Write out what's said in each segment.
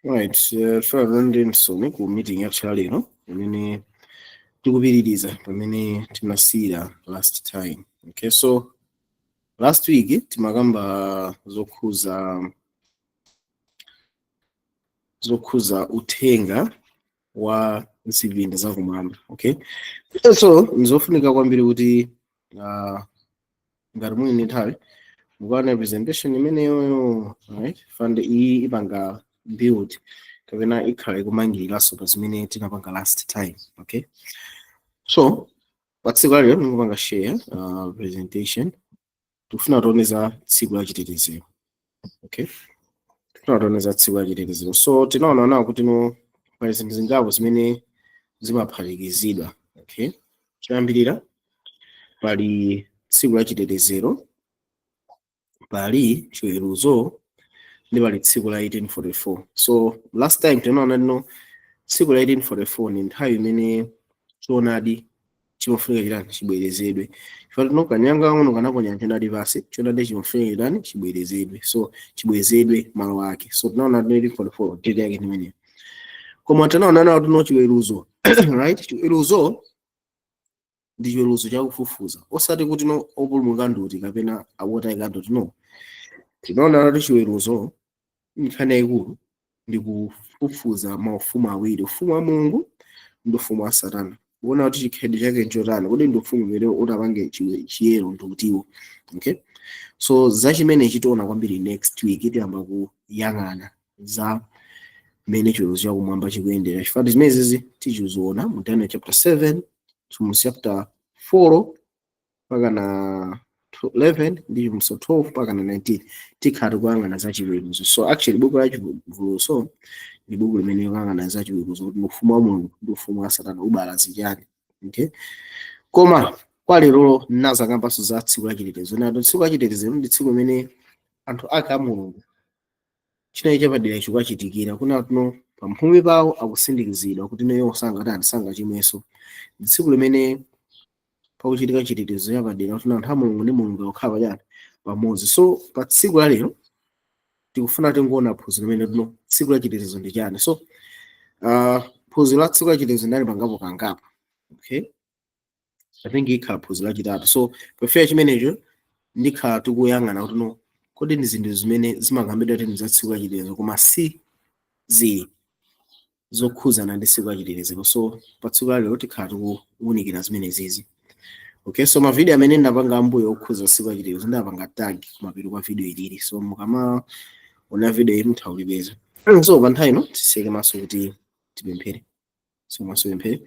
Right, tikulandireni ku meeting yathu ya lero imene tikupitiriza pamene tinasiyira last time. Okay, so last week timakamba zokhuza uthenga wa zipinda zakumwamba. Okay, so nzofunika kwambiri kuti ngati muli ndi nthawi mukaone presentation imeneyoyo, right? Fund iyi ipanga build kapena ikhala ikumangiriranso pa zimene tinapanga last time. Okay, so pa tsiku la lero ndikupanga share presentation. Tikufuna tione za tsiku la chitetezero. Okay, tikufuna tione za tsiku la chitetezero. So tinaona nawo kuti no pali zinthu zingapo zimene zimaphatikizidwa. Okay, choyambirira pali tsiku la chitetezero, pali chiweruzo, ndi pali tsiku la 1844. So last time tinaona lino tsiku la 1844 ni nthawi imene choonadi chimafunika chitani chibwerezedwe. Chifukwa tino kanyanga kang'ono kanaponya choonadi pansi, choonadi chimafunika chitani chibwerezedwe, so chibwezedwe malo ake. So tinaona 1844 date yake ndi imeneyo. Koma tinaona nawo tino chiweruzo, right? Chiweruzo ndi chiweruzo chakufufuza, osati kuti no opulumuka nduti kapena awotayika nduti, no. Tinaona kuti chiweruzo nkhani yayikulu ndi kufufuza maufumu awiri, ufumu wa Mulungu ndi ufumu wa Satana, kuona kuti chikhalidwe chake nchotani, kodi ndi ufumu umene utapange chiyero ndi utiwo. Okay, so za chimene chitiona kwambiri next week, tiyamba kuyang'ana za mmene chiweruzo chakumwamba chikuyendera, chifukwa zimene zizi tichiziona mu Daniel chapter 7, mu chapter 4 mpaka na 11 ndi mu 12 mpaka na 19, tikhala tikuyang'ana za chiweruzo. So actually buku la Chivumbulutso ndi buku limene likuyang'ana za chiweruzo, kuti ufumu wa Mulungu ndi ufumu wa Satana ubala zichani. Okay, koma kwa lerolo nazakambanso za tsiku la chitetezo. Nato tsiku la chitetezo ndi tsiku limene anthu ake a Mulungu chinayi chapadera chikuchitikira, kuna tuno pamphumi pawo akusindikizidwa kuti neyo sangatani sangachimwenso. Ndi tsiku limene pakuchitika chitetezo chapadera kuti anthu a Mulungu ndi Mulungu akukhala pachani pamodzi. So pa tsiku la lero tikufuna tingoona phunziro limene tuno tsiku la chitetezo ndi chani. So phunziro la tsiku la chitetezo ndali pangapo kangapo. Okay, I think ikhala phunziro lachitatu. So pofika chimenecho ndikhala tikuyang'ana kuti no kodi ndi zinthu zimene zimakambidwa kuti ndi za tsiku la chitetezo koma si zili zokhuzana ndi tsiku la chitetezo. So pa tsiku la lero tikhala tikuwunikira zimene zizi. Okay, so mavideo amene ndapanga ambuyo okhuza tsiku la chitetezo ndapanga tag kumapeto kwa video ilili, so mukamaona video iyi mutha kulipeza. So pa nthawi ino tiseke maso kuti tipemphere. So maso pemphere.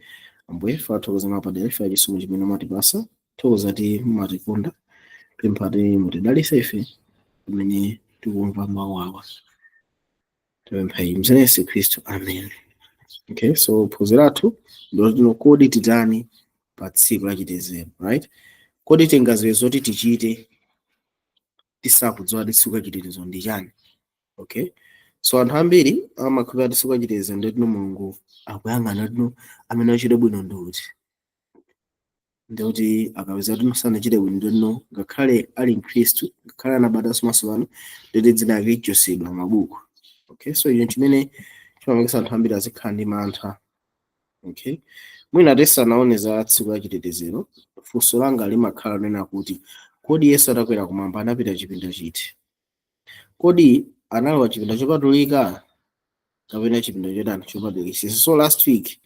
Ambuye tathokoza mwapadera ife chisomo chimene mwatipasa, thokoza ti mumatikonda, pempha ti mutidalitse ife pamene tikumva mawu awa, tipempha iyi mzina Yesu Khristu, amen. Okay, so phunziro lathu ndilotino kodi titani pa tsiku la chitetezero, right? Kodi tingaziwe zoti tichite tisakudziwa kuti tsiku la chitetezo ndi chani? Okay, so anthu ambiri amakhulupirira kuti tsiku la chitetezo nditino Mulungu akuyang'ana tino amene achite bwino ndi kuti akapeza tino sanachite bwino nditino ngakhale ali mkhristu, ngakhale anabadwanso maso pano, nditi dzina lake lichosedwa m'mabuku. Okay, so icho chimene chimapangitsa anthu ambiri azikhala ndi mantha. Okay, mwina tisanaone za tsiku la chitetezero, funso langa limakhala lonena kuti kodi Yesu atakwera kumwamba anapita chipinda chiti? Kodi analowa chipinda chopatulika kapena chipinda chotani chopatulikisisa? So last week,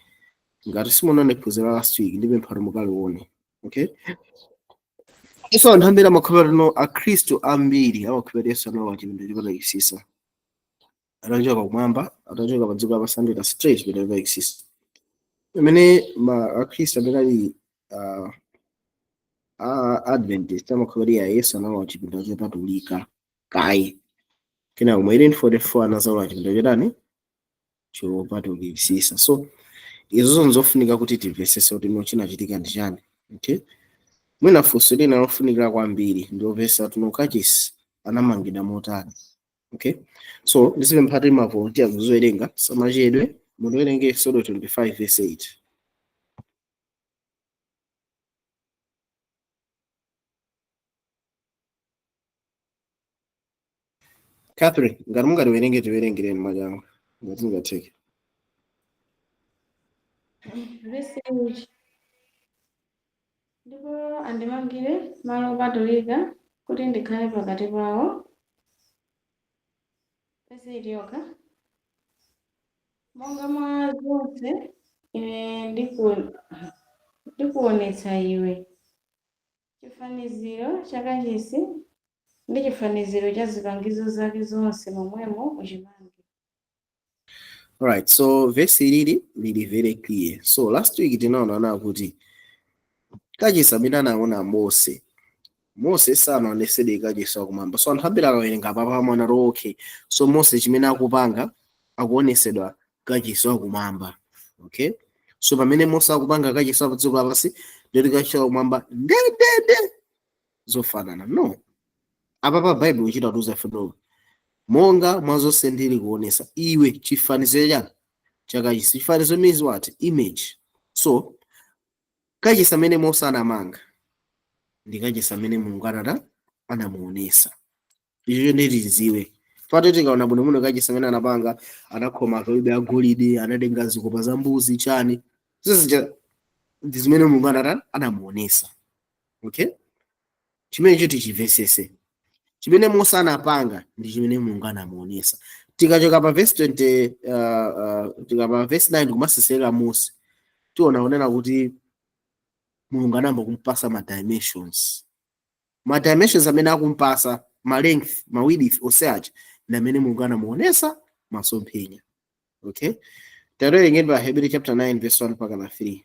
ngati simunaone phunziro la last week, ndipempha kuti mukalione. Okay, so anthu ambiri amakhulupirira tino, akhristu ambiri amakhulupirira Yesu analowa chipinda chopatulikisisa atachoka kumwamba, atachoka pa dziko lapansi anapita straight chipinda chopatulikisisa, pamene ma akhristu amene ali Adventist amakhulupirira Yesu analowa chipinda chopatulika kaye, kenako mu 1844 anazalowa chipinda chotani chopatulikisisa. So izo nzofunika kuti timvesese kuti no chinachitika ndi chani. Okay, mwina funso lina lofunikira kwambiri ndiopesa tuno kachisi anamangidwa motani. Okay, so ndizipempha ti ma volunteer kuzowerenga samachedwe, mutiwerenge Exodo 25 verse 8. Catherine, ngati mungatiwerenge tiwerengereni mwachangu. Ngati zingatheke. Verse 8. Ndipo andimangire malo opatulika kuti ndikhale pakati pawo. Verse 8 yokha. Monga mwa zonse ine ndikuonetsa iwe chifaniziro cha kachisi ndi chifaniziro cha zipangizo zake zonse, momwemo uchimange. Alright, so verse ilili lili very clear. So last week tinaona kuti kachisi amene anaona Mose, Mose sanaonesedwe kachisi wakumwamba. So anthu ambiri akawerenga papa amaona kuti okay, so Mose chimene akupanga akuonesedwa kachisi wakumwamba. Okay? So pamene Mose akupanga kachisi wa dziko lapansi, ndiyoti kachisi wakumwamba ndendende zofanana. No. Apa pa Bible uchita tuza feno. Monga mwa zonse ndili kuonesa iwe chifaniziro chani cha kachisi. Chifanizo means what? Image. So kachisi amene Mose anamanga ndi kachisi amene Mulungu anata anamuonesa. Icho ndi tiziwe. Fate tikaona bwino kachisi amene anapanga, anakhoma akerubi agolide, anatenga zikopa za mbuzi chani. Zizija ndi zimene Mulungu anata anamuonesa. Okay? Chimenecho tichimvesese. Chimene Mose anapanga ndi chimene Mulungu anamuonesa. Tikachoka pa verse 20, tika pa verse 9 kumasesera Mose, tiona kunena kuti Mulungu anayamba kumpasa ma dimensions. Ma dimensions amene akumpasa, ma length, ma width onse aja ndi amene Mulungu anamuonesa masomphenya. Okay? Tawerengeni pa Hebrew chapter 9 verse 1 mpaka na 3.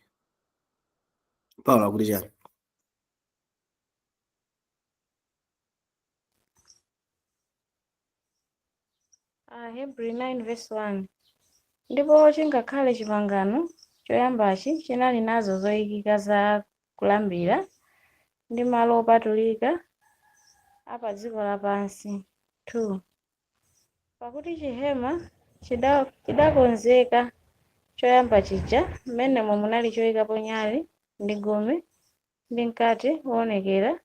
Paulo akuti chani? Ahebri 9 verse 1. Ndipo chingakhale chipangano choyambachi chinali nazo zoyikika za kulambira ndi malo opatulika a pa dziko lapansi. 2 Pakuti chihema chidakonzeka choyamba chija, m'menemo munali choyikapo nyale ndi gome ndi mkate woonekera,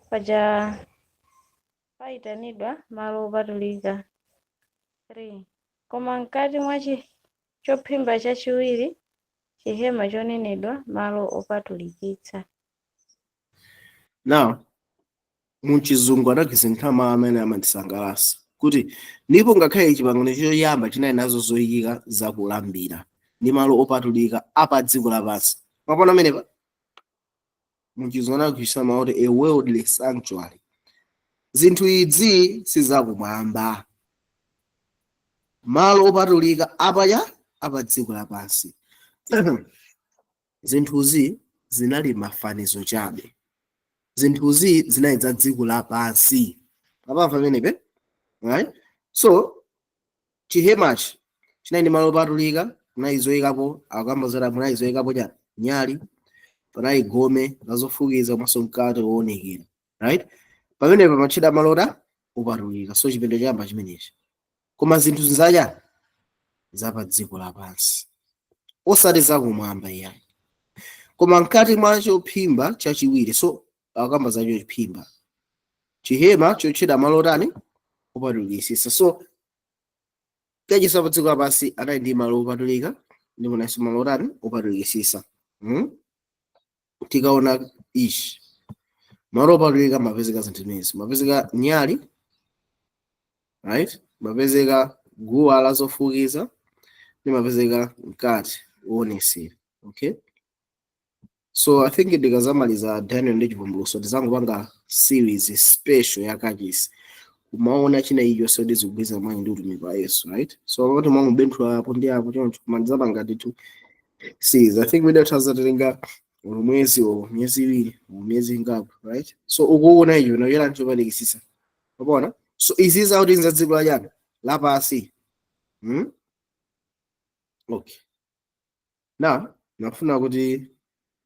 paja payitanidwa malo opatulika. 3 Koma mkati mwa chophimba chachiwiri, chihema chonenedwa malo opatulikitsa. Now, muchizungu anagwiritsa mawu amene amandisangalatsa kuti ndipo ngakhale chipangano choyamba chinali nazo zoyikika zakulambira ndi malo opatulika apa dziko lapansi. Mapona amenepa muchizungu anagwiritsa mawu kuti a worldly sanctuary. Zinthu idzi sizakumwamba, malo opatulika apaya apa dziko lapansi. Zinthuzi zinali mafanizo chabe, zinthuzi zinali za dziko lapansi. Apamva pamenepe, right? So chihemachi chinali ndi malo opatulika, munali zoyikapo, akamba zoti munali zoyikapo cha nyali, panali gome lazofukiza komanso mkate woonekera, right? Pamenepa pamatchedwa malo opatulika. So chipinda choyamba chimenechi, koma zinthu zacha zapa dziko lapansi, osati zakumwamba iyayi. Koma mkati mwa chophimba chachiwiri, so akamba za chophimba, chihema chotchedwa malo otani opatulikisisa. So kachisi pa dziko lapansi anali ndi malo opatulika ndi munanso malo otani opatulikisisa. Tikaona ichi, malo opatulika mapezeka zinthu zimenezi, mapezeka nyali, right? Mapezeka guwa la zofukiza ndi mapezeka mkate woonesera. Okay, so I think ndikazamaliza Daniel ndi Chivumbulutso ndizangopanga series special ya kachisi, kumaona china icho ndi zikugwirizana mwanyi ndi utumiki wa Yesu, right? So pakati mwangu apo ndi apo choncho, koma ndizapanga ndithu series. I think mwina tazatenga uno mwezi o miyezi 2 o miyezi ingapo, right? So ukuona icho nayola nchopalikisisa, wapona? So izi zauti za dziko la chani lapasi. Okay, now nafuna kuti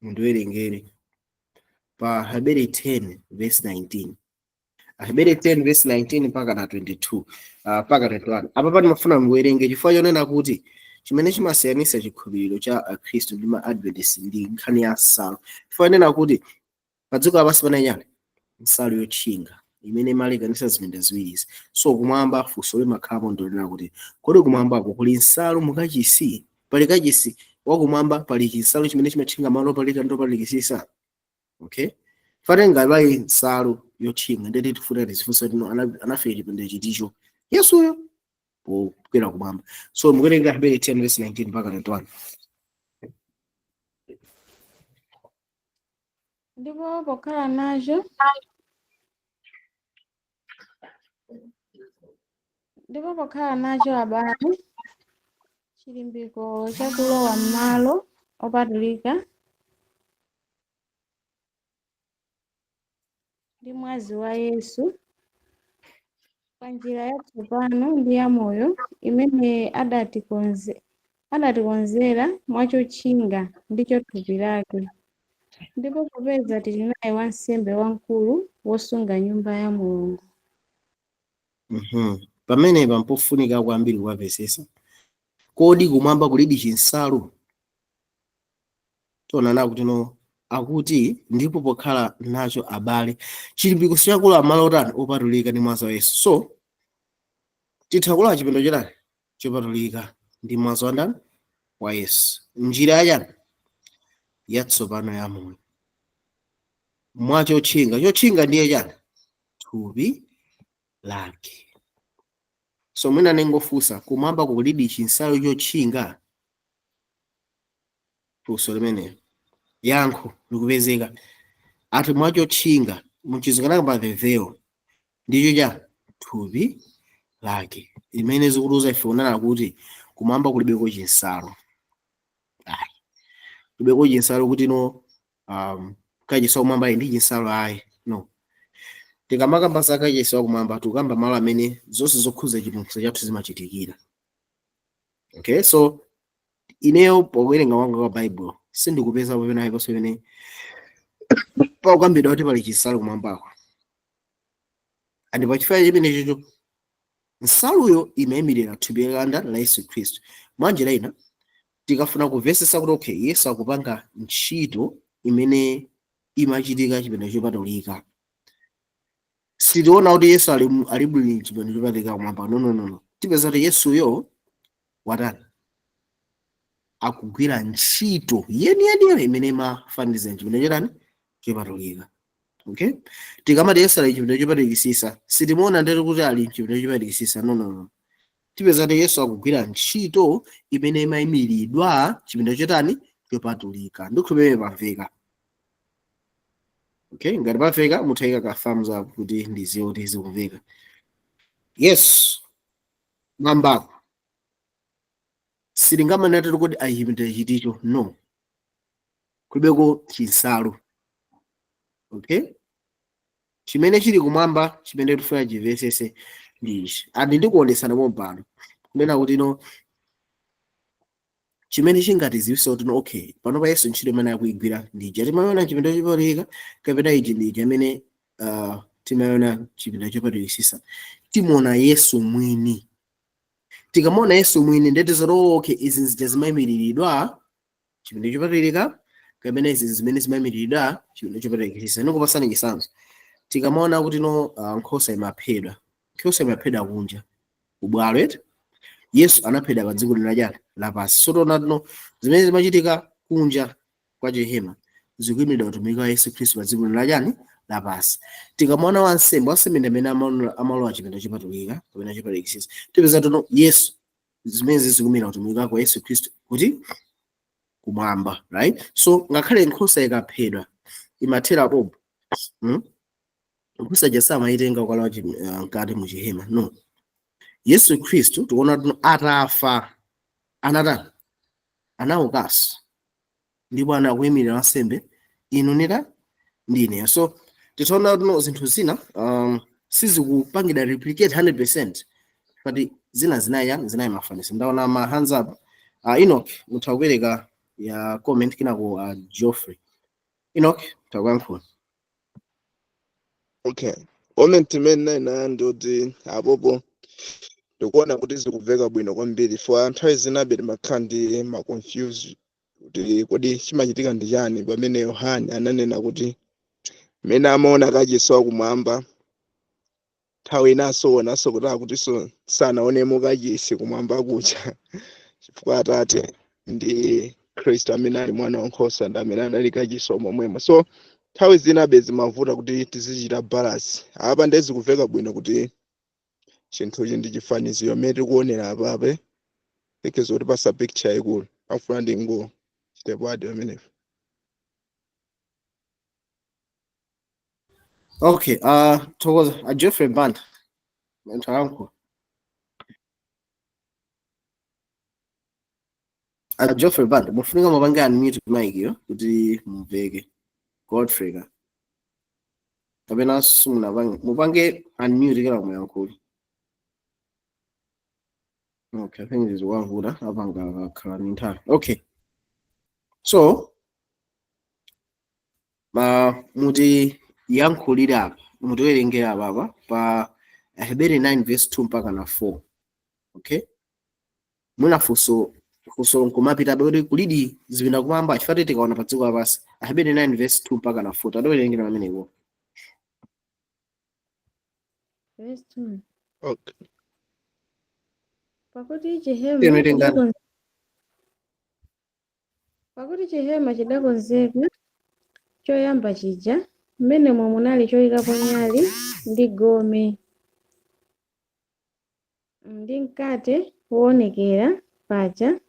mundiwerengere pa Hebrew 10 verse 19, Aheberi 10 verse 19 mpaka na 22, mpaka 21. Apa pano mafuna muwerenge chifukwa chonena kuti chimene chimasiyanitsa chikhulupiriro cha Akhristu ndi ma Adventist ndi nkhani ya nsalu, chifukwa chonena kuti pa dziko lapansi panali chani? Nsalu yotchinga. imene imalekanitsa zipinda ziwirizi. So kumwamba, funso limakhalapo ndilonena kuti kodi kumwambako kuli nsalu? Mukachisi, pali kachisi wakumwamba, pali chinsalu chimene chimatchinga malo opatulika ndi opatulikitsitsa? Okay, fatenga pali nsalu yotchinga, ndeti tifuna tizifunsa tino anafika chipinda chiticho Yesuyo pokwera kumwamba? So mukuwerenga Hebrew 10 verse 19 mpaka 21. Ndipo pokhala nacho, ndipo pokhala nacho, abale, chilimbiko chakulowa m'malo opatulika ndi mwazi wa Yesu, pa njira yatsopano ndi yamoyo imene adatikonzera mwachotchinga ndicho thupi lake. Ndipo popeza tili naye wansembe wamkulu wosunga nyumba ya Mulungu. Pamenepa mpofunika kwambiri kuwapesesa. Kodi kumwamba kulidi chinsalu? Tionana kuti no, akuti ndipo pokhala nacho, abale, chilimbiko chakulowa malo otani? Opatulika ndi mwazi wa Yesu. So titha kulowa chipinda chotani? Chopatulika ndi mwazi wa ndani? Wa Yesu. Njira yachani? Yatsopano ya moyo, mwachotchinga. Chotchinga ndiye chani? Thupi lake. So mwina nengofunsa, kumwamba kulidi chinsalu chotchinga? Funso limenelo, yankho likupezeka ati mwachotchinga, muchizungu pa the veil, ndicho cha thupi lake, imene zikutiuza ife kunena kuti kumwamba kulibeko chinsalu. Ayi, kulibeko chinsalu kuti no, kachisi wakumwamba ali ndi chinsalu, ayi, no. Tikamakamba za kachisi wakumwamba, tikukamba malo amene zonse zokhuza chipulumutso chathu zimachitikira. Okay, so ineyo powerenga wanga kwa Bible sindikupeza pamene aliponso pamene pakukambidwa kuti pali chinsalu kumwambako. And pachifukwa chimene chocho, nsaluyo imayimirira thupi landa la Yesu Khristu. Mwanjira ina, tikafuna kumvetsetsa kuti okay, Yesu akupanga ntchito imene imachitika chipinda chopatulika, sitiona kuti Yesu ali bwino chipinda chopatulika kumwamba. No, no, no, no. Tipeza kuti Yesuyo watani? Akugwira ntchito yeniyeniyo imene imafaniza chipinda chotani? Chopatulika. Okay, tikamati Yesu ali chipinda chopatulikitsitsa, sitimuona ndeti kuti ali chipinda chopatulikitsitsa. No, no, no. Tipeza kuti Yesu akugwira ntchito imene imayimiridwa chipinda chotani? Chopatulika. Ndikhulupirira pamveka. Okay, ngati pamveka muthayika ka thumbs up kuti ndiziwe kuti zikumveka. Yes, mwambako sitingamanena kuti achipinda chiticho, no, kulibeko chinsalu. Okay, chimene chili kumwamba chimene tifuna chimvesese ndi ichi, andi ndikuonesana pompano kunena kuti no, chimene chingatiziwisa kuti no, okay, pano pa Yesu ntchito imene akuyigwira ndi ija timaona chipinda chopatulika, kapena iji ndi ija imene timaona chipinda chopatulikitsitsa. Timuona Yesu mwini. Tikamaona Yesu mwini, ndeti zoti okay, izi nzija zimayimiriridwa chipinda chopatulika, kapena izi zimene zimayimiridwa chipinda chopatulikitsitsa. Ndikupasani chitsanzo. Tikamaona kuti no, nkhosa imaphedwa, nkhosa imaphedwa kunja kubwalo eti. Yesu anaphedwa pa dziko lino lachani? Lapansi. So tiona no, zimene zimachitika kunja kwa chihema zikuyimiridwa utumiki wa Yesu Khristu pa dziko lino lachani? Lapansi. Tikamaona wansembe, wansembe ndi amene amalowa chipinda chopatulika kapena chopatulikitsitsa. Tipeza tono Yesu, zimene zikuyimira utumiki wake wa Yesu Khristu kuti kumwamba, right? So ngakhale nkhosa ikaphedwa imathera pompo, Nkhosa ija samayitenga kukalowa mkati mu chihema, no. Yesu Khristu tikuona tuno atafa anatani? Anaukanso ndipo anakuyimirira wansembe inu nita ndi ineyo. So titaona tuno zinthu zina sizikupangidwa replicate 100%, but zina zinayi zinayi mafanizo. Ndaona ma hands up. Enoch, mutha kupereka ya comment kinako. Geoffrey Enoch, takuyankhula. Okay, comment imene nayo ndikuti apopo ndikuona kuti zikumveka bwino kwambiri, for nthawi zinabe timakhala ndi ma confuse kuti kodi chimachitika ndi chani pamene Yohane ananena kuti mmene amaona kachisi wakumwamba. Nthawi inanso onanso kuti akutinso sanaonemo kachisi kumwamba kucha, chifukwa Atate ndi Khristu amene ali mwana wankhosa ndi amene anali kachisi momwemo. So nthawi zinabe zimavuta kuti tizichita balance. Apa ndiye zikumveka bwino kuti chinthuchi ndi chifaniziro mmene tikuonera apape, ikhoza kutipasa picture yaikulu. Afuna ndingo chitepo adi pamenepo. Okay, thokoza a Geoffrey Banda nthalanko. A Geoffrey Banda, mufunika mupange unmute mic yo kuti mumveke. Godfrey ka kapena simunapange, mupange unmute kela muyankhule. Okay, I think zikuwavuta apanga akakhala ndi nthawi. Okay, so ma mutiyankhulire apa, mutiwerengere apa apa pa Aheberi 9 verse 2 mpaka na 4. Okay, mwina funso nkumapitabe kuti kulidi zipinda kumwamba, chifukwa tikaona pa dziko lapansi. Aheberi 9 verse 2 mpaka na 4, tatiwerengera pamenepo. Verse 2. Okay. Pakuti chihema Tiyeni tengani. Pakuti chihema chidakonzeka choyamba chija, m'menemo munali choyikapo nyali ndi gome ndi mkate woonekera paja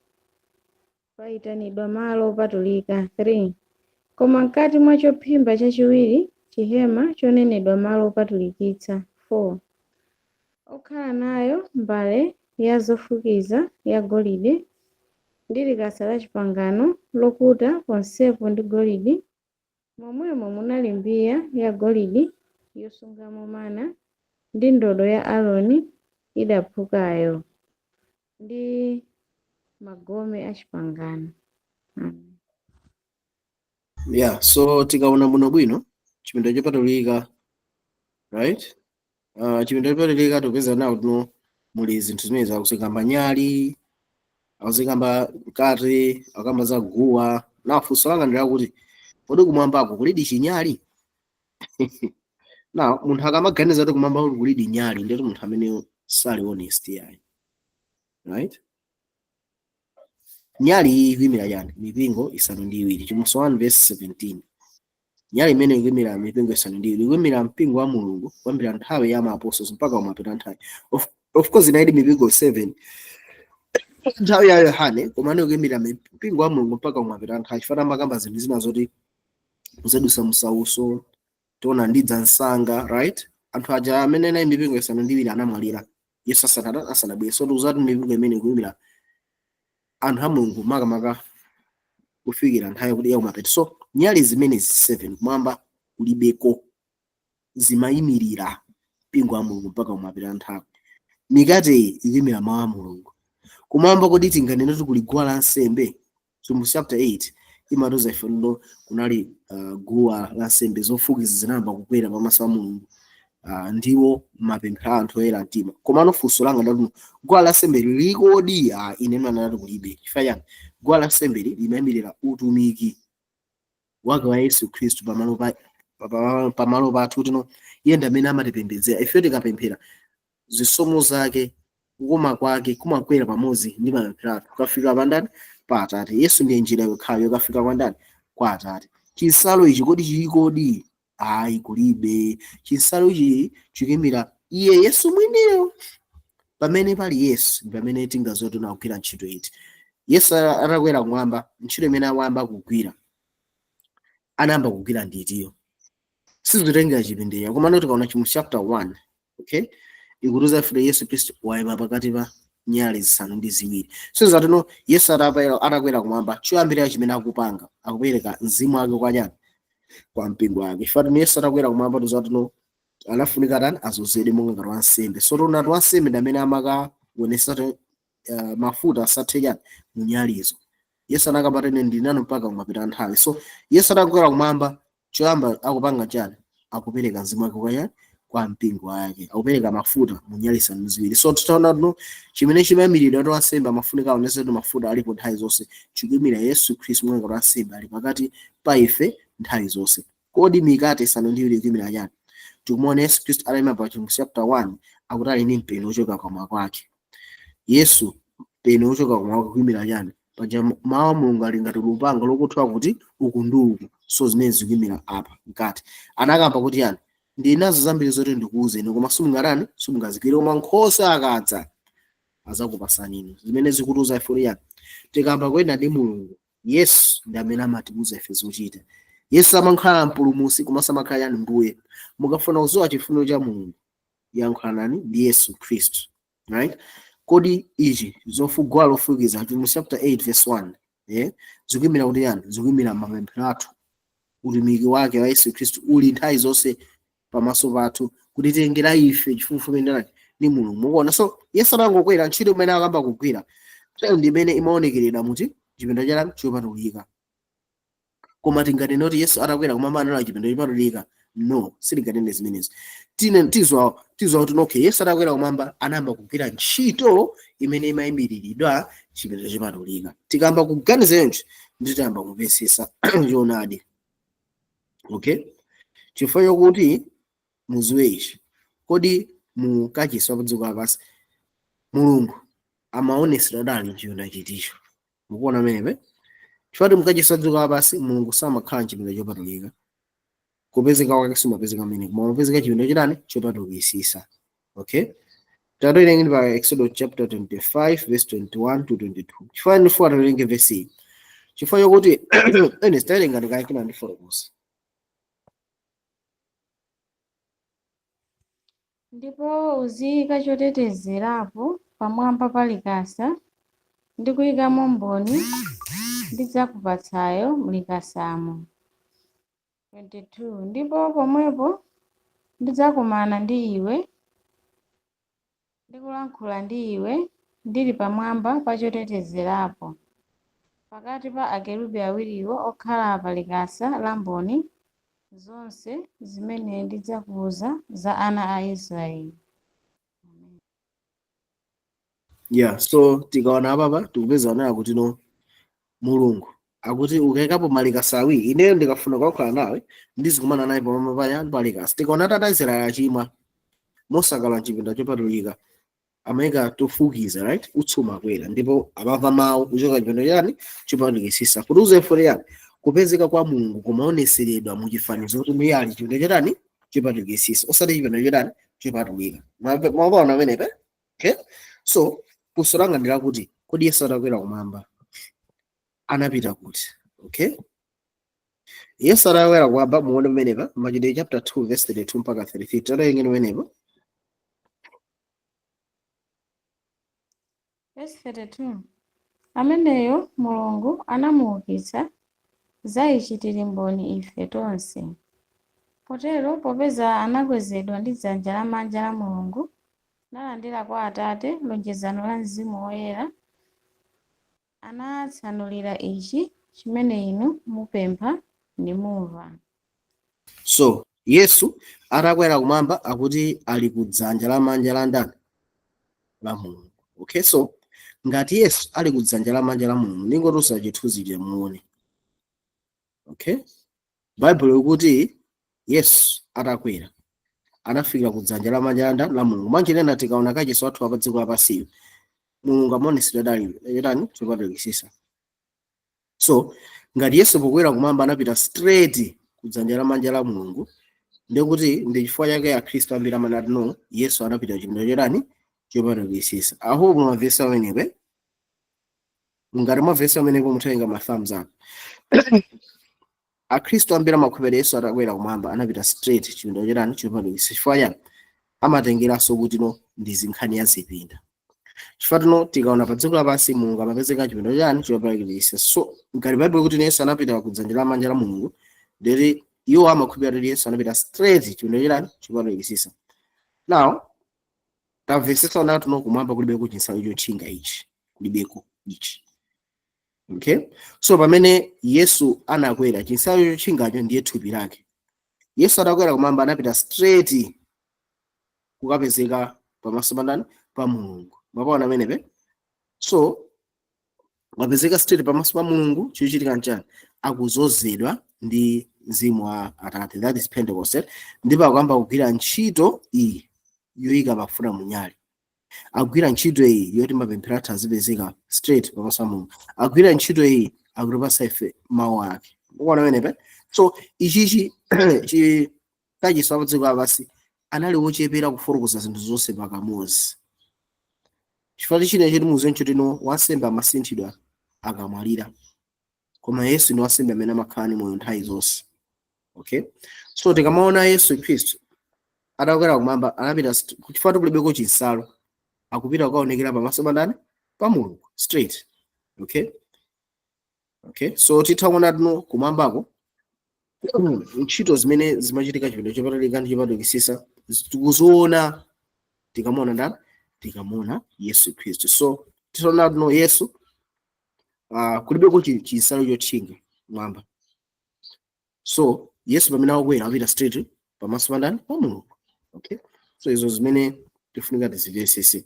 payitanidwa malo opatulika. 3 Koma mkati mwa chophimba chachiwiri chihema chonenedwa malo opatulikitsa. 4 Okhala nayo mbale ya zofukiza ya golide ndi likasa la chipangano lokuta ponsepo ndi golide, momwemo munali mbiya ya golide yosungamo mana ndi ndodo ya Aaroni idaphukayo ndi magome a chipangano. Amen. Yeah, so tikaona bwinobwino chipinda chopatulika, right? Chipinda chopatulika tikupeza nawo tuno muli zinthu zimene akuzikamba nyali, akuzikamba mkate, akamba za guwa. Na funso langa ndi lakuti kodi kumwambako kulidi chinyali? Na munthu akamaganiza kuti kumwamba kulidi nyali, ndiyoti munthu amene sali honest yayi, right? Nyali iyi ikuyimira chani? Mipingo isanu ndi iwiri. Chivumbulutso 1 verse 17. Nyali imene ikuyimira mipingo isanu ndi iwiri, ikuyimira mpingo wa Mulungu kuyambira nthawi ya maapostles mpaka kumapeto nthawi. Of course inali mipingo 7 nthawi ya Yohane, koma ine ikuyimira mpingo wa Mulungu mpaka kumapeto nthawi, chifukwa amakamba zinthu zina zoti muzadusa msauso, tiona ndidza msanga, right? Anthu aja amene anali mipingo isanu ndi iwiri anamwalira Yesu asanabwere. So tikuzati mipingo imene ikuyimira anthu a Mulungu makamaka kufikira nthawi yakuti ya kumapeto. So nyali zimenezi 7 kumwamba kulibeko, zimayimirira mpingo wa Mulungu mpaka kumapeto nthawi. Mikate iyi ikuyimira mawu a Mulungu. Kumwamba kodi tinganene kuti kuli guwa lansembe? Chivumbulutso chapter 8 imatiuza ife ndo kunali guwa lansembe, zofukiza zinayamba kukwera pamaso pa Mulungu, ndiwo mapemphero a anthu oyera mtima. Komano funso langa ndati guwa lansembe lilikodi? Ine ndinati kulibe. Chifukwa chani? Guwa lansembe limayimirira utumiki wake wa Yesu Khristu pamalo pathu, kuti no iye ndi amene amatipembedzera ife. Tikapemphera, zisomo zake, kukoma kwake kumakwera pamodzi ndi mapemphero athu kukafika pandani? Pa Atate. Yesu ndiye njira yokhayo yokafika kwa ndani? Kwa Atate. Chinsalu ichi kodi chilikodi? Ayi, kulibe. Chinsalu ichi chikuyimira iye Yesu mwiniyo. Pamene pali Yesu pamene tingazote kugwira ntchito iti. Yesu atakwera kumwamba, ntchito imene awamba kugwira, anayamba kugwira nditiyo, sizitengera chipindeya. Koma tikaona chimu chapter 1, okay, ikutiuza ife Yesu Khristu wayima pakati pa nyali zisanu ndi ziwiri. So zatino Yesu atakwera kumwamba, choyambirira chimene akupanga, akupereka mzimu wake kwa chani? Kwa mpingo wake. Chifukwa Yesu atakwera kumwamba, tuzatino anafunika tani? Azozedwe monga ngati wansembe. So tiona wansembe ndi amene amakaonesa mafuta asathe chani? Munyalizo. Yesu anakamba ine ndili nanu mpaka kumapeto nthawi. So Yesu atakwera kumwamba, choyamba akupanga chani? Akupereka mzimu wake kwa chani? Kwa mpingo wake. Akupereka mafuta mu nyali zisanu ndi ziwiri. So titaona tuno chimene chimayimiridwa kuti wansembe amafunika aonese kuti mafuta alipo nthawi zonse, chikuyimira Yesu Khristu monga ngati wansembe ali pakati pa ife nthawi zonse. Kodi mikate isanu ndi iwiri ikuyimira chani? Tikumaona Yesu Khristu atayima pa Chivumbulutso chapter 1, akuti ali ndi mpeni wochoka kamwa kwake. Yesu, mpeni wochoka kamwa kwake kuyimira chani? Paja mawu a Mulungu ali ngati lupanga lokuthwa kuti uku ndi uku. So zimene zikuyimira apa mkati, anakamba kuti yani, ndi nazo zambiri zoti ndikuwuzeni, koma simungatani, simungazigwire, koma Nkhoswe akadza azakupasani inu. Zimene zikutiuza ife yani, tikamba kuyenda ndi Mulungu, Yesu ndi amene amatiuza ife zochita. Yesu amakhala mpulumutsi komanso amakhala yani? Mbuye. Mukafuna kudziwa chifuniro cha Mulungu, yankhulanani ndi Yesu Khristu, right? Kodi ichi guwa lofukiza, Chivumbulutso chapter 8 verse 1, zikuyimira kuti yani? Zikuyimira mapemphero athu. Utumiki wake wa Yesu Khristu uli nthawi zonse pamaso pathu kutitengera ife chifupifupi ndani? Ndi Mulungu. Mukuona? So Yesu anangokwera, ntchito imene akamba kugwira ndi imene imaonekeredwa muti? Chipinda cha chopatulika. Koma tinganene kuti Yesu atakwera kumwamba analowa chipinda chopatulika? No, sitinganene zimenezo. Tine tizwa kuti, okay, Yesu atakwera kumwamba anayamba kugwira ntchito imene imayimiriridwa chipinda chopatulika. Tikamba kuganiza yonje, nditayamba kumvetsetsa choonadi, okay? Chifukwa chokuti muziwe ichi, kodi mu kachisi wa dziko lapansi Mulungu amaonesedwa dali chipinda chiticho? Mukuona amenepe? Chifukwa mukachisi wa dziko lapansi Mulungu samakhala mchipinda chopatulika, kupezeka kwake simapezeka mmene, koma amapezeka chipinda chitani? Chopatulikisisa, okay? Tatowerengeni pa Exodus chapter 25 verse 21 to 22. Chifukwa ndifuna tawerenge verse iyi, chifukwa chokuti ene tawerenga ndikayikina ndifotokoza. Ndipo uziyika chotetezerapo pamwamba pa likasa, ndi kuyikamo mboni ndidzakupatsayo m'likasamo. 22 ndipo pomwepo ndidzakumana ndi iwe, ndikulankhula ndi iwe ndili pamwamba pa chotetezerapo, pakati pa akerubi awiriwo okhala pa likasa la mboni, zonse zimene ndidzakuwuza za ana a Israeli. Yeah, so tikaona apapa tikupeza onera kuti no, Mulungu akuti ukayikapo malikasa awiri, ineyo ndikafuna kuyankhula nawe ndizikumana naye pamwamba pa palikasa. Tikaona tata Israeli achimwa, mosakala mchipinda chopatulika amayika tofukiza, right? Utsi umakwera ndipo amamva mawu kuchoka chipinda chani? Chopatulikisisa. Kuti uze yani, kupezeka kwa Mulungu kumaoneseredwa mu chifanizo kuti mwiye ali chipinda chotani? Chopatulikisisa, osati chipinda chotani? Chopatulika. Mwapaona pamenepa? Okay, so funso langa ndi lakuti, kodi Yesu atakwera kumwamba anapita kuti? Okay, Yesu atakwera kumwamba, muone pamenepa Machitidwe chapter 2 verse 32 mpaka 33. Tawerengeni pamenepa. Verse 32. Ameneyo Mulungu anamuukitsa, za ichi tili mboni ife tonse. Potero popeza anakwezedwa ndi dzanja lamanja la Mulungu, nalandira kwa Atate lonjezano la Mzimu Woyera, anatsanulira ichi chimene inu mupempha nimumva. So Yesu atakwera kumwamba akuti ali ku dzanja lamanja la ndani? La Mulungu. Okay, so ngati Yesu ali ku dzanja lamanja la Mulungu, ndingotusa chithunzi chemuone. Okay, Baibulo likuti Yesu atakwera anafikira ku dzanja lamanja la ndani? La Mulungu. Mwanjirena tikaona kachisi wathu apa dziko lapansiyo, Mulungu amaonesedwa dali chotani? Chopatulikisisa. So ngati Yesu pokwera kumwamba anapita straight ku dzanja lamanja la Mulungu, ndikuti ndi chifukwa chake Akhristu ambiri amanati, no, Yesu anapita chipinda chotani? Chopatulikisisa. Aho mumavesi amenepe, ngati mwavesi amenepo muthenga ma thumbs up. Akhristu ambiri amakhulupirira Yesu atakwera kumwamba anapita straight chipinda chotani? Chopatulikisisa. Chifukwa chani? Amatengeranso kuti no, ndi zinkhani ya zipinda, chifukwa tino tikaona pa dziko lapansi Mulungu amapezeka chipinda chani? Chopatulikisisa. So ngati Baibulo kuti Yesu anapita ku dzanja lamanja la Mulungu, ndeti iwo amakhulupirira kuti Yesu anapita straight chipinda chotani? Chopatulikisisa. Now tamvetsetsa ona tuno kumwamba kulibeko chinsalu chotchinga ichi, kulibeko ichi. Okay, so pamene Yesu anakwera, chinsalu chotchingacho ndiye thupi lake. Yesu atakwera kumwamba anapita straight kukapezeka pamaso pa ndani? Pa Mulungu. Mwapaona amenepe? So Wapezeka straight pamaso pa Mulungu, chikuchitika nchani? Akuzozedwa ndi mzimu wa Atate, that is Pentecost, ndipo akuyamba kugwira ntchito iyi yoyika mafuta munyali, akugwira ntchito iyi yoti mapemphero athu azipezeka straight pamaso pa Mulungu, akugwira ntchito iyi akutipasa ife mawu ake. Mukuona pamenepa? So ichichi chi kachisi wa dziko lapansi anali wochepera kufotokoza zinthu zonse pakamodzi, chifukwa china choti muziwe nchotino, wansembe amasinthidwa akamwalira, koma Yesu ndi wansembe amene amakhala ndi moyo nthawi zonse. Okay, so tikamaona Yesu Khristu atakwera kumwamba, anapita chifukwa kulibeko chinsalu, akupita kukaonekera pamaso pa ndani? Pa Mulungu straight. Okay, so titha kuona tino kumwambako ntchito zimene zimachitika chipinda chopatulika ndi chopatulikisisa tikuziona tikamuona ndani? Tikamuona Yesu Khristu. So titaona tino Yesu, kulibeko chinsalu chotchinga mwamba, so Yesu pamene akukwera apita straight pamaso pa ndani? Pa Mulungu. Okay, so izo zimene tifunika tizimvesese.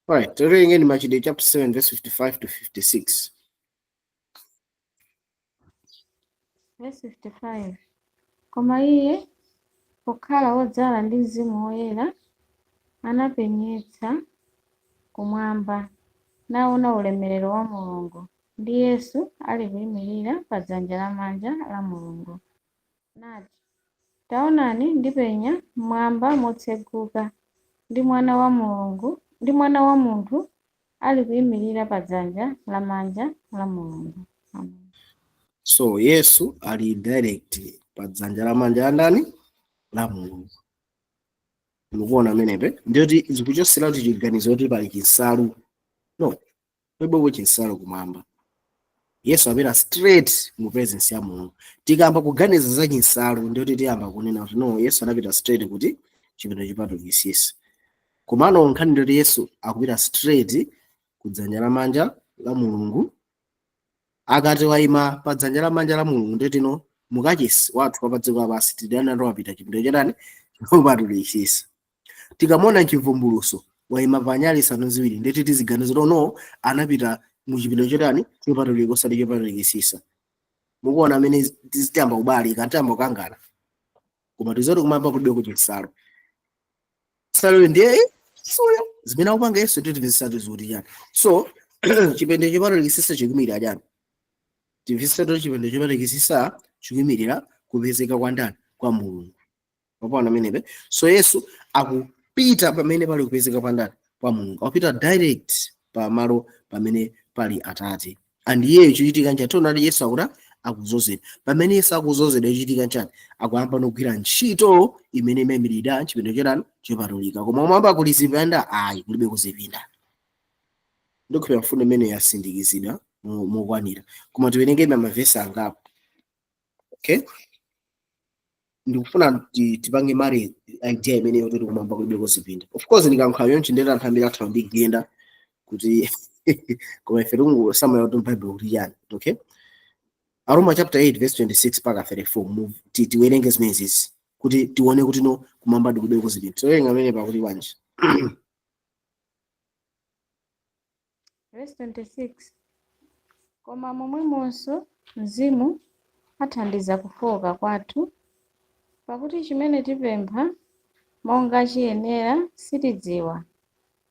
Alright, tiwerengeni Machitidwe chapter 7 verse 55 to 56. Verse 55. Koma iye, pokhala wodzala ndi Mzimu Woyera, anapenyetsa kumwamba, naona ulemerero wa Mulungu, ndi Yesu ali kuyimirira pa dzanja lamanja la Mulungu, nati, Taonani, ndipenya mmwamba motseguka, ndi Mwana wa Mulungu, ndi Mwana wa munthu ali kuyimirira pa dzanja lamanja la Mulungu. Amen. So Yesu ali direct pa dzanja lamanja la ndani? La Mulungu. Mukuona amenepe? Ndiyoti zikuchosera kuti chiganizo kuti pali chinsalu, no, palibepo chinsalu kumwamba. Yesu apita straight mu presence ya Mulungu. Tikamba kuganiza za chinsalu, ndiyoti tiyamba kunena kuti no, Yesu anapita straight kuti chipinda chopatulikisisa. Komano nkhani ndiyoti Yesu akupita straight ku dzanja lamanja la Mulungu. Akati wayima pa dzanja lamanja la Mulungu, ndiyoti no mukachisi wathu wa pa dziko lapansi tidana wapita chipinda chatani? Chopatulikisisa. Tikamona chivumbuluso wayima pa nyali isanu ziwiri, ndiyoti tiziganiza kuti no, anapita mu chipinda chotani? Chopatulika, osati chopatulikisisa. Mukuona amene tizitiyamba kubalika, tiyamba kukangana, koma tizoti kumwamba kulibe chinsalu. Nsalu ndiye suyo zimene akupanga Yesu, ndiye timvesatu zikuti chani. So chipinda chopatulikisisa chikuyimirira chani? Timvesatu chipinda chopatulikisisa chikuyimirira kupezeka kwa ndani? Kwa Mulungu. Mwapaona amenepe? So Yesu akupita pamene pali kupezeka kwa ndani? Kwa Mulungu. Akupita direct pamalo pamene pali Atate. And iyeyo chochitika nchani? Tiona kuti Yesu akuta akuzozedwa. Pamene Yesu akuzozedwa, chochitika nchani? Akuyamba nogwira ntchito imene imayimirira chipinda chotani? Chopatulika. Koma kumwamba kuli zipinda? Ayi, kulibe kuzipinda. Ndikhulupirira mfundo imene yasindikizidwa mokwanira, koma tiwerengebe mavesi angapo. Okay, ndikufuna tipange mari idea imene yoti kumwamba kulibe kuzipinda. Of course, ndikankhala yonchi ndeta anthu ambiri atha kundigenda kuti, koma ife tikungosamala kuti Bible kuti chani. Okay, Aroma chapter 8 verse 26 mpaka 34. Tiwerenge zimenezi kuti tione kuti no, kumwamba ndikulibe kuzipinda. Tiwerenga amene pakuti bwanji? Verse 26. Koma momwemonso Mzimu athandiza kufowoka kwathu, pakuti chimene tipempha monga chiyenera sitidziwa,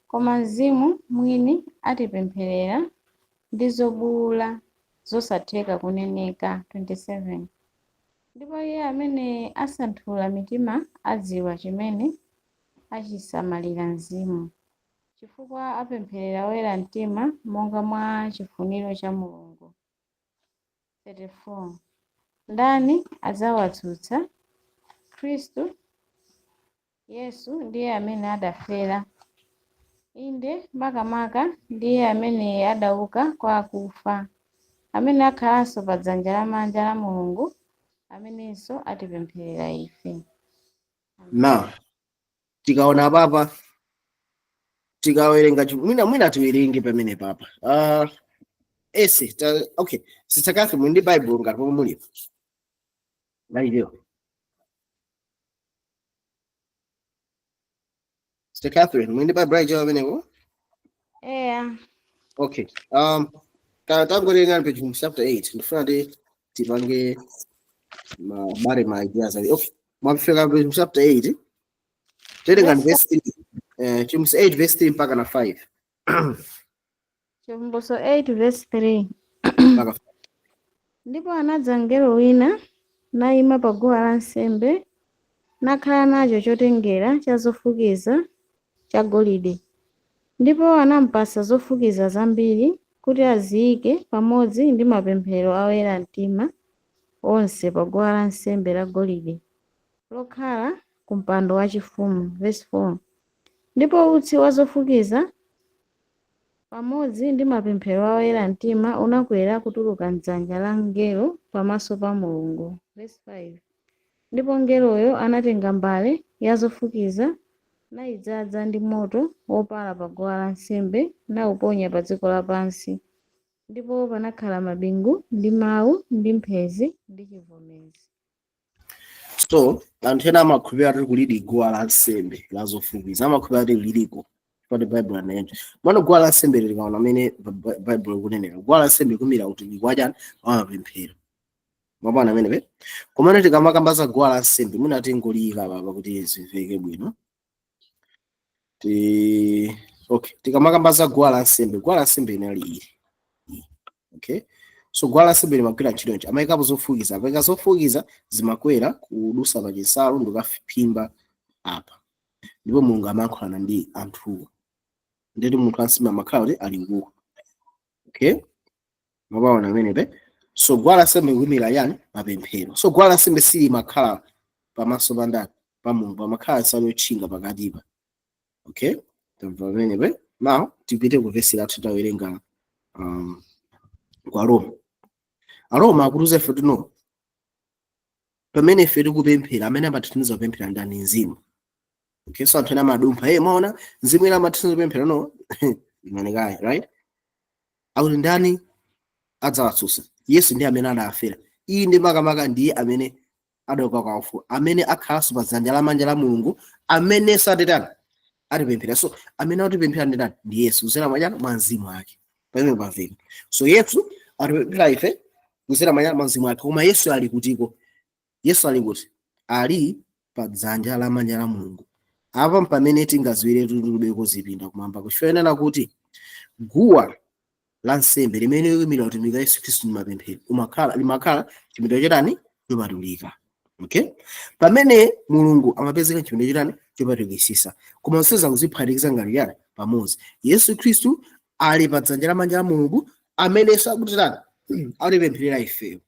koma Mzimu mwini atipempherera ndi zobuwula zosatheka kuneneka. 27 ndipo iye amene asanthula mitima adziwa chimene achisamalira Mzimu, chifukwa apempherera oyera mtima monga mwa chifuniro cha Mulungu. 34 Ndani adzawatsutsa? Khristu Yesu ndiye amene adafera, inde makamaka ndiye amene adauka kwa akufa, amene akhalanso pa dzanja lamanja la Mulungu, amenenso atipempherera ife. Now tikaona papa, tikawerenga mwina tiwerenge pamene papa, ese ta, okay, Sister Catherine, muli ndi Bible ngati pomwe mulipo nailiyo? Sister Catherine, muli ndi Bible aicho pamenepo? Eya. Okay. Tangotenga pa Chivumbulutso chapter 8, ndifuna ti tipange mabare ma ideas ali. Okay, mwafika pa Chivumbulutso chapter 8, tenga Verse verse 3, Chivumbulutso 8 verse 3 mpaka na 5. Chivumbulutso 8 verse 3 mpaka 5. Ndipo anadza mngelo wina nayima pa guwa lansembe, nakhala nacho chotengera cha zofukiza cha golide. Ndipo anampasa zofukiza zambiri kuti aziyike pamodzi ndi mapemphero a oyera mtima onse pa guwa lansembe la golide lokhala ku mpando wachifumu. Verse 4. Ndipo utsi wa zofukiza pamodzi ndi mapemphero a oyera mtima unakwera kutuluka m'dzanja la mngelo pamaso pa Mulungu. Verse 5. Ndipo mngeloyo anatenga mbale ya zofukiza nayidzaza ndi moto wopala pa guwa lansembe, nawuponya pa dziko lapansi. Ndipo panakhala mabingu ndi mawu ndi mphezi ndi chivomezi. So anthu ena amakhulupirira kuti kulidi guwa lansembe la zofukiza, amakhulupirira kuti liliko pati Bible anene mwana guwa lansembe likaona amene Bible ikunenera guwa lansembe kumira utumiki wachani? Wamapemphero. Mapana amene pe komano tikamakamba za guwa lansembe, mwina tingoliyika papa kuti zimveke bwino. Ti okay, tikamakamba za guwa lansembe, guwa lansembe inali ili. Okay, so guwa lansembe limagwira ntchito nji? Amayikapo zofukiza, amayika zofukiza, zimakwera kudusa pa chinsalu ndikukaphimba apa, ndipo Mulungu amayankhulana ndi anthuwo, ndeti munthu ansembe amakhala kuti ali kuko. Okay, mapaona amenepe. So guwa lansembe kuyimira yani? Mapemphero. So guwa lansembe silimakhala pamaso pa ndani? Pa Mulungu. Pamakhala nsalu yotchinga pakatipa. Okay, tamva pamenepe. Now tipite ku vesi lathu tawerenga kwa Roma. Aroma akutiuza ife tino pamene ife tikupemphera, amene amatithandiza kupemphera ndani? Mzimu. Okay, so anthu ena amadumpha, hey, maona mzimu ena amatithandiza kupemphera. No, imanekayi, right? Akuti ndani adzawatsutsa? Yesu ndiye amene adafera, iyi ndi makamaka ndiye amene adauka kwa akufa, amene akhalanso pa dzanja lamanja la Mulungu, amene satitani? Atipemphera. So amene atipemphera ndi ndani? Ndi Yesu kuzera mwachani? Mwa mzimu wake. Pamene pamveka. So Yesu atipemphera ife kuzera mwachani? Mwa mzimu wake. Koma Yesu ali kutiko? Yesu ali kuti? Ali pa dzanja lamanja la Mulungu. Apa pamene tingaziwire tulubeko zipinda kumwamba, kuchoyenera kuti guwa la nsembe limene likuimira utumiki wa Yesu Khristu ndi mapemphero umakhala, limakhala chipinda chotani? Chopatulika. Okay, pamene Mulungu amapezeka chipinda chotani? Chopatulikisisa. Koma zonse kuziphatikiza ngati chani? Pamodzi. Yesu Khristu ali pa dzanja lamanja la Mulungu, amene sakutitani? Atipempherera ifeyo.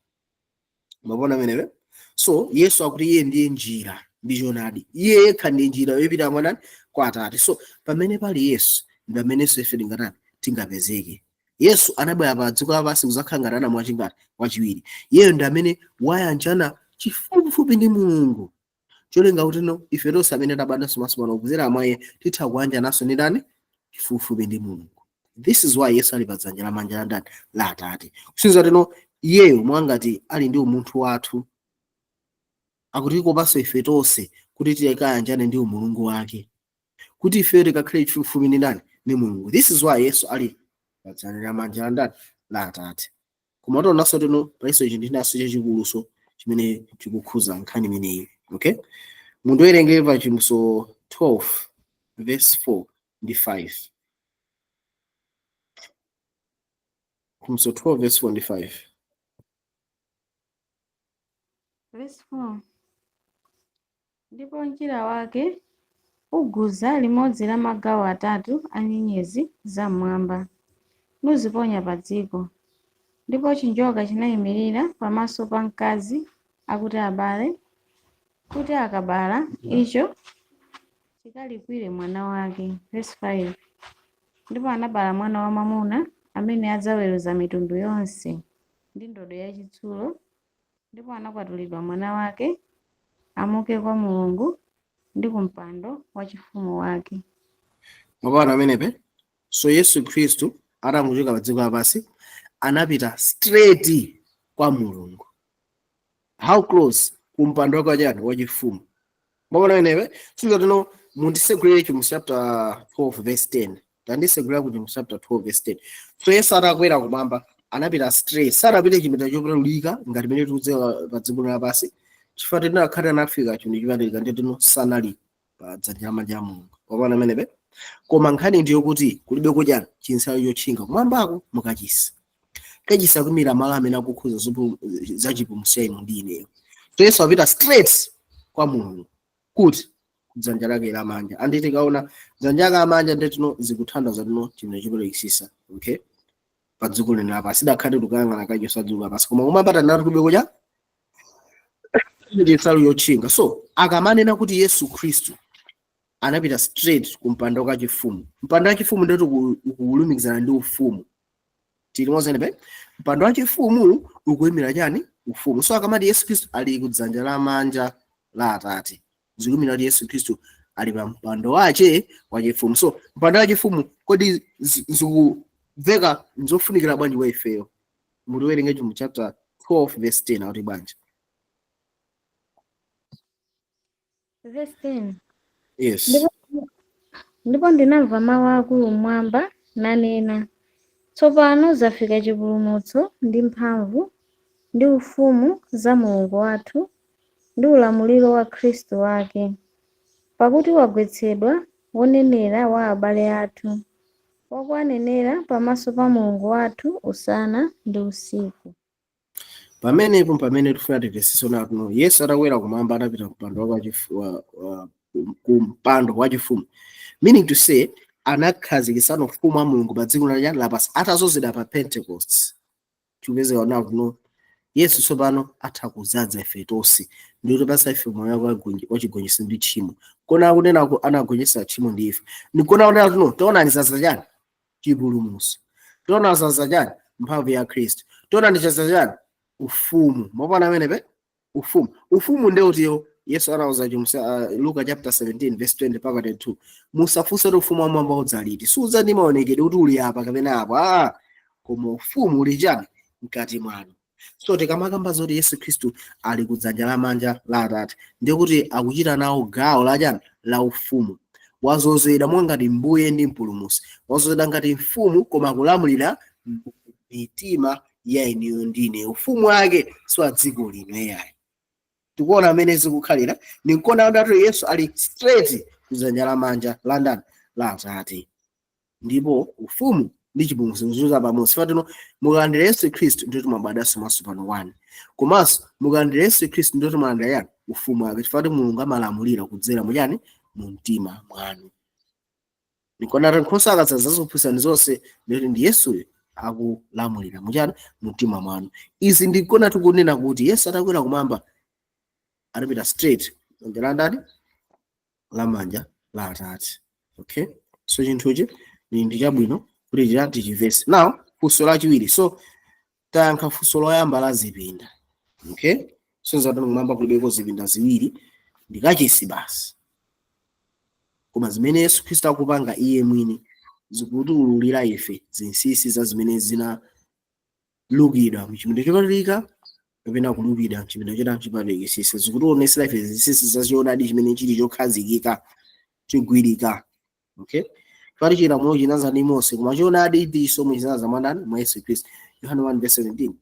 Mapona amenewe. So Yesu akuti iye ndiye njira ndi choonadi, iye yekha ndiye njira yopita mwanani? Kwa Atate. So pamene pali Yesu ndi pamenenso ife tingatani? Tingapezeke. Yesu anabwera pa dziko lapansi kuzakhala ngati ana mwachingati? Wachiwiri. Iyeyo ndi amene wayanjana chifupifupi ndi Mulungu, cholinga kuti no ife tonse amene tabadwanso matsopano kudzera mwa iye titha kuyanjananso ndi ndani? Chifupifupi ndi Mulungu. This is why Yesu ali pa dzanja lamanja la ndani? La Atate. Kusonyeza kuti no iyeyo mwangati ali ndi umunthu wathu, akutikopanso ife tonse kuti tikayanjane ndi umulungu wake, kuti ife tikakhale chifupifupi ndi ndani? Ndi Mulungu. This is why Yesu ali pa dzanja lamanja la ndani? La Atate. Koma tionanso tino palinso chinthu chinanso chachikuluso chimene chikukhuza nkhani imeneyi. Okay, mundiwerenge pa Chivumbulutso 12 verse 4 ndi 5. Chivumbulutso 12 verse 4 ndi 5. Verse 4. Ndipo mchira wake uguza limodzi la magawo atatu a nyenyezi zam'mwamba, nuziponya pa dziko. Ndipo chinjoka chinayimirira pamaso pa mkazi akuti abale, kuti akabala icho chikalikwire mwana wake. Verse 5. Ndipo anabala mwana wamwamuna amene adzaweruza mitundu yonse ndi ndodo yachitsulo, ndipo anakwatulidwa mwana wake amuke kwa Mulungu ndi ku mpando wachifumu wake. Mapana amenepe. So Yesu Khristu atangochoka pa dziko lapansi anapita straight kwa Mulungu. How close? Kumpando wake wachani? Wachifumu. Mapana amenepe. Sinza tino mundisegulire Chivumbulutso chapter 12 verse 10. Tandisegulira ku Chivumbulutso chapter 12 verse 10. So Yesu atakwera kumwamba Anapita straight, sanapite chipinda chopatulika ngati mene tikudziwa pa dziko lapansi, chifukwa tinakhale anafika chinthu chopatulika, nditino sanali pa dzanja lamanja la Mulungu wapana amenepe. Koma nkhani ndiyo kuti kulibe kudyana chinsalu chotchinga kumwambako mukachisi. Kachisi akumira malo amene akukhuza zachipulumutso inu ndi ineyo. So Yesu apita straight kwa Mulungu kuti kudzanja lake lamanja. Anditi tikaona dzanja lake lamanja, nditino zikuthandiza tino chinthu chopatulikisisa, okay, pa dziko lino lapansi. Sidakhale tikuyang'ana kachisi a dziko lapansi, koma kumapata nati kulibe kudya chinsalu yotchinga. So akamanena kuti Yesu Khristu anapita straight ku mpando wachifumu, mpando wachifumu ndoti ukulumikizana ndi ufumu. Tili mozenepe? Mpando wachifumu ukuyimira chani? Ufumu. So akamati Yesu Khristu ali kudzanja lamanja la Atate, zikuyimira kuti Yesu Khristu ali pa mpando wache wachifumu. So mpando wachifumu kodi zikuveka nzofunikira bwanji kwa ifeyo? Mutiwerenge mu chapter 12 verse 10, akuti bwanji? Verse 10. Yes. Ndipo ndinamva mawu akulu mmwamba nanena, "Tsopano zafika chipulumutso ndi mphamvu ndi ufumu za Mulungu wathu ndi ulamuliro wa Khristu wake, pakuti wagwetsedwa wonenera wa abale athu, wakuwanenera pamaso pa Mulungu wathu usana ndi usiku." Pamenepo pamene tifuna timvetsetse natuno, Yesu atakwera kumwamba anapita ku mpando wachifumu, meaning to say anakhazikitsano ufumu wa Mulungu pa dziko lapansi atazozedwa pa Pentecost. Tikupezeka nakuno Yesu tsopano atha kudzaza ife tonse ndi kutipatsa ife moyo wachigonjetso ndi tchimo. Kona akunena anagonjetsa tchimo ndi ife, nikona kunena tuno taonani zaza chani? Chipulumutso. Taona zaza chani? Mphamvu ya Khristu. Taonani chaza chani? Ufumu. Mwaona amenepe? Ufumu, ufumu ndeutiyo. Yesu anawuza chimsa Luka chapter 17 verse 20 mpaka 22, "Musafunse kuti ufumu wamwamba udzaliti. Sudza ndi maonekedwe kuti uli apa kapena apo, ah, koma ufumu uli chani? Mkati mwanu." So tikamakamba zoti Yesu Khristu ali kudzanja lamanja la Atate, ndiye kuti akuchita nawo gawo la chani? La ufumu. Wazozedwa monga ngati mbuye ndi mpulumutsi, wazozedwa ngati mfumu, koma akulamulira mitima ya inuyo ndine. Ufumu wake si wa dziko lino yayi. Tikuona amene zikukhalira, ninkona adati Yesu ali straight kudzanja lamanja la ndani? La Atate. Ndipo ufumu ndi chipulumutso zikuza pamodzi. Fatino mukalandira Yesu Khristu, ndiye mwabadwanso mwatsopano 1, komanso mukalandira Yesu Khristu, ndiye mwalandira yani? Ufumu wake, chifukwa Mulungu amalamulira kudzera muchani? Mu mtima mwanu. Nikona nkhosa akadzaza zophunzitsani zonse, ndikuti ndi Yesuyo akulamulira muchani? Mu mtima mwanu. Izi ndikona tikunena kuti Yesu atakwera kumwamba anapita straight dzanja la ndani? Lamanja la Atate. Okay, so chinthuchi ndi chabwino kuti chita tichivese. Now funso lachiwiri. So tayankha funso loyamba la zipinda, okay? So zatani kumwamba kulibeko zipinda ziwiri, ndikachisi basi. Koma zimene Yesu Khristu akupanga iye mwini zikutiululira ife zinsinsi za zimene zinalukidwa mchipinda chopatulika kapena kulukidwa mchipinda chota chipatulikisisa. Zikutionesera ife zinsinsi za choonadi chimene chili chokhazikika, chogwirika, okay? Pali chilamulo chinaza ndi Mose, koma choonadi ndi chisomo chinaza mwa ndani? Mwa Yesu Khristu. Yohane 1 verse 17.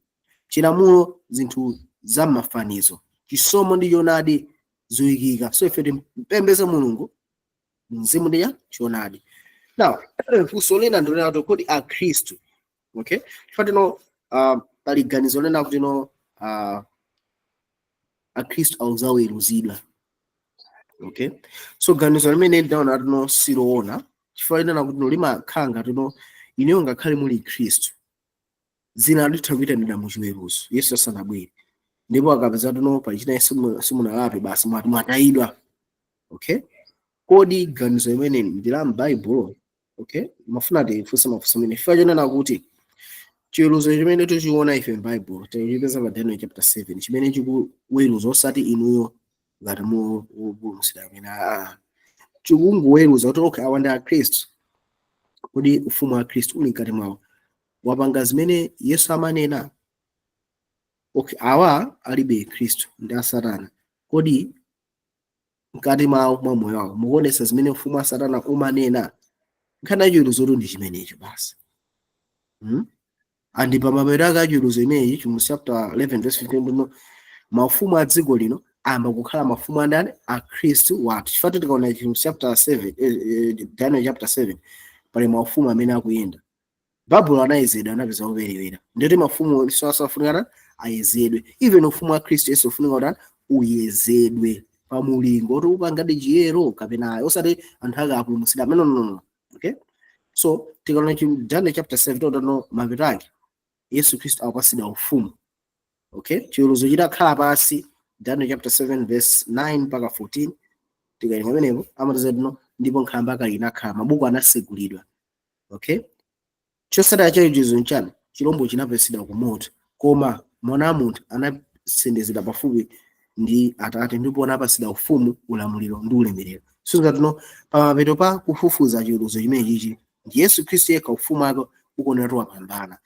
Chilamulo zinthu za mafanizo, chisomo ndi choonadi zoyikika. So ife timpembeze Mulungu mzimu ndi ya choonadi. Now funso lina ndilena kuti kodi akhristu, okay, chifukwa tino pali ganizo lena kuti no akhristu auzaweruzidwa, okay? So ganizo limene ndaona tino siloona, chifukwa linena kuti no limakhala ngati no ineyo ngakhale muli Khristu zina litha kuyitanidwa muchiweruzo Yesu asanabwere, ndipo akapeza tino pachina simunalape, basi mwati mwatayidwa, okay? Kodi ganizo limene ndi la m'Baibulo? Okay, mafuna tifunse mafunso amene chifukwa chonena kuti chiweruzo chimene tichiona ife m'Baibulo tichipeza pa Daniel chapter 7, chimene chikuweruza osati inuyo ngati mupulumutsidwa amene aa, chikungoweruza kuti okay, awa ndi akhristu. Kodi ufumu wa Khristu uli mkati mwawo? Wapanga zimene Yesu amanena? Okay, awa alibe Khristu, ndi a Satana. Kodi mkati mwawo, mwa moyo wawo, mukuonetsa zimene ufumu wa Satana umanena? Nkhani yachiweruzo ndi chimenecho basi. And pamapeto ake achiweruzo imeneyi, Chivumbulutso chapter 11 verse 15, ndino maufumu a dziko lino ayamba kukhala mafumu andani? A Khristu wathu. Chifukwa tikaona Chivumbulutso chapter 7, Daniel chapter 7, pali maufumu amene akuyenda. Babulo anayezedwa, anapeza operewera. Ndiyoti mafumu asafunikana ayezedwe. Even ufumu wa Khristu Yesu ufunika kuti uyezedwe pamulingo kuti upangadi chiyero kapena ayi, osati anthu ake apulumutsidwa. No, no, no, no. Okay, so tikaona Daniel chapter 7, totano mapeto ake Yesu Khristu akupatsidwa ufumu. Okay, chiweruzo chitakhala pansi, Daniel chapter 7 verse 9 mpaka 14, tikawerenga pamenepo amatiza tino ndipo nkhalamba kale inakhala, mabuku anasegulidwa. Okay, chotsatira cha chiweruzo nchani? Chilombo chinapatsidwa ku moto, koma mwana wa munthu anasendezedwa pafupi ndi Atate ndipo anapatsidwa ufumu, ulamuliro ndi ulemerero. So tino pamapeto pa kufufuza chiweruzo chimene chichi ndi Yesu Khristu yekha ufumu wake ukuonera wapambana.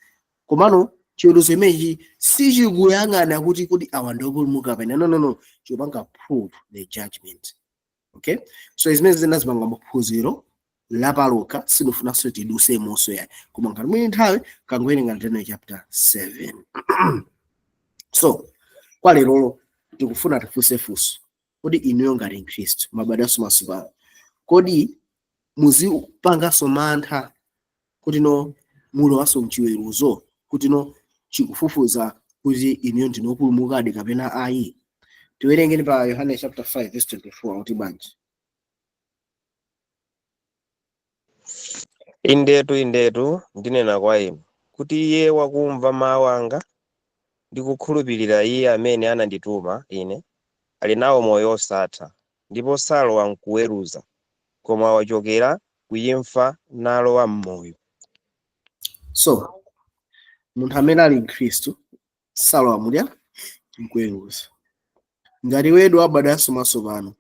Komano chiweruzo chimenechi sichikuyang'ana kuti kodi awa ndi opulumuka kapena no, no, no, chikupanga prove the judgment. Okay, so zimene zinazipanga maphunziro lapaloka, sinofunanso tidusemonso yayi, koma ngati mwini nthawi kangowerenga Daniel chapter 7. So kwa lerolo tikufuna tifunse funso: kodi inuyo ngati Mkhristu mabadwanso matsopano, kodi muzipanganso mantha kuti no mulowanso mchiweruzo, kuti no chikufufuza kuti inuyo ndinopulumukadi kapena ayi? Tiwerengeni pa Yohane chapter 5 verse 24, kuti bwanji? Indetu, indetu, ndinena kwa inu, kuti iye wakumva mawu anga ndi kukhulupirira iye amene anandituma ine, ali nawo moyo osatha, ndipo salowa mkuweruza, koma wachokera kuimfa nalowa m'moyo. So munthu amene ali Mkhristu salowa mulya mkuweruza. Ngati wedu wabadwanso matsopano,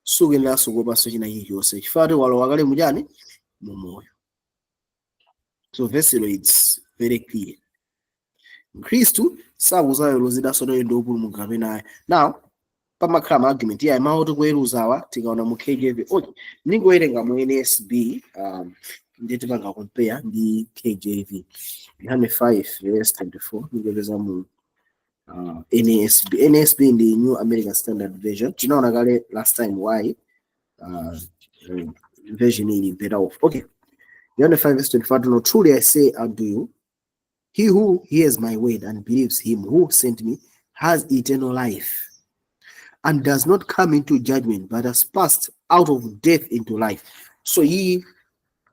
sukuyeneranso kuopanso china chilichonse, chifukwa kuti walowa kale muchani? Mu moyo. So verse is very clear. Mkhristu sakuzaweruzidwanso kuti ndi wopulumuka kapena ayi. Now pamakhala ma argument yayi mawu oti kuweruzawa tikaona mu KJV. Okay, ndingowerenga mu NASB, ndiye tipanga compare ndi KJV. Yohane 5 verse 24, ndingopeza mu NASB. NASB ndi New American Standard Version. Tinaona kale last time why version ili better off. Okay, Yohane 5 verse 24, no, truly I say unto you, he who hears my word and believes him who sent me has eternal life, and does not come into judgment, but has passed out of death into life. So he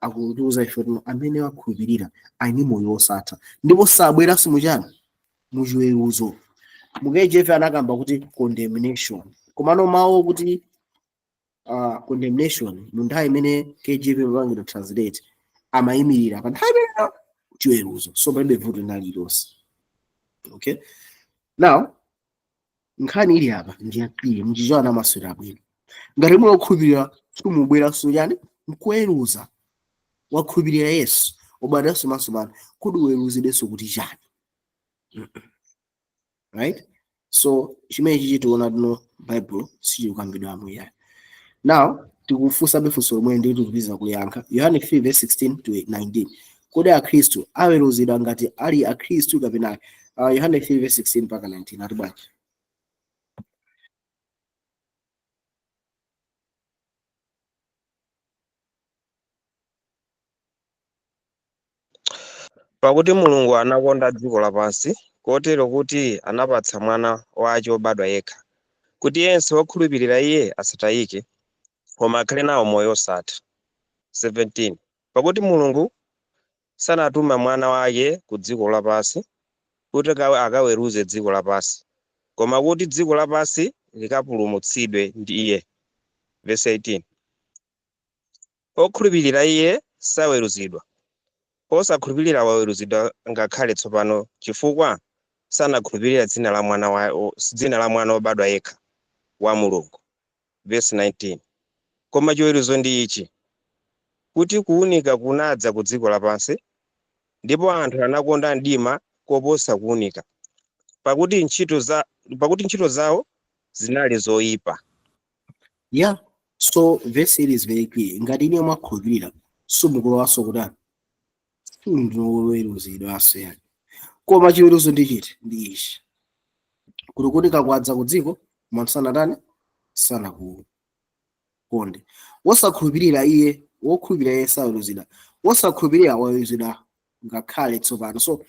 akutiuza ife kuti amene wakhulupirira ali ndi moyo wosatha ndipo sabweranso muchani? Muchiweruzo. Mu KJV anakamba kuti condemnation, komano mawu kuti condemnation mu nthawi imene KJV imapangidwa translate amayimirira pa nthawi imeneyo chiweruzo, so palibe vuto lina lililonse. Okay, now nkhani ili apa ndi yakwiye mchicho anamaswera bwino. Ngati munakhulupirira simubweranso chani? Mkuweruza. Wakhulupirira Yesu, ubadwanso matsopano, kuti uweruzidwenso kuti chani? Right, so chimene chichi tiona tino Bible sichikukambidwa amuyaya. Now tikufunsabe funso lomwe ndi tikupitiriza kuyankha. Yohane 3 verse 16 to 19, kodi akhristu aweruzidwa ngati ali akhristu kapena? Yohane 3 verse 16 mpaka 19 ati bwanji? Pakuti Mulungu anakonda dziko lapansi, kotero kuti anapatsa mwana wace wobadwa yekha, kuti yense wokhulupirira iye asatayike, koma akhale nawo moyo osatha. 17 pakuti Mulungu sanatuma mwana wake ku dziko lapansi kuti akaweruze dziko lapansi, koma kuti dziko lapansi likapulumutsidwe ndi iye. Verse 18, okhulupirira iye saweruzidwa, osakhulupirira waweruzidwa ngakhale tsopano, chifukwa sanakhulupirira dzina la mwana wobadwa yekha wa Mulungu. Verse 19, koma chiweruzo ndi ichi, kuti kuwunika kunadza ku dziko lapansi, ndipo anthu anakonda mdima koposa kuwunika, pakuti ntchito zawo zinali zoyipa. Yeah, so verse is very clear. Ngati ine mwakhulupirira simukulowanso kutani? Sindiweruzidwanso yani. Koma chiweruzo ndi chiti? Ndi ichi, kuti kuunika kwadza ku dziko, munthu sanatani, sanakukonde. Wosakhulupirira iye, wokhulupirira iye saweruzidwa, wosakhulupirira waweruzidwa ngakhale tsopano. So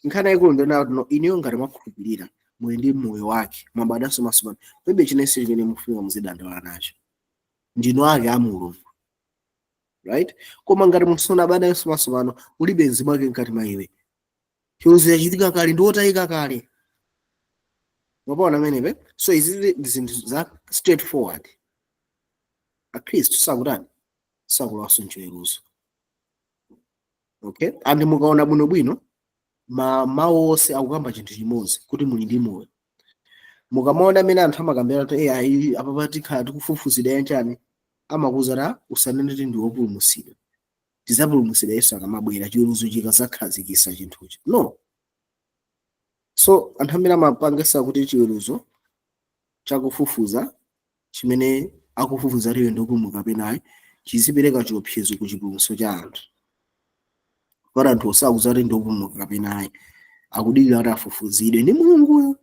nkhani yayikulu ndionena kuti no, inuyo ngati mwakhulupirira, muli ndi moyo wake, mwabadwanso mwatsopano, palibe chinense chimene mufunika muzidandaula nacho, ndinu ake a Mulungu, right? Koma ngati munthu sunabadwenso mwatsopano, ulibe mzimu wake mkati mwa iwe, chiweruzo chachitika kale, ndi wotayika kale. Mwapaona amenepe? So izi ndi zinthu za straightforward. Akhristu sakutani? Sakulowanso mchiweruzo. Okay, and mukaona bwinobwino ma mawu onse akukamba chinthu chimodzi, kuti muli ndi moyo. Mukamaona amene anthu amakambira kuti ayi, apa tikhala tikufufuzidwa yanchani, amakuza ta usanene kuti ndi wopulumutsidwa, tidzapulumutsidwa Yesu akamabwera, chiweruzo chikazakhazikitsa chinthucho. No. So anthu amene amapangisa kuti chiweruzo chakufufuza chimene akufufuza iwe ndopulumuka kapena ayi, chizipereka chiopsezo ku chipulumutso cha anthu, kuti anthu osakuza kuti ndopulumuka kapena ayi, akudikira kuti afufuzidwe ndi Mulunguyo.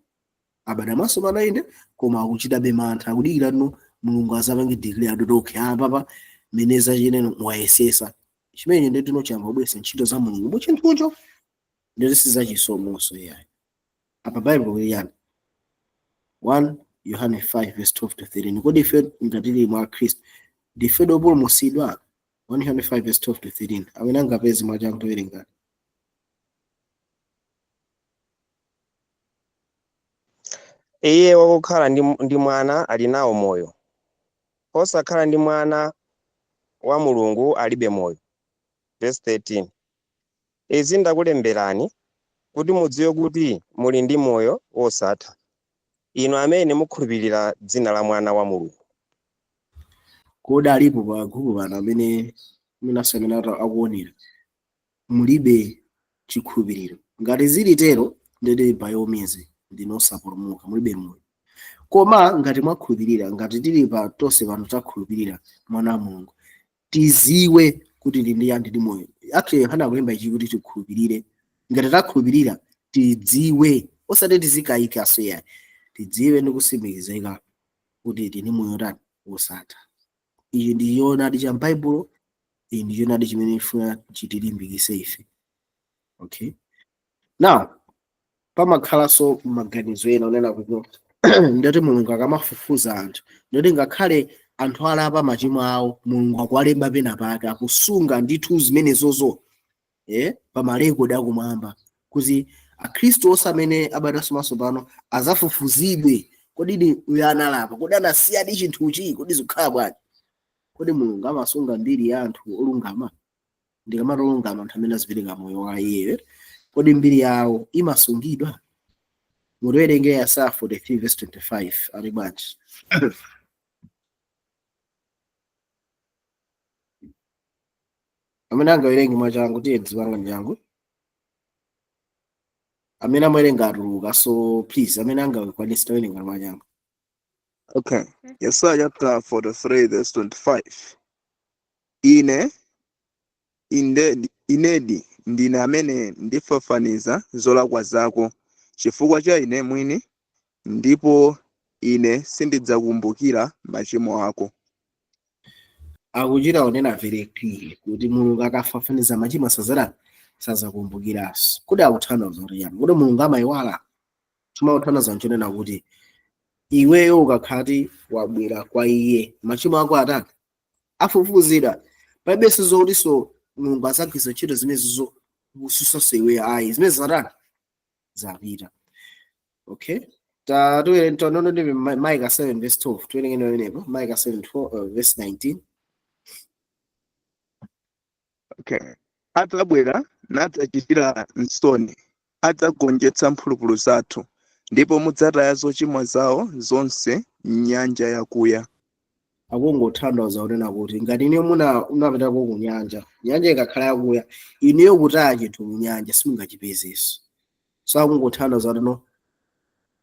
Abadwa mwatsopano inde, koma akuchitabe mantha, akudikira no Mulungu azapange declare kuti okay, apapa mene zachineno mwayesesa chimene ndi tino chiyamba kubweretsa ntchito za Mulungu mu chinthucho, nditi sizachisomoso yayi. Apa Bible kuti yani? 1 Yohane 5 verse 12 to 13. Kodi ife ngatili mwa Khristu ndife opulumutsidwa? 1 Yohane 5 verse 12 to 13. Amene angapeze mwachangu, towerenga. Iye wakukhala ndi mwana ali nawo moyo, osakhala ndi mwana wa Mulungu alibe moyo. Verse 13. Izi ndakulemberani kuti mudziwe kuti muli ndi moyo wosatha, inu amene mukhulupirira dzina la Mwana wa Mulungu. Kodi alipo pa group pano amene mwinanso amene akuonera mulibe chikhulupiriro? Ngati zili tero, ndete by all means ndinu osapulumuka, mulibe moyo. Koma ngati mwakhulupirira, ngati tili pa tonse pano takhulupirira Mwana wa Mulungu, tiziwe kuti ndi ndi ndi moyo. Actually Yohana akulemba ichi kuti tikhulupirire. Ngati takhulupirira, tidziwe, osati tizikayikaso yayi, tidziwe ndi kutsimikizika kuti tili moyo tani? Wosatha. Ichi ndi choonadi cha Baibulo, iyi ndi choonadi chimene ifuna chitilimbikise ife. Okay, now pamakhalanso maganizo ena onena kuti ndati Mulungu akamafufuza anthu, ndati ngakhale anthu alapa machimo awo, Mulungu akuwalemba pena pake, akusunga ndithu zimenezozo pa marekodi akumwamba, kuti akhristu onse amene abadwanso mwatsopano azafufuzidwe. Kodi ni uyo analapa? Kodi anasiyadi chinthuchi? Kodi zikukhala bwanji? Kodi Mulungu amasunga mbiri ya anthu olungama? Ndikamati olungama, anthu amene azipereka moyo wa iyeyo, kodi mbiri yawo imasungidwa? Mutiwerenge Yesaya 43 verse 25, ali bwanji? Amene angawerenge mwachangu, tiye dzipanga changu. Amene amawerenga atuluka, so please, amene angakwanise tawerenga mwachangu. Okay. Yesaya chapter 43 verse 25. Ine inde, inedi ndine amene ndifafaniza zolakwa zako chifukwa cha ine mwini, ndipo ine sindidzakumbukira machimo ako. Akuchita kunena very clear kuti Mulungu akafafaniza machimo sazara sazakumbukiranso. Kodi akutanthauza kuti yani? Kodi Mulungu amayiwala? Chimene akutanthauza nchonena kuti iweyo ukakhati wabwera kwa iye, machimo ako atani? Afufuzidwa. Palibenso zokutinso Mulungu azagwiritsa ntchito zimenezo kususanso iweyo, ayi, zimene zatani? Zapita. Okay, tatiwere tonono ndi Micah 7 verse 12. Tiwerengeni pamenepo Micah 7 12, verse 19. Okay. Adzabwera nadzachitira nsoni, adzagonjetsa mphulupulu zathu, ndipo mudzataya zochimwa zawo zonse m'nyanja yakuya. Akungotanthauza kunena kuti ngati inuyo muna unapitako ku nyanja, nyanja ikakhala yakuya, inuyo kutaya chinthu mu nyanja simungachipezenso. So akungotanthauza kuti no,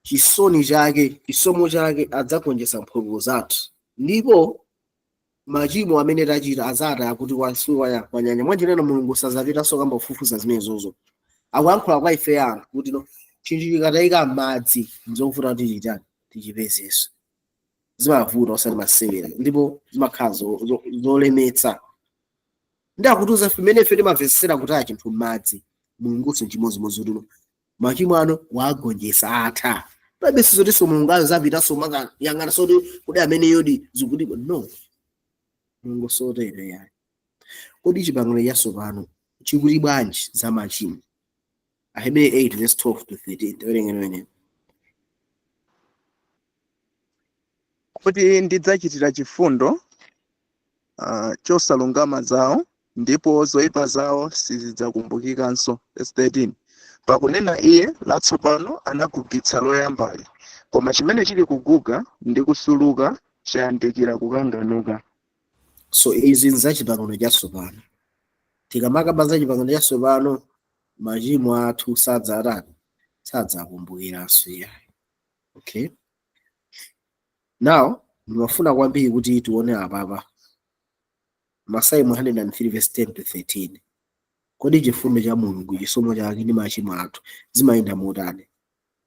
chisoni chake, chisomo chake, adzagonjetsa mphulupulu zathu, ndipo machimo amene tachita azataya kuti wansi kwa nyanja. Mwanjireno Mulungu sazapitanso kamba kufufuza zimenezozo. Akuyankhula kwa ife anthu kuti no, chinthu chikatayika m'madzi nzovuta kuti chitani, tichipezenso. Zimavuta, osati masewera, ndipo zimakhala zolemetsa. Ndi akutiuza pamene ife timamvetsera kutaya chinthu m'madzi, Mulungunso chimodzimodzi kuti no, machimo ano wagonjetsa, atha. Palibe sizotinso Mulungu azapitanso makayang'ana soti kuti amene yodi zikuti no. Mulungu sotere yayi. Kodi chipangano chatsopano chikuti bwanji za machimo? Aheberi 8 verse 12 to 13, tawerengeni weneyo. Kuti ndidzachitira chifundo chosalungama zawo, ndipo zoyipa zawo sizidzakumbukikanso. Verse 13, pakunena iye latsopano anagugitsa loyambali, koma chimene chili kuguga ndi kusuluka chayandikira kukanganuka. So izi nza chipangano chatsopano. Tikamakamba za chipangano chatsopano, machimo athu sadzatani, sadzakumbukiranso yayi. Okay, now ndimafuna kwambiri kuti tione apapa Masalimo 103 verse 10 to 13. Kodi chifundo cha Mulungu, chisomo chake ndi machimo athu zimayenda motani?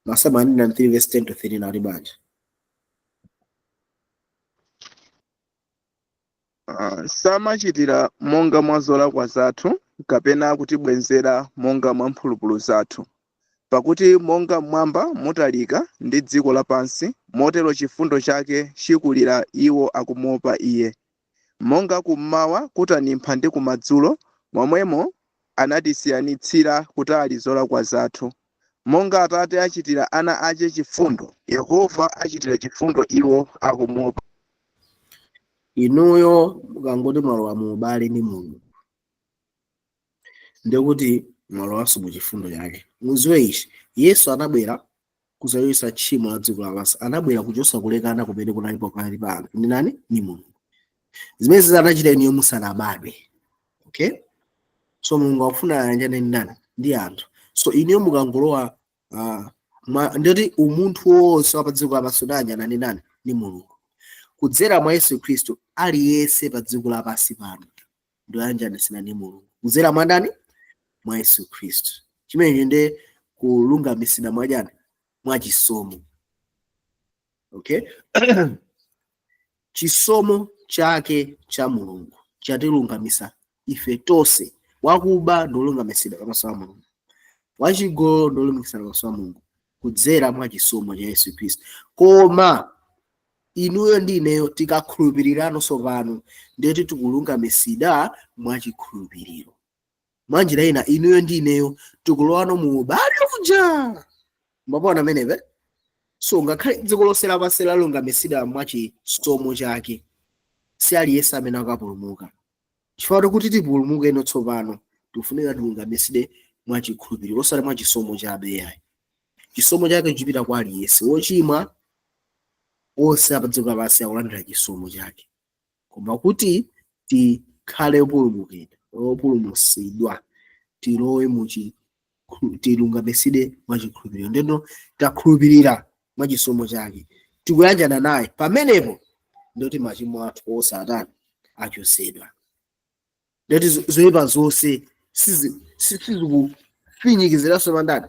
Masalimo 103 verse 10 to 13 ali bwanji? Samachitira monga mwa zolakwa zathu, kapena kutibwezera monga mwa mphulupulu zathu. Pakuti monga mmwamba mutalika ndi dziko lapansi, motero chifundo chake chikulira iwo akumuopa iye. Monga kummawa kutanimpha ndi kumadzulo, momwemo anatisiyanitsira kutali zolakwa zathu. Monga atate achitira ana ache chifundo, Yehova achitira chifundo iwo akumuopa. Inuyo mukangoti mwalowa mu ubale ndi Mulungu, ndikuti mwalowanso mu chifundo chake. Muziwe ichi: Yesu anabwera kudzachotsa tchimo la dziko lapansi, anabwera kuchotsa kulekana kumene kunalipo pakati pa anthu ndi nani? Ni Mulungu. Zimene anachita inuyo musanabadwe. Okay, so Mulungu akufuna ayanjane ndi ndani? Ndi anthu. So inuyo mukangolowa ndiyoti umunthu wonse wa pa dziko lapansi unayanjana ndi ndani? Ndi Mulungu kudzera mwa Yesu Khristu. Aliyense pa dziko lapansi pano ndoyanjanisana ndi Mulungu kudzera mwa ndani? Mwa Yesu Khristu. Chimenechi ndi kulungamisidwa mwachani? Mwachisomo. Okay, chisomo chake cha Mulungu chatilungamisa ife tonse. Wakuba ndolungamisidwa pamaso pa Mulungu, wachigololo ndolungamisidwa pamaso pa Mulungu kudzera mwa chisomo cha Yesu Khristu. Koma inuyo ndi ineyo tikakhulupirirano tsopano, ndiyoti tikulungamisidwa mwa chikhulupiriro. Mwanjira ina, inuyo ndi ineyo tikulowano mu ubale uja mapona amenepe. So ngakhale dziko lonse lapansi lalungamisidwa mwa chisomo chake, si aliyense amene akapulumuka, chifukwa kuti tipulumuke ino tsopano tikufunika tilungamisidwe mwa chikhulupiriro, osati mwa chisomo chabe yayi. Chisomo chake chipita kwa aliyense wochimwa onse apa dziko lapansi akulandira chisomo chake, koma kuti tikhale opulumukidwa, opulumutsidwa, tilowe muchi tilungamisidwe mwa chikhulupiriro. Ndeno takhulupirira mwa chisomo chake, tikuyanjana naye, pamenepo ndoti machimo athu onse atani? Achotsedwa. Ndoti zoyipa zonse sizikufinyikiziranso pandani?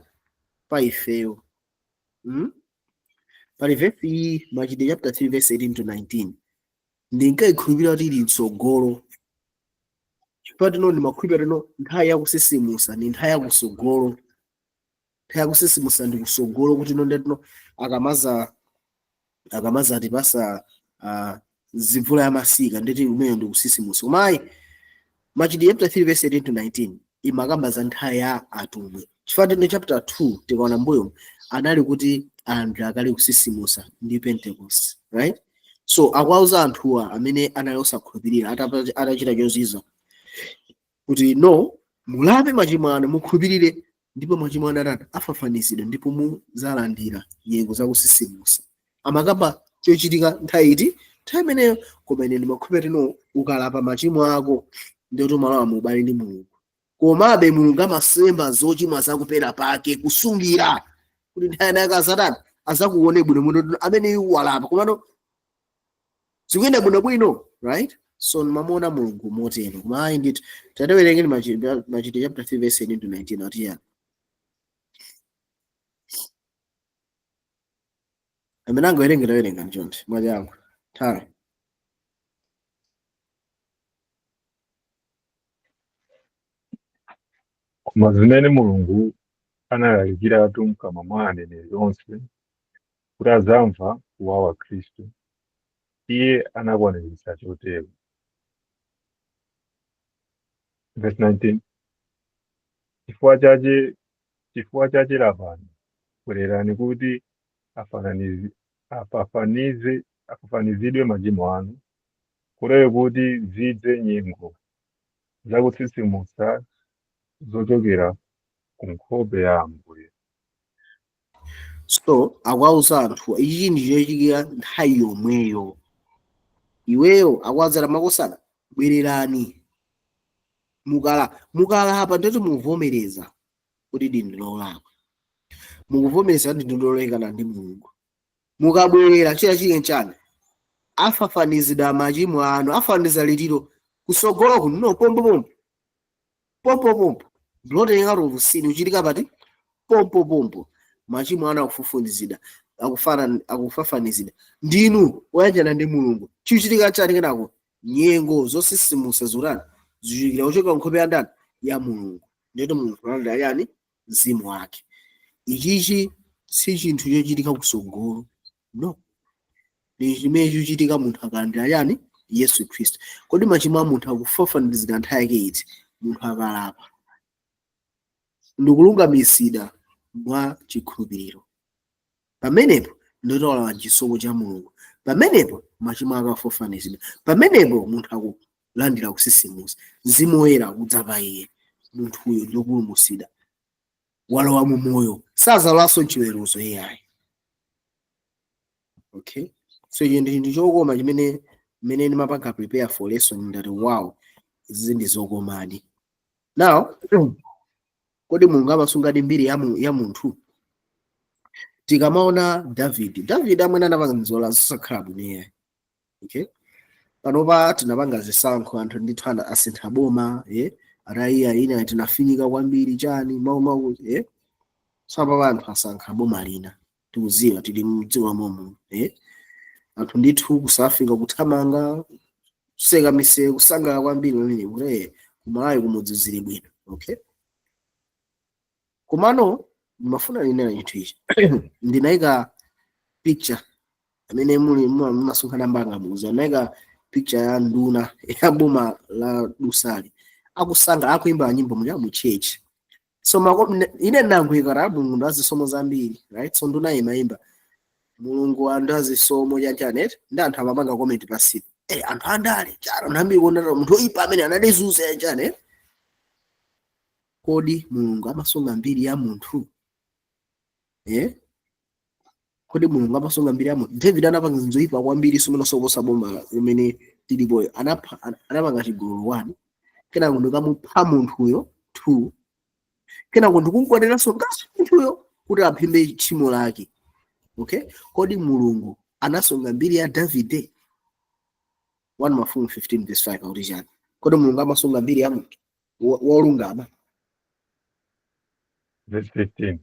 Pa ifeyo. Pali vesi iyi, Machitidwe chapter 3 verse 18 to 19. Ndinkayikhulupirira kuti ili mtsogolo, chifukwa tino ndimakhulupirira tino nthawi yakusisimusa ndi nthawi yakusogolo. Nthawi yakusisimusa ndi kusogolo, kuti ino ndetino akamaza atipasa zimvula yamasika, ndeti umeyo ndi kusisimusa. Koma ayi, Machitidwe chapter 3 verse 18 to 19 imakamba za nthawi ya atumwi, chifukwa tino chapter 2 tikaona mbuyo anali kuti anthu akali kusisimusa ndi Pentecost, right? So akuwauza anthuwa amene anali osakhulupirira atachita chozizwa kuti no, mulape machimo anu, mukhulupirire, ndipo machimo anu atatu afafanizidwa, ndipo muzalandira nyengo zakusisimusa. Amakamba chochitika nthawi iti? Nthawi imeneyo. Koma ine ndimakhulupirira tino ukalapa machimo ako ndiyoti umalowa mu ubale ndi Mulungu. Komabe Mulungu amasemba zochimwa zakupera pake, kusungira kuti nthawi inayake azatani? Azakuone bwinobwino amene walapa, komano zikuyenda bwinobwino, right? So ndimamuona Mulungu motero, koma ayi ndithu. Tatiwerengeni Machitidwe chapter 3 verse 18 to 19, ati yani? Amene angawerengera werenga njonde mwachangu nthawi. Koma zimene Mulungu analalikiratu m'kamwa mwa aneneri onse kuti adzamva kuwawa Khristu, iye anakwaniritsa chotero. Verse 19. Chifukwa chache lapani, bwererani kuti afafanizidwe machimo anu, kotero kuti zidze nyengo zakutsitsimutsa zochokera ku nkhope ya Ambuye. So akuwauza anthu ichi ndi chochitika nthawi yomweyo. Iweyo akuwazera makosana, bwererani. Mukalapa ndeti muvomereza kuti ndinu lolakwa, mukuvomereza kuti ndinu lolekana ndi Mulungu. Mukabwerera china chili nchani? Afafanizidwa machimo anu. Afaniza litiro? Kusogolo kuno? No, pompo pompo, pompo pompo. Blotting out of sin uchitika pati? Pompo pompo. Machimo anu akufufunizidwa, akufana akufafanizidwa, ndinu oyanjana ndi Mulungu. Chichitika chani kenako? Nyengo zosisimusa zurani zichitikira kuchoka nkhope ya ndani? Ya Mulungu. Ndiyoti Mulungu analandira yani? Mzimu wake. Ichichi si chinthu chochitika kusogolo, no, ndi chimene chikuchitika munthu akalandira yani? Yesu Khristu. Kodi machimo a munthu akufafanizidwa nthawi yake iti? Munthu akalapa ndikulungamisidwa mwa chikhulupiriro, pamenepo ndotawala chisomo cha Mulungu, pamenepo machimo akafafanizidwa, pamenepo munthu akulandira kusisimusa, Mzimu Woyera kudza pa iye. Munthuyo ndikupulumutsidwa, walowa mu moyo, sazalowanso mchiweruzo iyayi. Okay, so ichi ndi chinthu chokoma chimene mmene ndimapanga prepare for lesson ndati, wow, izi ndi zokomadi. Now, kodi Mulungu amasungadi mbiri ya munthu? Tikamaona David amwene anapanga nzola zosakhala bwino iyayi. Okay, panopa tinapanga zisankho, anthu ndithu ana asintha boma, ataiya ina tinafinyika kwambiri chani mau mau, so apapa anthu asankha boma lina. Tikuziwa tili mdziko momo, anthu ndithu ku South Africa kuthamanga, kuseka misewu, kusangalala kwambiri pamene kuti kumalawi kumudzi zili bwino. Okay, komano ndimafuna linena chinthu ichi. Ndinayika picture amene muli mumasonkhana mbanga muza, ndinayika picture ya nduna ya boma la Dusali akusanga, akuimba nyimbo muja mu church. So mako ine nankhuyikara Mulungu ndi azisomo zambiri, right? So nduna imayimba Mulungu anthu azisomo chanchani ndi anthu amapanga comment pasipo, anthu andale chana, anthu ambiri kuonera munthu oyipa amene anatizuza chani. Kodi Mulungu amasunga mbiri ya munthu? Kodi Mulungu amasunga mbiri ya munthu? David anapanga zinthu zoyipa kwambiri simene sokosa boma limene tilipoyo. Anapha, anapanga chigololo 1, kenako ndikamupha munthuyo 2, kenako ndikumkwatiranso mkazi munthuyo kuti aphimbe tchimo lake. Okay, kodi Mulungu anasunga mbiri ya Davide? 1 Mafumu 15 verse 5 akuti chani? Kodi Mulungu amasunga mbiri ya munthu wolungama? Verse 15.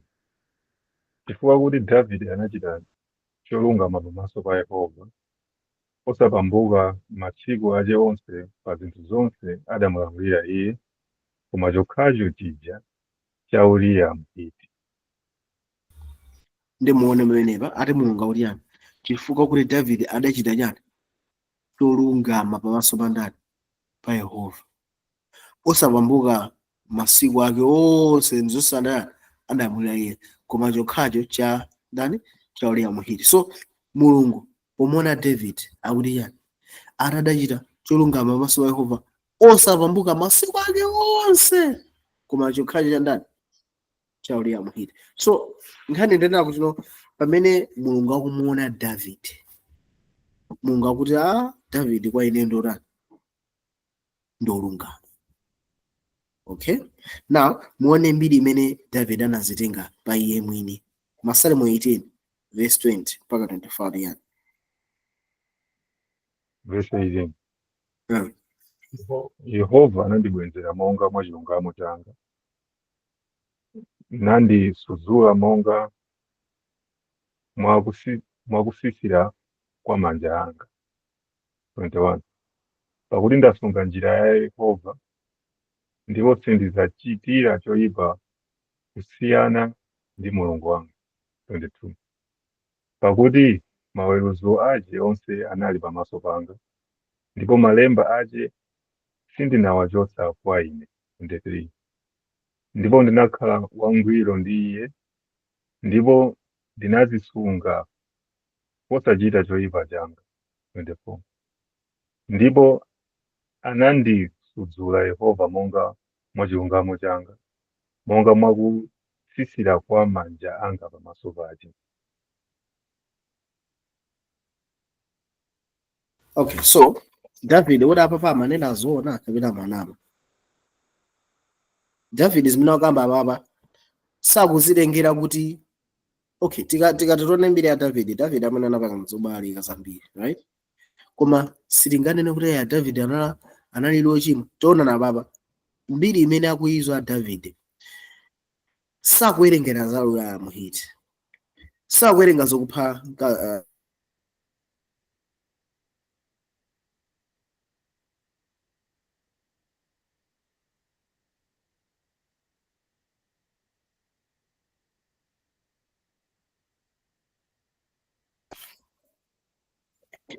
Chifukwa kuti Davide anachita cholungama pamaso pa Yehova, osapambuka masiku ake onse pa zinthu zonse adamulamulira iye, koma chokhacho chija cha Uriya Mhiti. Ndi muone pamenepa ati Mulungu akuti chani? Chifukwa kuti Davide adachita chani? Cholungama pamaso pa ndani? Pa Yehova, osapambuka masiku ake onse nzonse adalamulira iye, koma chokhacho cha ndani? Cha Uriya Mhiti. So Mulungu pomuona David akuti chani? Atadachita cholungama pamaso pa Yehova, osapambuka masiku ake onse, koma chokhacho cha ndani? Cha Uriya Mhiti. So nkhani ndinena kuti no, pamene Mulungu akumuona David, Mulungu akuti, a David kwa ine ndotani? Ndolungama. Okay, now muone mbiri imene David anazitenga pa iye mwini. Masalimo 18 verse 20 mpaka 25 yani? Verse 18. Yehova anandibwezera monga mwa chilungamo changa, nandisudzula monga mwa mwakusisira kwa manja anga. 21 Pakuti ndasunga njira ya Yehova, ndipo sindidzachitira choyipa kusiyana ndi Mulungu wanga. 22 Pakuti maweruzo ace onse anali pamaso panga, ndipo malemba ace sindinawachotsa kwa ine. 23 Ndipo ndinakhala wangwiro ndi iye, ndipo ndinazisunga posachita choyipa changa. 24 Ndipo anandisudzula Yehova monga mwa chilungamo changa, monga mwakusisira kwa manja anga pamaso pace. Okay, so David woti apapa amanena zoona kapena amanama? David zimene wakamba apapa sakuzitengera kuti okay, tikati tione mbiri ya David, David amene anapanga zobalika zambiri, right? Koma sitinganene kuti ya David anali wochimwa. Tiona na apapa mbiri imene akuyizwa David sakuwerengera za Uriah Muhiti, sakuwerenga zokupha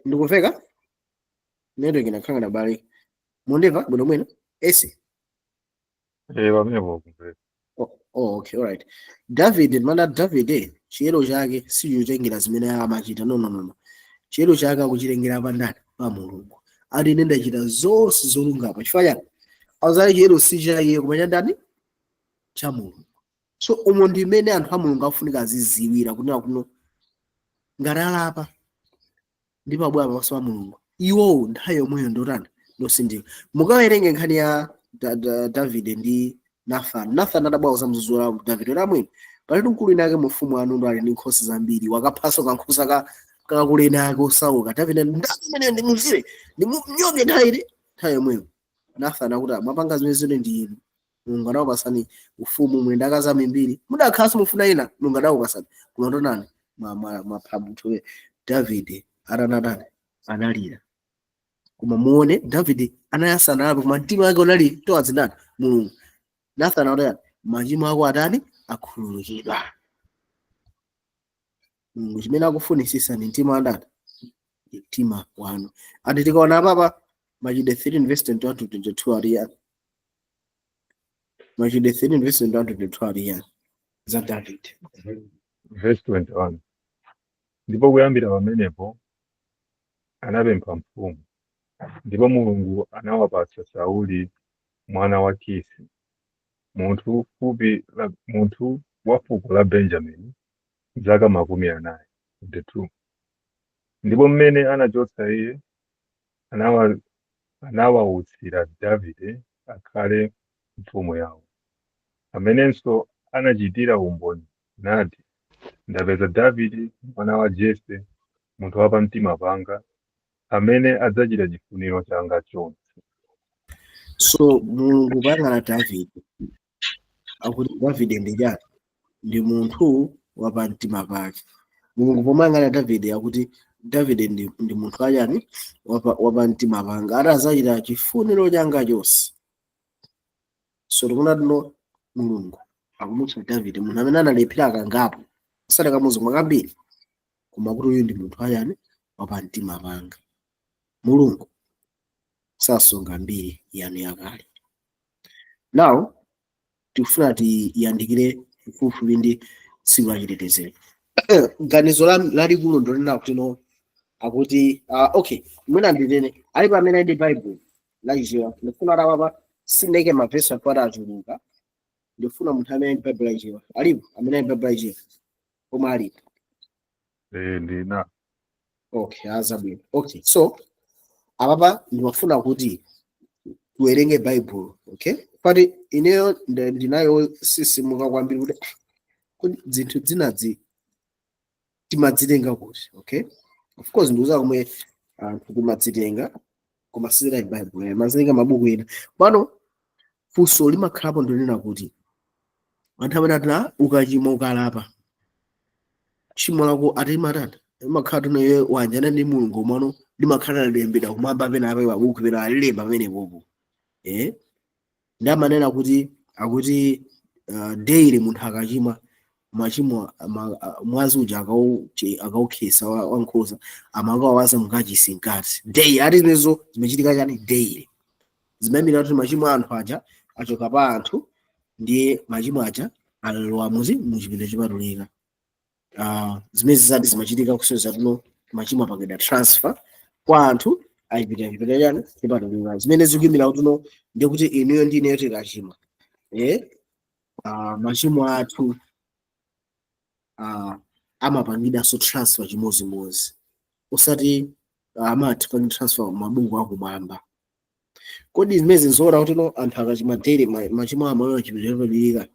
ndikumveka network inakhala na bali mundimva bwino mwino esi. Pamenepo kumveka. Oh, okay, alright. David, mana David chiyero chake sichotengera zimene amachita. No, no, no, no. Chiyero chake akuchitengera pa ndani? Pa Mulungu. Ati ine ndachita zonse zolungama. Chifukwa chani? Awuzali chiyero si cha iye koma cha ndani? Cha Mulungu. So umo ndi mmene anthu a Mulungu afunika aziziwira kunena kuno ngati alapa ndipo abwera pamaso pa Mulungu, iwowo nthawi yomweyo ndotani ndosindika. Mukawerenge nkhani ya David ndi Nathan. Nathan adabwera kuzamudzudzula David kuti amwene palitu mkulu ina ake mu ufumu wanu ndo ali ndi nkhosa zambiri, wakaphanso kankhosa kakulu ena ake osauka. David anati, ndani ameneyo ndimuzire ndimunyoke nthawi iti nthawi yomweyo. Nathan akuti mwapanga zimene zone ndi inu, Mulungu anakupasani ufumu, muli ndi akazi ambiri, mudakhalanso mufuna ina, Mulungu anakupasani, koma tonani mwapha munthu. David atanatani analira. Koma muone David anayasana apo, koma mtima wake unali towards ndani? Mulungu. Nathan akuti machimo ako atani? Akhululukidwa. Mulungu chimene akufunisisa ni mtima wandani? Mtima wanu. Ati tikaona apapa Machitidwe 13 verse 21 to 22 ali yani. Machitidwe 13 verse 21 to 22 ali yani za David. Verse 21 Ndipo kuyambira pamenepo anapempha mfumu, ndipo Mulungu anawapatsa Sauli mwana wa Kisi, munthu wa fuko la Benjamini, zaka 40. 22 Ndipo mmene anachotsa iye, anawautsira Davide akhale mfumu yawo, amenenso anachitira umboni nati, Ndapeza Davide mwana wa Jese, munthu wa pamtima panga, amene adzachita chifuniro changa chonse. So Mulungu pangana David akuti David ndi chani? Ndi munthu wa pamtima pake. Mulungu pomayang'ana David akuti David ndi munthu achani? Wa pamtima panga, ati adzachita chifuniro changa chonse. So tikuona tino Mulungu akumutcha David munthu amene analephera kangapo, osati kamodzi koma kambiri, koma kuti uyu ndi munthu achani? Wa pamtima panga. Mulungu sasunga mbiri yanu yakale. Now tikufuna tiyandikire kufupi ndi tsiku la chitetezero. Ganizo lalikulu ndonena kuti no akuti okay, mwina ndinene alipo amene ali ndi Bible lachichewa, ndifuna atapapa sindeke mavesi apo atachuluka, ndifuna munthu amene ali ndi Bible lachichewa. Alipo amene ali ndi Bible lachichewa koma alipo? Ndina. Okay, azabwino. Okay, so apapa ndimafuna kuti tiwerenge Bible, okay? Pati ineyo ndinayo sisimuka kwambiri kuti kuti zinthu zinazi timadzitenga kuti, okay? Of course ndikuza komwe anthu kumadzitenga, koma sizidali Bible, mazitenga mabuku ena. Pano funso limakhalapo ndinena kuti anthu amene atila ukachimwa ukalapa tchimo lako atimatani Imakhala tuno wanjana ndi Mulungu, mano limakhala lalembedwa kumwamba pena ape pabuku pena alilemba pamenepopo. Ndi amanena kuti akuti daily munthu akachimwa machimo mwazi uja akaukhesa wankhosa amakawaza mukachisi mkati daily. Ati zimenezo zimachitika chani? Daily. Zimayimira kuti machimo a anthu aja achoka pa anthu, ndiye machimo aja alowa muzi muchipinda chopatulika. Zimene zizati zimachitika kusonyeza tuno machimo apangidwa transfer kwa anthu, ayipita chipinda chani? Chopatulika. Zimene zikuyimira kuti no, ndiye kuti inuyo ndi ineyo tikachimwa, machimo athu amapangidwanso transfer chimozimozi, usati amati transfer mabuku akumwamba. Kodi zimene nzoona kuti no, anthu akachimwa daily machimo amalowa chipinda chopatulika?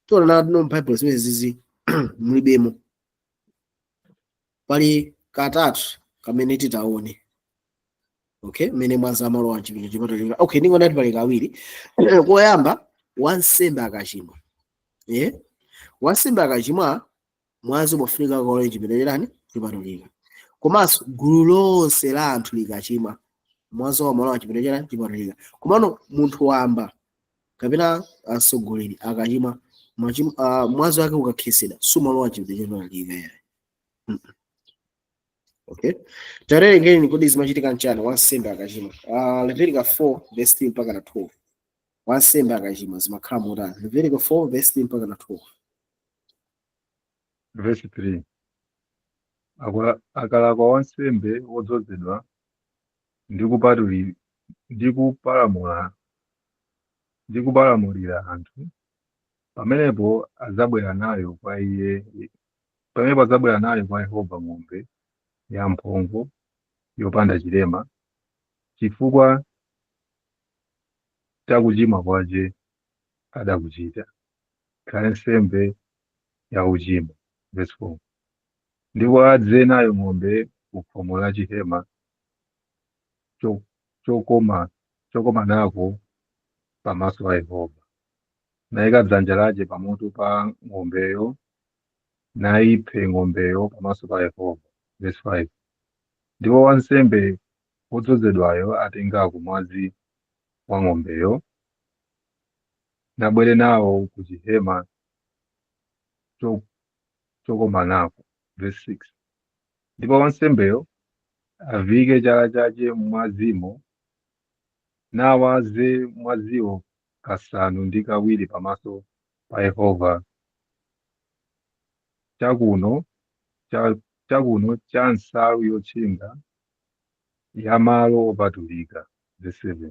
Tiona na no m'Bible zimene zizi mulibemo. Pali katatu kamene titaone, okay, mmene mwazi amalowa chipinda chopatulika. Okay, ndingonati pali kawiri. Koyamba, wansembe akachimwa, wansembe akachimwa, mwazi umafunika kalowe chipinda chani? Chopatulika. Komanso gulu lonse la anthu likachimwa, mwazi umalowa chipinda chani? Chopatulika. Komano munthu wamba kapena atsogoleri akachimwa, mwazi wake ukakhesedwa sumalowa chipinda chopatulika yayi. Okay, tawerengeni, kodi zimachitika nchani wansembe akachimwa? Leviticus 4 verse 3 mpaka na 12. Wansembe akachimwa zimakhala motani? Leviticus 4 verse 3 mpaka na 12. Verse 3. Akalakwa wansembe wodzozedwa ndi kupalamulira anthu, pamenepo adzabwera nayo kwa iye, pamenepo adzabwera nayo kwa Yehova ng'ombe yamphongo yopanda chilema chifukwa cha kuchimwa kwace adakuchita, ikhale nsembe ya uchimo. Verse 4. Ndipo adze nayo ng'ombe ku khomo la chihema chokomanako pamaso pa Yehova, nayika dzanja lace pamutu pa ng'ombeyo, nayiphe ng'ombeyo pamaso pa Yehova. Verse 5. Ndipo wansembe wodzozedwayo atengako mwazi wa ng'ombeyo, nabwere nawo ku chihema chokomanako. Verse 6. Ndipo wansembeyo aviyike chala chace mwazimo, nawaze mwaziwo kasanu ndi kawiri pamaso pa Yehova chakuno cha nsalu yotchinga ya malo opatulika. Verse 7.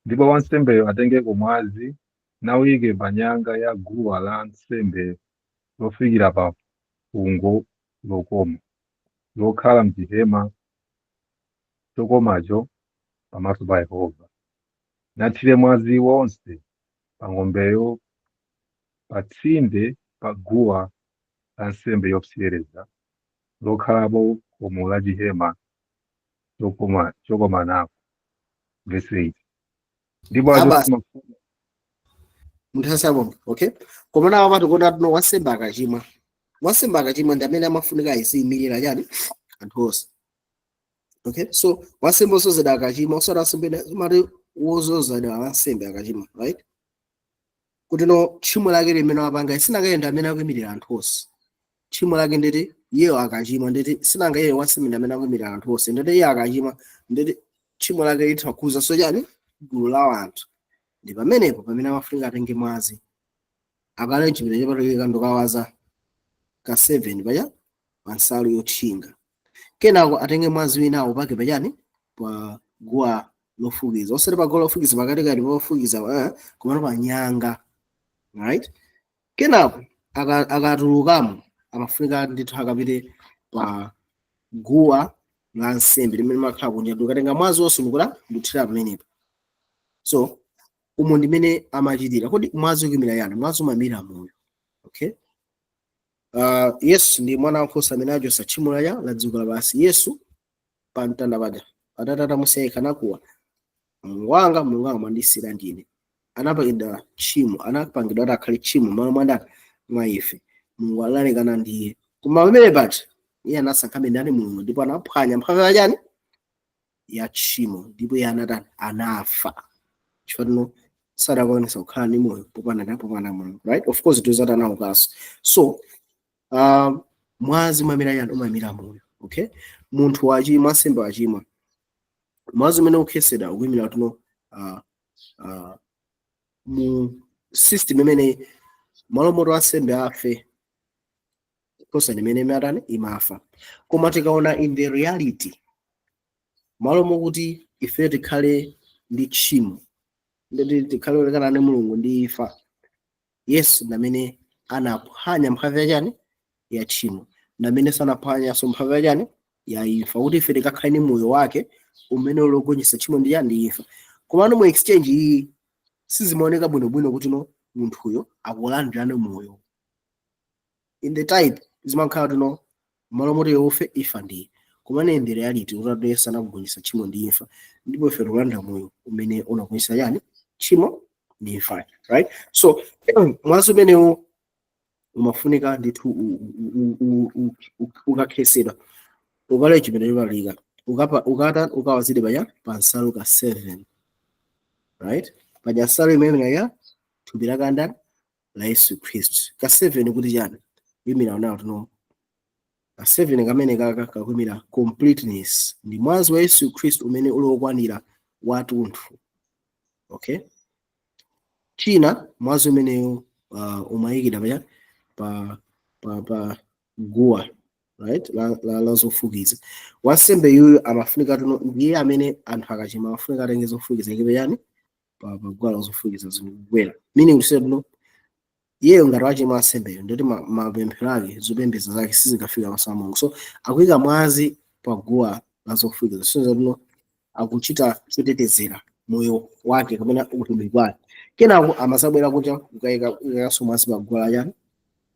Ndipo wansembeyo atengeko mwazi, nawuyike pa nyanga ya guwa la nsembe lofikira pa fungo lokoma lokhala mchihema chokomacho pamaso pa Yehova, nathire mwazi wonse pa ng'ombeyo pa tsinde pa guwa la nsembe yopsereza lokhalapo khomo la chihema chokomanako. Verse 8. Ndipo Aba achotse mafuta munthu asabonga. Okay, koma nawo amati kuona tuno wansembe akachimwa, wansembe akachimwa ndi amene amafunika aziyimirira chani? Anthu onse. Okay, so wansembe wozozedwa akachimwa, osati wansembe, mati wozozedwa wansembe akachimwa, right, kuti no, tchimo lake limene wapanga sinakayenda amene akuyimirira anthu onse. Tchimo lake nditi iyeyo akachimwa, nditi sinanga iyeyo wansembe ndi amene akuyimirira anthu onse, nditi iye akachimwa, nditi tchimo lake litha kukhuza so chani? Gulu la anthu. Ndi pamenepo pamene amafunika atenge mwazi, akale mchipinda chopatulika ndikukawaza ka 7 paja pa nsalu yotchinga. Kenako atenge mwazi wina upake pachani? Pa guwa lofukiza, osati pa guwa lofukiza pakatikati pofukiza, komano pa nyanga, right? Kenako akatulukamo amafunika ndithu akapite pa guwa la nsembe limene limakhala kunja, ndikukatenga mwazi wonse ndikuta ndikuthira pamenepo. So umo ndimene amachitira. Kodi mwazi ukuyimira yani? Mwazi umayimira moyo. Okay, Yesu ndi mwana wankhosa amene achotsa tchimo laja la dziko lapansi. Yesu pa mtanda paja, Atate atamusiya yekha, anakuwa, "Mulungu wanga, Mulungu wanga, mwandisiyira ndine." Anapangidwa tchimo, anapangidwa kuti akhale tchimo m'malo mwa ndani? Mwa ife. Mulungu analekana ndiye, koma pamene paja Iye anasankhabe ndani? Mulungu. Ndipo anaphwanya mphamvu yachani? Ya tchimo. Ndipo iye anatani? Anafa, chifukwa tino sadakwanisa kukhala ndi moyo popanda ndani? Popanda Mulungu, right? Of course tizati anaukanso. So mwazi umayimira yani? Umayimira moyo, okay? Munthu wachimwa, nsembe wachimwa, mwazi umene ukhesedwa ukuyimira tuno mu system imene malo moto ansembe afe, nkhosa imene imatani? Imafa. Koma tikaona in the reality, malo mokuti ife tikhale ndi tchimo, nditi tikhale olekana ndi Mulungu ndi imfa, Yesu ndamene anaphwanya mphamvu yachani? Ya tchimo. Ndamene sanaphwanyanso mphamvu yachani? Ya imfa, kuti ife tikakhale ndi moyo wake umene uli wogonjetsa tchimo ndi yani? Ndi imfa. Komano mu exchange iyi sizimaoneka bwinobwino kuti no, munthuyo akulandirano moyo. In the type zimakhala tuno malo moti ufe, ifa ndiye. Komano in the reality, utatu Yesu anakugonjetsa tchimo ndi imfa, ndipo ife tikulandira moyo umene unagonjetsa yani? Tchimo ndi imfa, right? So mwazi umenewo umafunika ndithu ukakhesedwa, ukalowe chipinda chopatulika, ukapa ukata ukawazidwe paja pa nsalu ka 7, right? Paja nsalu imene ya thupi la kandani? La Yesu Khristu. Ka 7 kuti chani? Kuyimira nawo tuno ka 7 kamene kaka kakuyimira completeness, ndi mwazi wa Yesu Khristu umene uli wokwanira watunthu, okay? China, mwazi umenewu umayikidwa paja pa guwa, right, la zofukiza. Wansembe yuyu amafunika tuno ndiye amene anthu akachimwa amafunika atenge zofukiza ikipe yani pa guwa la zofukiza zikugwera, meaning to say tuno iyeyo ngati wachimwa ansembeyo, ndoti mapemphero ake, zopembedza zake sizikafika pamaso pa Mulungu. So akuyika mwazi pa guwa la zofukiza, so tuno akuchita chotetezera moyo wake kapena utumiki wake. Kenako amazabwera kunja kukayikaso mwazi pa guwa la chani?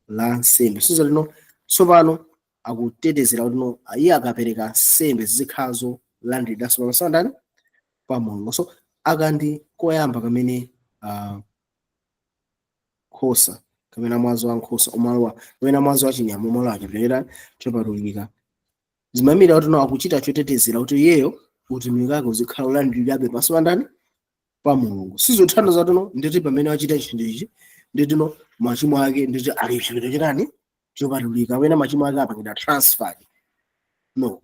La nsembe. So lino tsopano akutetezera kuti no, iye akapereka nsembe zizikhala zolandiridwanso pamaso pa ndani? Pa Mulungu. So aka ndi koyamba kamene nkhosa kapena mwazi wa nkhosa umalowa, kapena mwazi wa chinyama umalowa chipinda chopatulika, zimayimira kuti no, akuchita chotetezera kuti iyeyo utumiki wake uzikhala ulandiridwabe pamaso pa ndani? Pa Mulungu. Sizothandiza tuno nditi pamene wachita chinthu ichi, nditino machimo ake nditi ali chipinda chitani? Chopatulika, kapena machimo ake apangidwa transferred. No,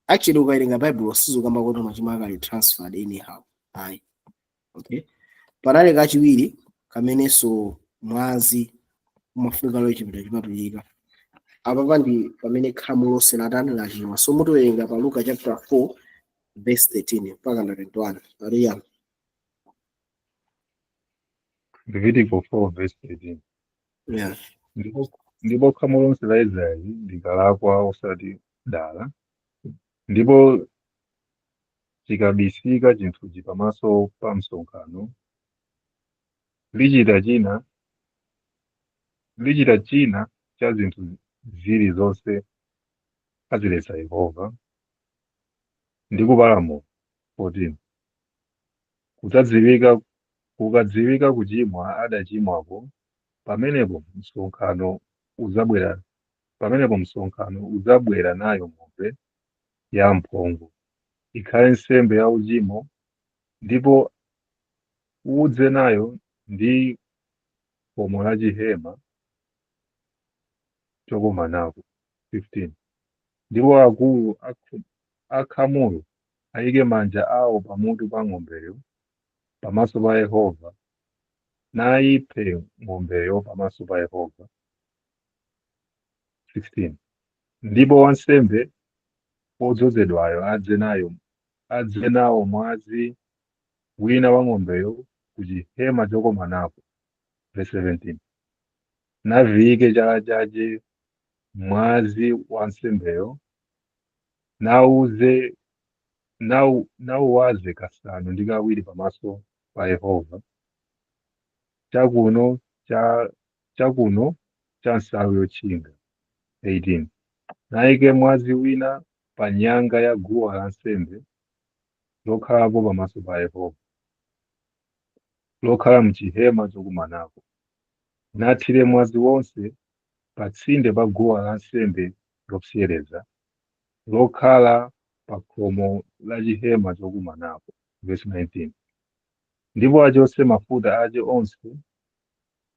actually ukawerenga Bible sizokamba kuti machimo ake ali transferred anyhow, ayi, okay? Panali kachiwiri kamenenso mwazi umafunika lowe chipinda chopatulika. Apapa ndi pamene khamu lonse latani? Lachimwa. So mutiwerenga pa Luka chapter 4 verse 13 mpaka na 21 aliyani. Leviticus 4 verse 13. Yeah. Ndipo khamu lonse la Israeli likalakwa osati dala, ndipo chikabisika chinthuchi pamaso pa msonkhano, lichita china cha zinthu zili zonse aziletsa Yehova ndi kupalamula. 14 Kudzadziwika, kukadziwika kuchimwa adachimwako, pamenepo msonkhano udzabwera nayo ng'ombe yamphongo ikhale nsembe ya uchimo, ndipo udze nayo ndi khomo la chihema chokomanako. 15 Ndipo akulu akhamulo ayike manja awo pamutu pa ng'ombeyo pamaso pa Yehova, nayiphe ng'ombeyo pamaso pa Yehova. 16 Ndipo wansembe wodzozedwayo adze nawo mwazi wina wa ng'ombeyo ku chihema chokomanako. Verse 17. Naviyike chala chache mwazi wa nsembeyo, nauwaze kasanu ndi kawiri pamaso pa Yehova, chakuno cha nsalu yotchinga. 18 Nayike mwazi wina pa nyanga ya guwa lansembe lokhalapo pamaso pa Yehova, lokhala mchihema chokumanako, nathire mwazi wonse pa tsinde pa guwa lansembe. lopsereza lokhala pa khomo la chihema chokumanako. Verse 19. Ndipo achotse mafuta ache onse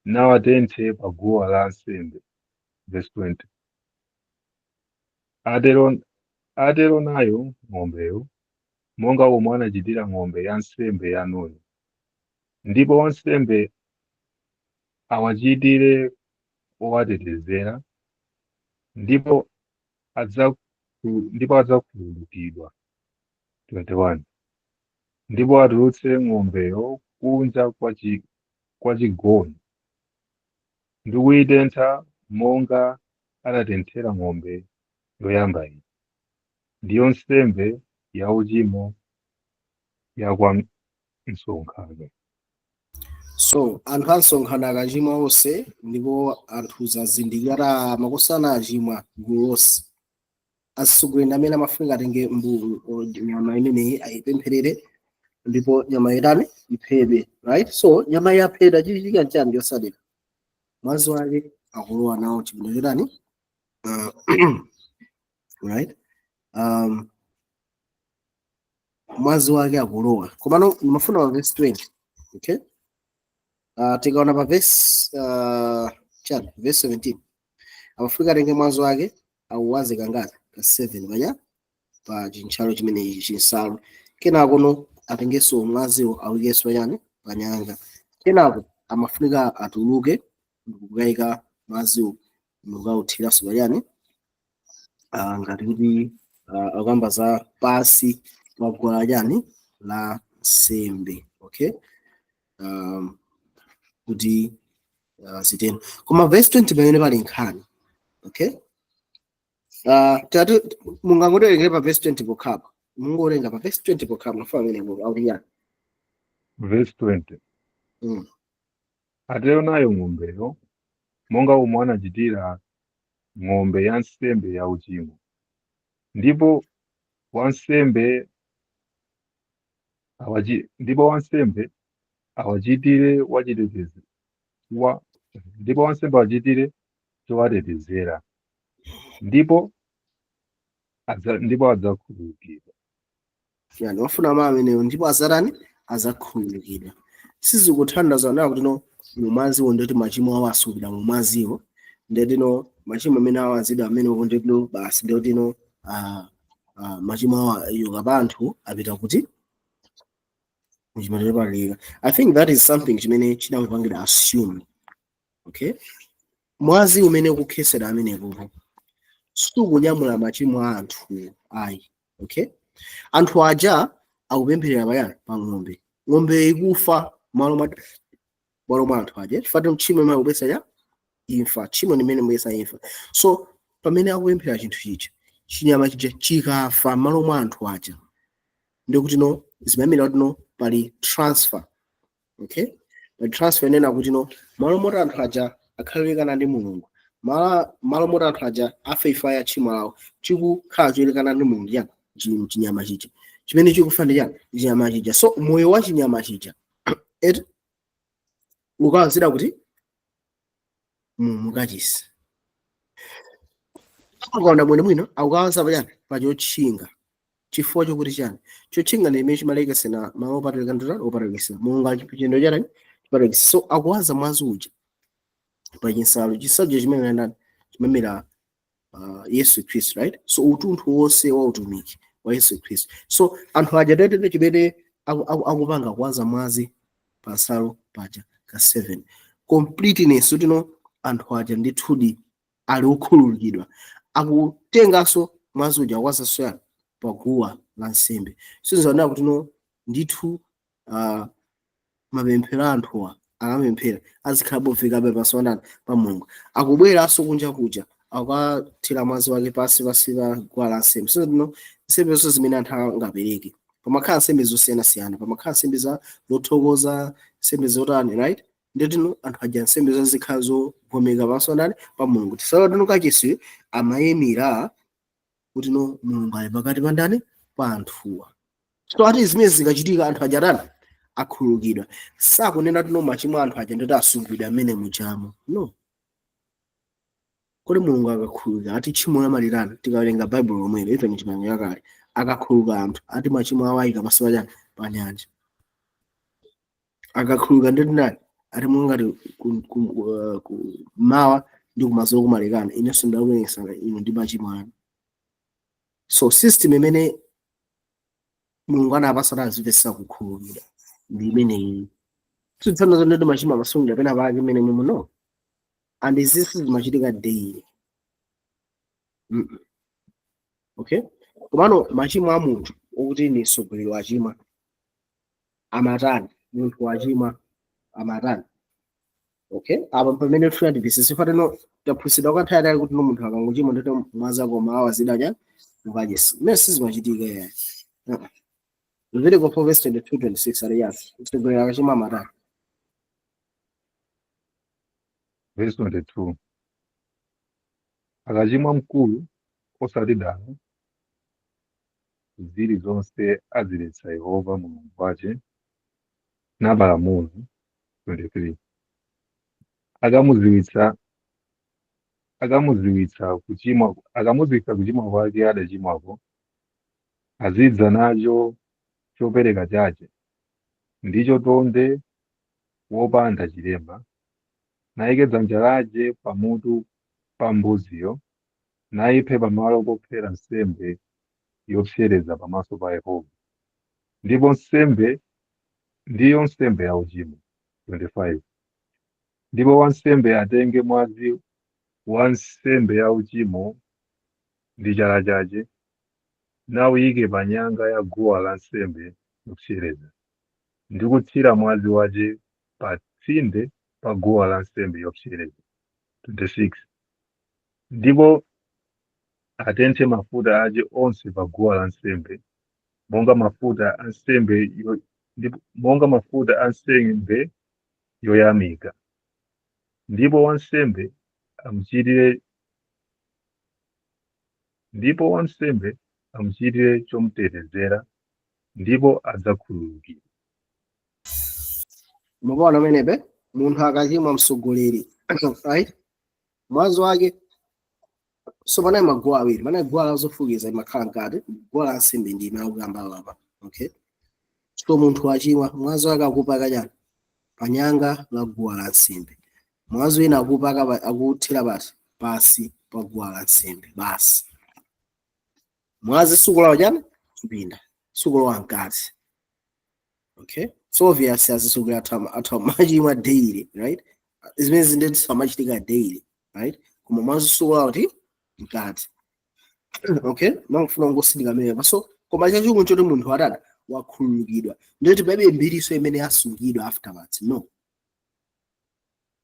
nawatenthe pa guwa la nsembe. Verse 20. Atero nayo ng'ombeyo, monga omwe anachitira ng'ombe ya nsembe yanuyo. Ndipo wansembe awachitire owatetezera, ndipo adzakhululukidwa. 21. Ndipo atulutse ng'ombeyo kunja kwa chigono ndi kuyitentha monga anatenthera ng'ombe yoyamba iyi. Ndiyo nsembe yauchimo ya kwa msonkhano. So anthu ansonkhano akachimwa onse, ndipo anthu zazindikira makosana achimwa gulu lonse, atsogoleri amene amafunika atenge mbuku nyama imeneyi ayipempherere, ndipo nyama itani? Iphedwe, right? So nyama yaphedwa, chichitika nchani chosadera? Mwazi wake akulowa nawo chipinda chotani? Right, mwazi wake akulowa. Komano ndimafuna pa verse 20, okay? Tikaona pa verse chani, verse 17, amafika atenge mwazi wake auwaze kangati? Ka 7 panya pa chinsalu chimenechi, chinsalu. Kenako no atengenso mwaziwo awikenso pachani? Pa nyanga. Kenako amafunika atuluke ndikukayika mwaziwo ndikukawuthiranso pachani? Ngati kuti akamba za pasi pa guwa chani? La nsembe, okay? Kuti ziteno. Koma verse 20 pamene pali nkhani, okay? Tati mungangowerengera pa verse 20 pokhapa, mungowerenga pa verse 20 pokhapa, mafa amene akuti yani? Verse 20. Atero nayo ng'ombeyo, monga omwe anachitira ng'ombe ya nsembe yauchimo. Ndipo wansembe awachitire wachitetezi wa ndipo wansembe awachitire chowatetezera, ndipo adzakhululukidwa. Yani wafuna mawu amenewo, ndipo azatani? Azakhululukidwa. Sizikuthandiza nawo kuti no mumwaziwo ndoti machimo awo asukira mumwaziwo, ndetino machimo amene awazidwa amenewo, ndetino basi, ndetino machimo awo ayoka pa anthu apita kuti muchimene palika. I think that is something chimene chinakupangira assume, okay? Mwazi umene ukukhesera amenepopo sukunyamula machimo a anthu ayi, okay? Anthu aja akupempherera payani? Pa ng'ombe. Ng'ombe ikufa malo mwa anthu aja, chifukwa tchimo imene akupesa ya imfa, tchimo limene muyesa imfa. So pamene akupemphera chinthu chija, chinyama chija chikafa malo mwa anthu aja, ndikuti no zimayimira kuti no pali transfer, okay? Pali transfer inena kuti no malo moti anthu aja akhalekana ndi Mulungu, malo moti anthu aja afe imfa ya tchimo lawo, chikukhala cholekana ndi Mulungu chani? Chinyama chija chimene chikufa ndi chani? Chinyama chija. So moyo wa chinyama chija eti ukawazira kuti mukachisi, ukaona bwinobwino akukawaza pachani? Pachotchinga. Chifukwa chokuti chani? Chotchinga ndi imene chimalekesera malo opatulika ndi opatulikisira Mulungu ali chipinda chani? Chipatulikisa. So akuwaza mwazi uja pa chinsalu, chinsalu chimene ndani? Chimamira Yesu Khristu, right? So utunthu wonse wa utumiki wa Yesu Khristu. So anthu aja tetete chimene akupanga kuwaza mwazi pa nsalu paja ka 7, completeness kuti no anthu aja ndithudi ali okhululukidwa. Akutenganso mwazi uja kuwazaso yani? Paguwa la nsembe. Sizoona kuti no ndithu mapemphero a anthuwa akamapemphera azikhala bofikabe pamaso ndani? Pa Mulungu. Akubweranso kunja kuja akathira mwazi wake pasi pa guwa la nsembe. So no nsembe zonse zimene anthu angapereke, pamakhala nsembe zosiyanasiyana, pamakhala nsembe za zothokoza, nsembe zotani, right? Ndetino anthu aja nsembe zazikhala zogomeka pamaso ndani? Pa Mulungu. Tisalo tino kachisi amayimira kuti no Mulungu ali pakati pa ndani? Pa anthuwa. So ati zimene zikachitika anthu aja tani? Akhululukidwa. Sakunena tino machimo anthu aja ndoti asungidwa amene mujamo, no. Kodi Mulungu akakhululuka ati tchimo lamalirana? Tikawerenga Baibulo lomwelo, even Chipangano Chakale, akakhululuka anthu ati machimo awo ayika pansi pachani? Pa nyanja. Akakhululuka nditi ndani? Ati mungati kummawa ndi kumadzulo kumalekana, inenso ndakuwerengesana inu ndi machimo anu. So system imene Mulungu anapasa kuti azimvetsa kukhululukira ndi imeneyi. Sitsana nditi machimo amasungidwa pena pake imene mumu, no. And izi zimachitika daily. Okay, komano machimo a munthu okuti ndi mtsogoleri wachimwa amatani? Munthu wachimwa amatani? Okay, apa pamene tifuna timvetsetse, fateno taphunzitsidwa kwa nthawi yatali kuti no, munthu akangochimwa ndito mwaza koma awa zidadya mukadyesa. Mmene sizimachitika yayi. Leviticus 4 verse 22 26 ali yazi mtsogoleri akachimwa amatani? Verse 22. Akachimwa mkulu osati dala, zili zonse aziletsa Yehova Mulungu wace napalamula. 23. Akamuziwitsa kuchimwa kwake adachimwako, azidza nacho chopereka chache, ndicho tonde wopanda chilema, nayike dzanja lace pamutu pa mbuziyo, nayiphe pamalo pophera nsembe yopsereza pamaso pa Yehova, ndipo nsembe ndiyo nsembe ya uchimo. 25. Ndipo wansembe atenge mwazi wa nsembe ya uchimo ndi chala chace, nawuyike pa nyanga ya guwa la nsembe yopsereza, ndi kuthira mwazi wace pa tsinde pa guwa la nsembe yopsereza. 26. Ndipo atenthe mafuta ace onse pa guwa la nsembe, monga mafuta a nsembe yoyamika. Ndipo wansembe amuchitire chomutetezera, ndipo adzakhululukidwa. Mukuona pamenepe, munthu akachimwa mtsogoleri, right, mwazi wake. So panali maguwa awiri. Panali guwa la zofukiza, imakhala mkati. Guwa la nsembe ndi imene akuyamba apa. Okay, so munthu achimwa, mwazi wake akupaka chani? Panyanga la guwa la nsembe. Mwazi wina akupaka akuthira pasi pasi pa guwa la nsembe basi. Mwazi sukulowa chani? Chipinda, sukulowa mkati. Okay, so obvious azisukira athu amachimwa daily, right? Zimene zindeti amachitika daily, right? Koma mwazi sukulowa kuti mkati. Okay, mangofuna kungosindika amenepa. So koma chachikulu nchoti munthu atata wakhululukidwa. Ndiyoti palibe mbiriso imene yasungidwa afterwards, no.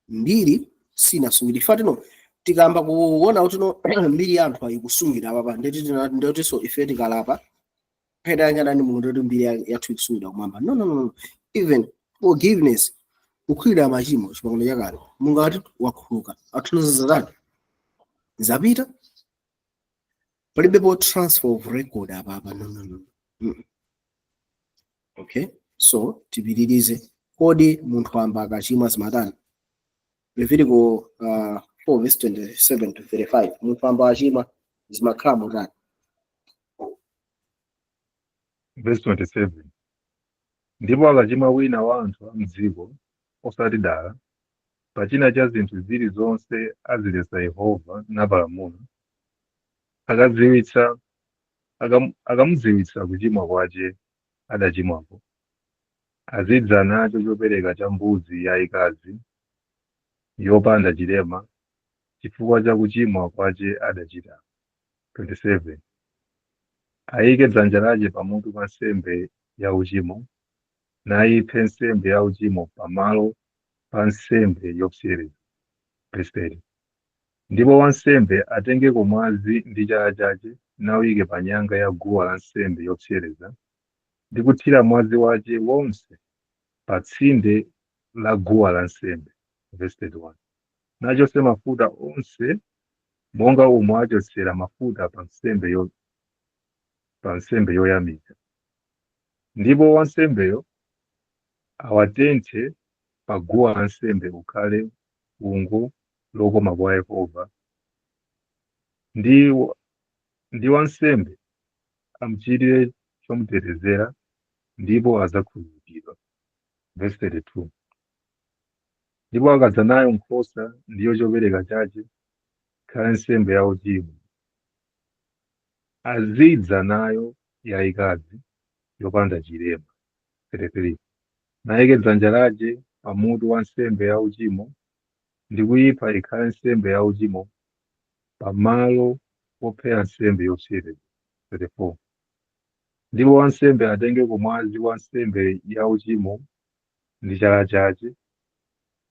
Mbiri sinasungidwa. Ife tino tikamba kuona kuti no, mbiri ya anthu ayikusungidwa apapa, ndeti so ife tikalapa phedanyana ndi Mulungu, ndeti mbiri yathu ikusungidwa kumwamba. No, no, no, no. Even forgiveness, kukhululukira machimo, Chipangano Chakale, Mulungu ati wakhululuka, athunoza zatani? Zapita. Palibepo transfer of record apapa, no, no, no. Okay, so tipitirize. Kodi munthu amba akachimwa zimatani? Levitico 4 verse 27 to 35. Munthu amba achimwa zimakhala motani? Verse 27. Ndipo akachimwa wina wa anthu a mdziko osati dala, pachina cha zinthu zilizonse aziletsa Yehova napalamula, akamudziwitsa kuchimwa kwace adachimwako, azidza nacho chopereka cha mbuzi yayikazi yopanda chilema chifukwa cha kuchimwa kwace adachita. 27. Ayike dzanja lace pamutu pa nsembe ya uchimo, nayiphe nsembe ya uchimo pamalo pa nsembe yopsereza. Verse 30. Ndipo wansembe atengeko mwazi ndi chala chace, nawuyike pa nyanga ya guwa la nsembe yopsereza, ndi kuthira mwazi wace wonse pa tsinde la guwa la nsembe. Verse 31. Nachotse mafuta onse monga umo achotsera mafuta pa nsembe yoyamika, ndipo wansembeyo awatenthe pa guwa lansembe ukhale fungo lokoma kwa Yehova. Ndi wansembe amuchitire chomutetezera, ndipo adzakhululukidwa. Verse 32. Ndipo akadza nayo nkhosa, ndiyo chopereka chache, ikhale nsembe ya uchimo, azidza nayo yayikazi yopanda chilema. 33. Nayike dzanja lace pamutu wa nsembe ya uchimo, ndi kuyipha ikhale nsembe ya uchimo pamalo pophera nsembe yopsereza. 34. Ndipo wansembe atenge kumwazi wa nsembe ya uchimo ndi chala chace,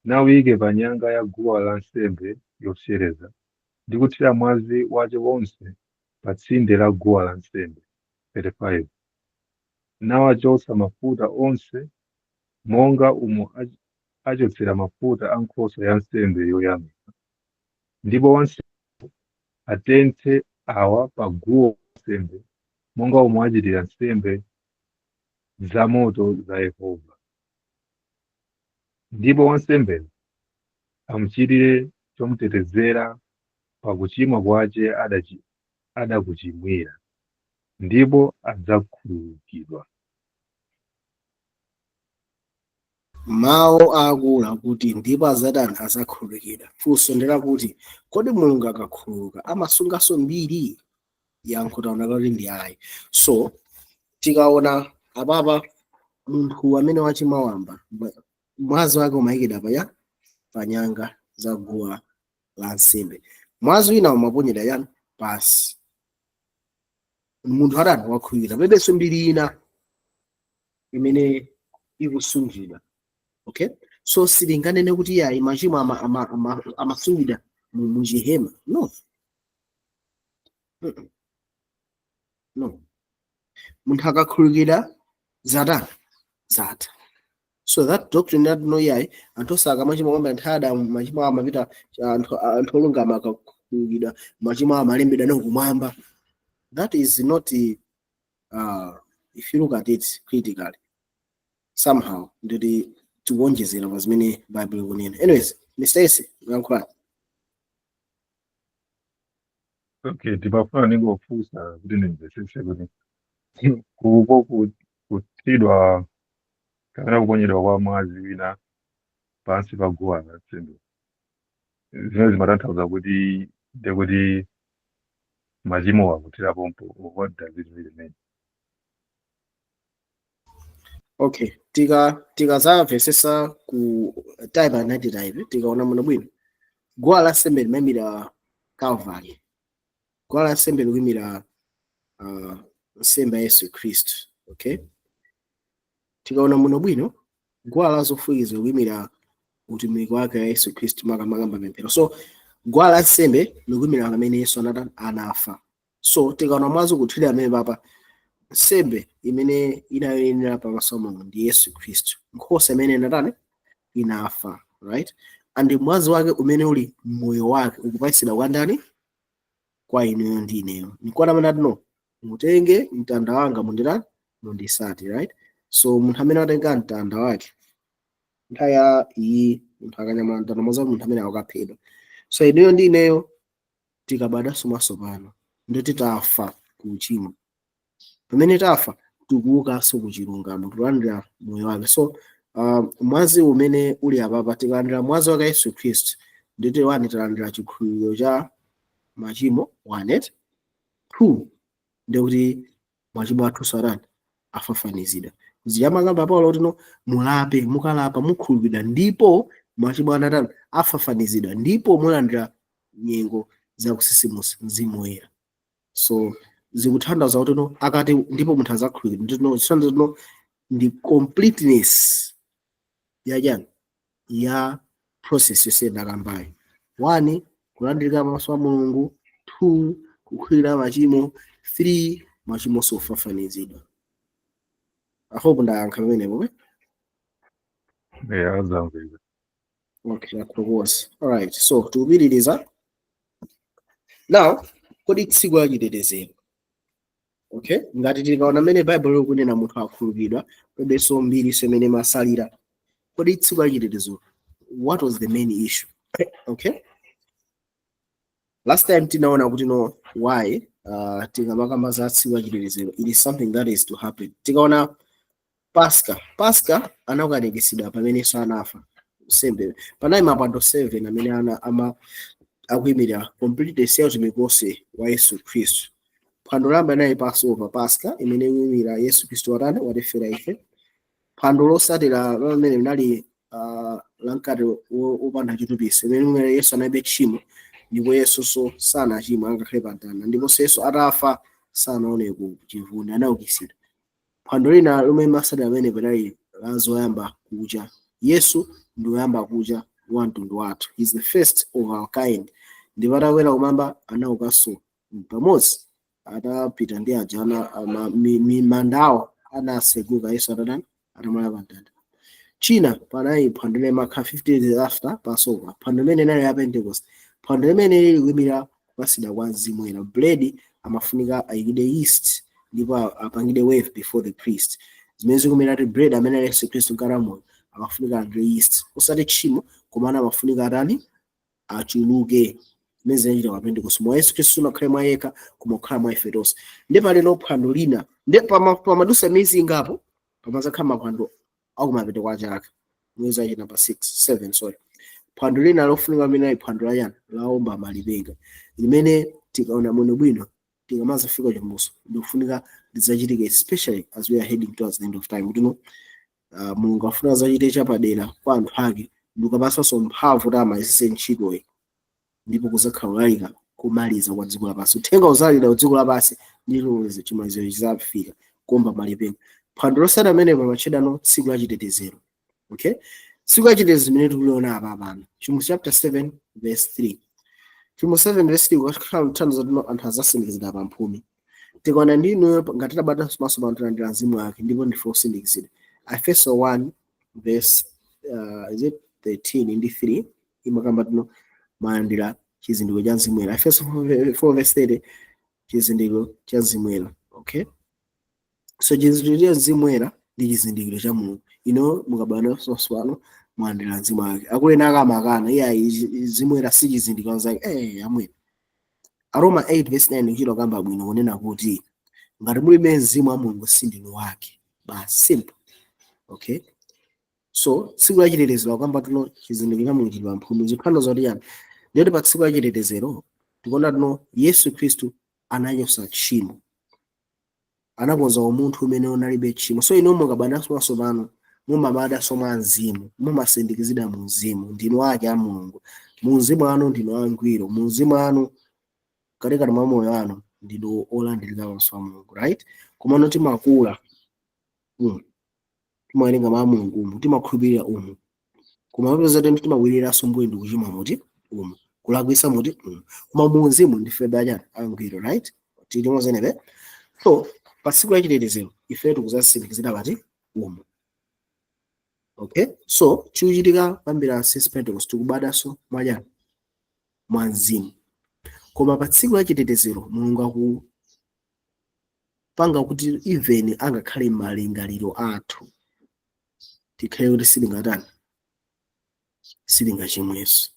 nawuyike pa nyanga ya guwa la nsembe yopsereza, ndi kuthira mwazi wace wonse pa tsinde la guwa la nsembe. 35. Nawachotsa mafuta onse, monga umo achotsera mafuta a nkhosa ya nsembe yoyamika. Ndipo wansembe atenthe awa pa guwa la nsembe, monga umo achitira nsembe zamoto za Yehova. Ndipo wansembeyo amuchitire chomutetezera pakuchimwa kwace adakuchimwira, ndipo adzakhululukidwa. Mawu akulu akuti ndipo azatani? Azakhululukidwa. Funso ndilakuti, kodi Mulungu akakhululuka amasunganso mbiri? Yankho taona kuti ndi ayi. So tikaona apapa, munthu amene wachimwa wamba, mwazi wake umayikidwa paya panyanga za guwa la nsembe, mwazi wina umaponyedwa yani? Pasi. Munthu atani? Wakhululukidwa. Palibenso mbiri ina imene ikusungidwa, okay? So silinganene kuti yayi, machimo amasungidwa mu chihema. No. No, munthu akakhululukira, zatani? Zatha. So that doctrine that no, yayi, anthu osaka machimo kwambiri, anthu Adamu, machimo amapita, anthu olungama akakhululukidwa, machimo amalembedwa no kumwamba, that is not if you look at it critically, somehow nditi tikuonjezera pa zimene Bible ikunena. Anyways, Mr. Ese, yankhulani. Okay, timafuna ningofunsa kuti ndimvetsetse kuti kuko kuthidwa kapena kuponyedwa kwa mwazi wina pansi pa guwa la nsembe, zimene zimatanthauza kuti ndekuti machimo akuthira pompo? What does it really mean? Okay, tikazamvesesa ku type and antitype, tikaona muno bwino, guwa la nsembe limayimira Calvary, guwa la nsembe likuyimira nsembe ya Yesu Khristu, okay? Tikaona muno bwino, guwa la zofukiza likuyimira utumiki wake wa Yesu Khristu, makamaka mapemphero. So guwa la nsembe likuyimira pamene Yesu anata anafa. So tikaona mwazi kuthirira amene papa, nsembe imene inayenera pamaso pa Mulungu ndi Yesu Khristu, nkhosa imene inatani? Inafa, right? And mwazi wake umene uli moyo wake ukupatsidwa kwa ndani? Kwa inuyo ndi ineyo. Nikuona amene ati, "No, mutenge mtanda wanga munditani? Mundisate," right? So munthu amene atenga mtanda wake, nthawi ya iyi munthu akanyamula mtanda, mwazi wa munthu amene akukaphedwa. So inuyo ndi ineyo tikabadwanso mwatsopano, nditi tafa ku uchimo. Pamene tafa, tikuukanso ku chilungamo, tikulandira moyo wake. So mwazi umene uli apapa, tikalandira mwazi wake Yesu Khristu, nditi one, talandira chikhululukiro cha machimo, one. Two, ndikuti machimo athu satani afafanizidwa. Zichamakamba Paulo kuti, "No, mulape, mukalapa mukhululukidwa, ndipo machimo anu atani? Afafanizidwa, ndipo mulandira nyengo zakusisimusa, Mzimu Woyera." So zikuthandiza kuti, no, akati ndipo munthu azakhululukidwa, ndino zithandiza, no, ndi completeness yachani? Ya process yonse ndakambayo: one, kulandirika pamaso pa Mulungu; two, kukhululukira machimo; three, machimo sofafanizidwa. I hope ndayankha pamenepo, eh? Yeah, azamveka. Okay, athokoza. Alright, so tikupitiriza now. Kodi tsiku la chitetezero, okay, ngati tikaona mmene Bible likunena, munthu akhululukidwa, palibenso mbiri semene masalira. Kodi tsiku la chitetezo, what was the main issue? Okay. Last time tinaona kuti no, why tikamakamba za tsiku lachitetezero, it is something that is to happen. Tikaona Pasca, Pasca anakwaniritsidwa pamene Yesu anafa sembe. Panali mapando 7 amene ana ama akuyimirira complete utumiki wonse wa Yesu Khristu. Phwando loyamba linali Passover, Pasca, imene ikuyimira Yesu Khristu watani? Watifera ife. Phwando losatira limene linali la mkate wopanda chotupitsa, imene imene Yesu analibe tchimo, ndipo Yesunso sanachimwa angakhale pa mtanda, ndiponso Yesu atafa sanaone ku chivundi, anaukitsidwa. Phwando lina lomwe masatira amene panali la zoyamba kucha. Yesu ndi woyamba kucha wa mtundu wathu. He is the first of our kind. Ndipo atakwera kumwamba, anaukanso pamodzi, atapita ndi aja ana mandawo anaseguka Yesu atatani? Atamwalira pa mtanda. China panali phwando limene makhala 50 days after Passover, phwando limene linali la Pentecost, phwando limene lili kuyimira kupasidwa kwa Mzimu Woyera. Bread amafunika ayikide yeast ndipo apangide wave before the priest, zimene zikumira kuti bread amene ali Yesu Khristu mkati moyo amafunika alandire yeast, osati tchimo, komana amafunika atani? Achuluke, zimene zinachita pa Pentecost. Mwa Yesu Khristu unakhale mwa yekha koma kukhala mwa ife tonse. Ndi palino phwando lina ndi pamadusa miyezi ingapo, pamazakhala maphwando akumapeto kwa chaka, mwezi wachi namba 6, 7, sorry. Phwando lina lofunika limene ali phwando la chani? Laomba malipenga, limene tikaona bwino bwino, tikamazafika chimbuso, ndikufunika lidzachitike, especially as we are heading towards the end of time, kuti no, Mulungu afuna zachite chapadera kwa anthu ake ndikupasanso mphamvu kuti amalizise ntchitoyi, ndipo kuzakhala kulalika kumaliza kwa dziko lapansi. Uthenga uzalira ku dziko lapansi ndilo chimaliziro chizafika, kuomba malipenga. Phwando losati amene pamatchedwano tsiku la chitetezero, okay? Tsiku la chitetezero limene tikuliona apa pano, Chivumbulutso chapter 7 verse 3. Chivumbulutso 7 verse 3 kukhala kuthandiza kuti anthu azasindikizidwa pa mphumi. Tikaona ndi inuyo ngati tabadwa maso pano, talandira Mzimu wake ndipo ndife osindikizidwa. Efeso 1 verse is it 13 ndi 3 imakamba tino malandira chizindikiro cha Mzimu Woyera. Efeso 4 verse 30, chizindikiro cha Mzimu Woyera, okay? So chizindikiro cha Mzimu Woyera ndi chizindikiro cha Mulungu. Ino mukabadwa pano mwalandira Mzimu wake. Akulena akamakana iye ayi, Mzimu Woyera si chizindikiro zake. Amwene, Aroma 8 verse 9 kuchita kamba bwino kunena kuti ngati mulibe Mzimu wa Mulungu, sindinu wake. Basi, simple, okay? So tsiku la chitetezero akamba tuno chizindikiro cha Mulungu chili pamphumi. Ziphando zoti yani? Ndiyoti pa tsiku la chitetezero tikuona tuno Yesu Khristu anachotsa tchimo, anakonza umunthu umene unalibe tchimo. So inu mukabadwanso matsopano, mumabadwanso mwa Mzimu, mumasindikizidwa mu Mzimu, ndinu ake a Mulungu. Mu mzimu anu ndinu angwiro, mu mzimu anu, katikati mwa moyo anu, ndinu olandirika pamaso pa Mulungu, right? Komano timakula, timawerenga mawu a Mulungu umu, timakhulupirira umu, koma mapeza kuti timabwereranso mbuyo ndi kuchimwa muti umu, kulakwisa muti umu, koma mu mzimu ndife bachani? Angwiro, right? Tili mozenepe. So pa tsiku la chitetezero ife tikuzasindikizira pati? Umu, okay? So chikuchitika kuyambira since Pentecost, tikubadwanso mwachani? Mwa Mzimu. Koma pa tsiku la chitetezero Mulungu akupanga kuti even angakhale malingaliro athu tikhale kuti silingatani? Silingachimwenso.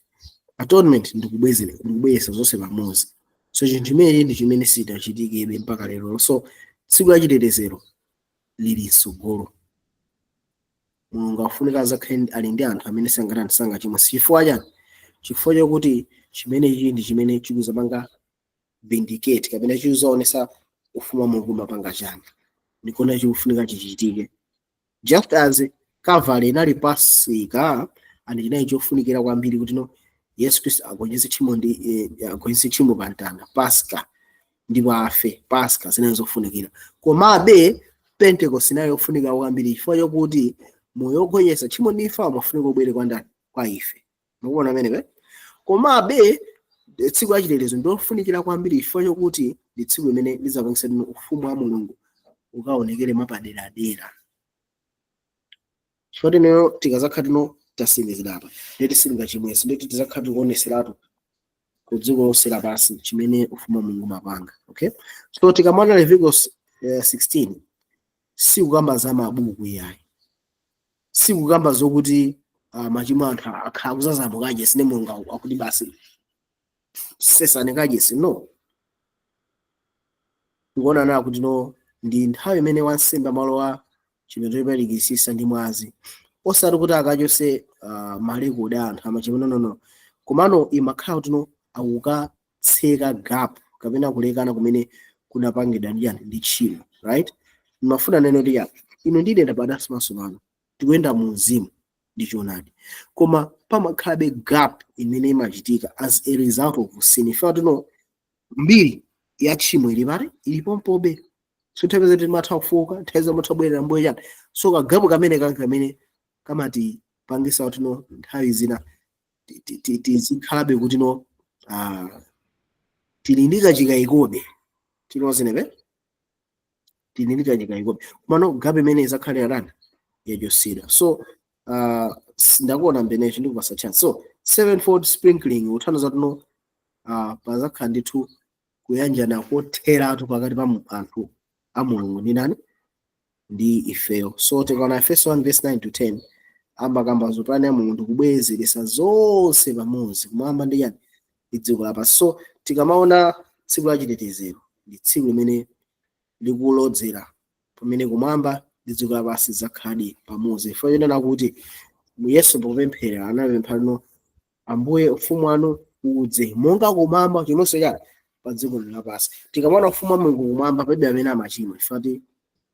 Atonement ndikubwezera, ndikubweretsa zonse pamodzi. So chinthu chimenechi ndi chimene sichidachitikebe mpaka lero. So tsiku la chitetezero lili mtsogolo. Mulungu afunika azakhale ali ndi anthu amene sangatani? Sangachimwe. Chifukwa chani? Chifukwa chakuti chimenechi ndi chimene chikuzapanga vindicate kapena chikuzaonesa ufumu wa Mulungu mapanga chani. Ndikuona chikufunika chichitike just as Calvary inali pasika and chinali chofunikira kwambiri kuti no, Yesu Khristu agonjetse tchimo ndi agonjetse tchimo pa mtanda, Pasika, ndipo afe, Pasika zinali zofunikira. Komabe Pentecost inali yofunika kwambiri chifukwa chokuti moyo wogonjetsa tchimo ndi imfa umafunika ubwere kwa ndani? Kwa ife. Mukuona amenepe? Komabe tsiku la chitetezo ndiofunikira kwambiri chifukwa chokuti ndi tsiku limene lidzapangitsa kuti ufumu wa Mulungu ukaonekere mwapaderadera, chifukwa tineyo tikazakhala tino tasindikira apa, ndeti silingachimwenso, ndeti tizakhala tikuoneseratu ku dziko lonse lapansi chimene ufumu wa Mulungu umapanga, okay? So tikamona Leviticus 16, sikukamba za mabuku iyayi, sikukamba zokuti machimo anthu akhala kuzazamukaje sine Mulungu akuti basi. Sesani kachisi, no. Tikuona na kuti no, ndi nthawi imene wansembe amalowa chipinda chopatulikitsitsa ndi mwazi, osati kuti akachose malekodi a anthu amachimo, no, no, no. Komano imakhala kuti no, akukatseka gap kapena kulekana kumene kunapangidwa ndi yani? Ndi tchimo, right? Ndimafuna neno ndi yani, ino ndine ndabadwanso matsopano, tikuyenda mu mzimu ndi choonadi, koma pamakhalabe gap imene imachitika as a result of sin. Ife tino mbiri ya tchimo ili pati? Ilipompobe. So nthawi zoti timatha kufoka, nthawi zomwe kubwerera mbuyo chani. So ka gap kamene kanka kamene kamati pangisa kuti no, nthawi zina tizikhalabe kuti no, tili ndi kachikayikobe tinozenepe, tili ndi kachikayikobe, komano gap imene izakhale yatani? Yachotsedwa. So ndakuona mbenecho, ndikupasa chance. So sevenfold sprinkling uthandiza tuno pazakhala ndithu kuyanjana kotheratu pakati pa anthu a Mulungu ndi nani? Ndi ifeyo. So tikaona Efeso 1 verse 9 to 10, amakamba zopani ya Mulungu ndikubwezeretsa zonse pamodzi kumwamba ndi yani? Ndi dziko lapansi. So tikamaona tsiku la chitetezero, ndi tsiku limene likulodzera pamene kumwamba ndi dziko lapansi zakhaladi pamodzi. Ifo yonena kuti mu Yesu pokupemphera anapempha lino, "Ambuye, ufumu wanu udze monga kumwamba chononso chani? Pa dziko lapansi." Tikamaona ufumu wa Mulungu kumwamba, palibe amene amachimwa, ifati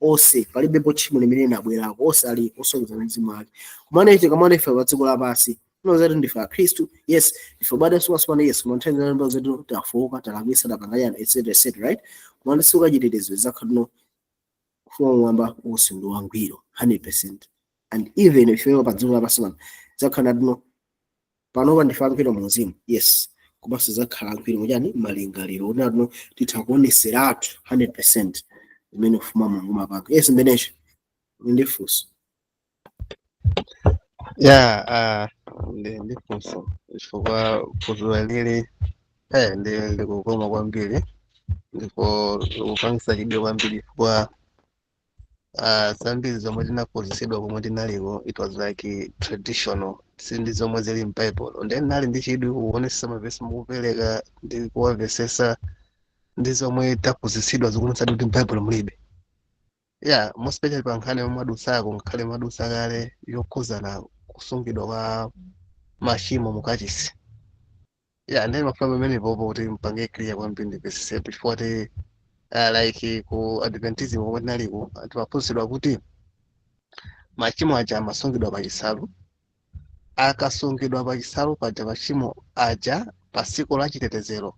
onse palibepo tchimo limene linabwerako, onse ali osonyeza mzimu wake. Kumene tikamaona ife pa dziko lapansi, tinozati ndife Akhristu, yes, ndife obadwanso matsopano, yes, koma nthawi zina zetu tafoka, talakwitsa, tapanga chani, etc etc, right? Komano tsiku la chitetezo zakhala no, ufumu wamwamba wonse ndi wangwiro 100%, and even ifeyo pa dziko lapansi pano zakhala natino panopa ndife angwiro mu mzimu, yes, komanso zakhala angwiro muchani? Malingaliro, kuti natino titha kuoneseratu 100% zimene ufumu wa Mulungu umapanga. Yes, mbenecho ndi funso. Ya, ndi funso, chifukwa phunziro lili ndi ndikukoma kwambiri ndipo likupangisa chidwi kwambiri, chifukwa zambiri zomwe tinaphunzitsidwa komwe tinaliko, it was like traditional, sindi zomwe zili m'Bible. Then nali ndi chidwi kuonesa mavesi mukupereka ndi kuwamvesesa ndi zomwe taphunzitsidwa zikuonesa kuti m'Bible mulibe. Yeah, more especially pa nkhani yomwe mwadusako, ngakhale mwadusa kale, yokhuzana kusungidwa kwa machimo mukachisi. Yeah, then mafuna pamenepopo kuti mpange clear kwambiri ndimvesese, chifukwa ti like ku Adventism komwe tinaliko timaphunzitsidwa kuti machimo aja amasungidwa pachisalu. Akasungidwa pachisalu paja, machimo aja pa tsiku la chitetezero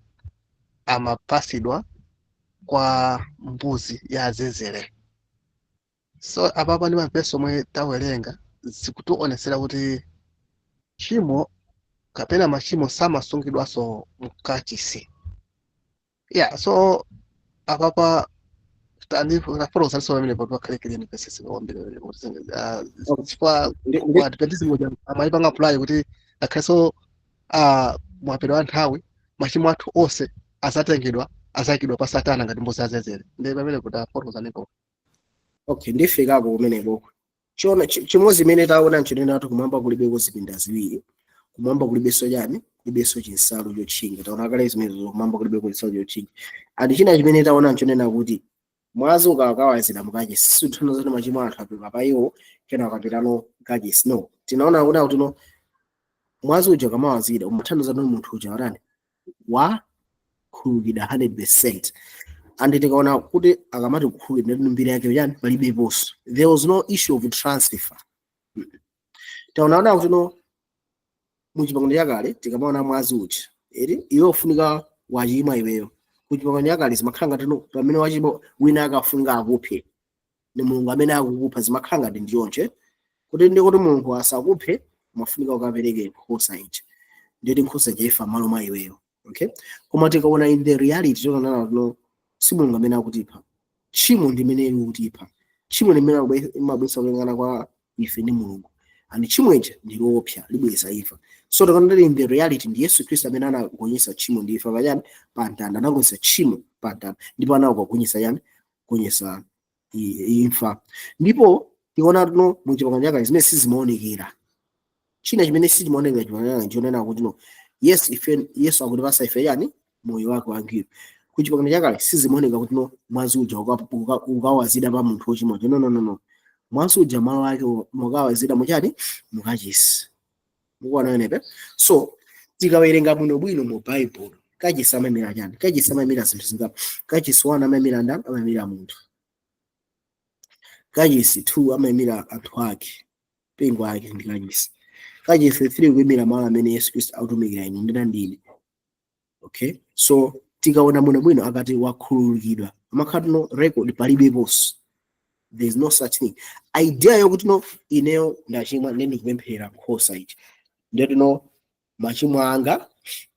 amapasidwa kwa mbuzi ya azezere. So apapa ndi mavesi omwe tawerenga zikutionesera kuti tchimo kapena machimo samasungidwanso mkachisi. Yeah, so apapa tafotokozaniso pamene pato pakhale clear, ndimvesese kwambiri pamene kuti chifukwa ku Adventism kuja amayipanga apply kuti akhalenso mwapeto wa nthawi machimo athu onse azatengedwa, azayikidwa pa Satana ngati mbuzi azezere. Ndi pamene kuti afotokozanipo. Okay, ndifikako kumeneko. Chiona chimodzi imene taona nchonena kuti kumwamba kulibeko zipinda ziwiri, kumwamba kulibenso chani? Kulibenso chinsalu chotchinga. Taona kale zimenezo, kumwamba kulibeko chinsalu chotchinga. And china chimene taona nchonena kuti mwazi ukawakawazira mukachisi sikutanthauza kuti machimo anthu apepa pa iwo kena akapitano kachisi, no. Tinaona kuti no, mwazi uja ukamawazira umathandiza kuti munthu uja watani? Wakhululukidwa 100%. And tikaona kuti akamati kukhululukidwa, ndi mbiri yake yani? Palibeponso. There was no issue of transfer. Taonaona kuti no, muchipangano chakale tikamaona mwazi uja eri iwe ufunika wachimwa iweyo, kuchipangano chakale zimakhala ngati no, pamene wachimwa wina akafunika akuphe, ni Mulungu amene akukupha. Zimakhala ngati ndiyonche kuti ndi kuti Mulungu asakuphe, umafunika ukapereke nkhosa ija, nditi nkhosa ija ifa malo mwa iweyo, okay? Koma tikaona in the reality, tikaona no, si Mulungu amene akutipha, tchimo ndi limene likutipha. Tchimo limene limabweretsa kulekana kwa ife ndi Mulungu, and tchimo ija ndi loopsa, libweretsa imfa. So tikaona in the reality, ndi Yesu Khristu amene anagonjetsa tchimo ndi imfa pachani? Pa mtanda. Anagonjetsa tchimo pa mtanda ndipo anakugonjetsa yani? Kugonjetsa imfa. Ndipo tikaona no, muchipangano chakale zimene sizimaonekera, china chimene sichimaonekera chipangano chonena kuti no, Yes, ife Yesu akutipasa ife yani moyo wake wangwiro. Kuchipangano chakale sizimaoneka kuti no, mwazi uja ukawazida pa munthu wochimwa. No, no, no, no, mwazi uja malo ake mukawazida muchani? Mukachisi. Mukuona wenepe? So tikawerenga bwinobwino mu Bible, kachisi amayimira chani? Kachisi amayimira zinthu zingapo. Kachisi 1 amayimira ndani? Amayimira munthu. Kachisi 2 amayimira anthu ake, mpingo ake ndi kachisi. Kachisi 3 kuyimira malo amene Yesu Khristu akutumikira inu ndina ndine. Okay, so tikaona bwinobwino, akati wakhululukidwa, amakhala no record palibeponso. There is no such thing, idea yokuti no, ineyo ndachimwa, ndiye ndikupemphera nkhosa ichi, ndiye no, machimo anga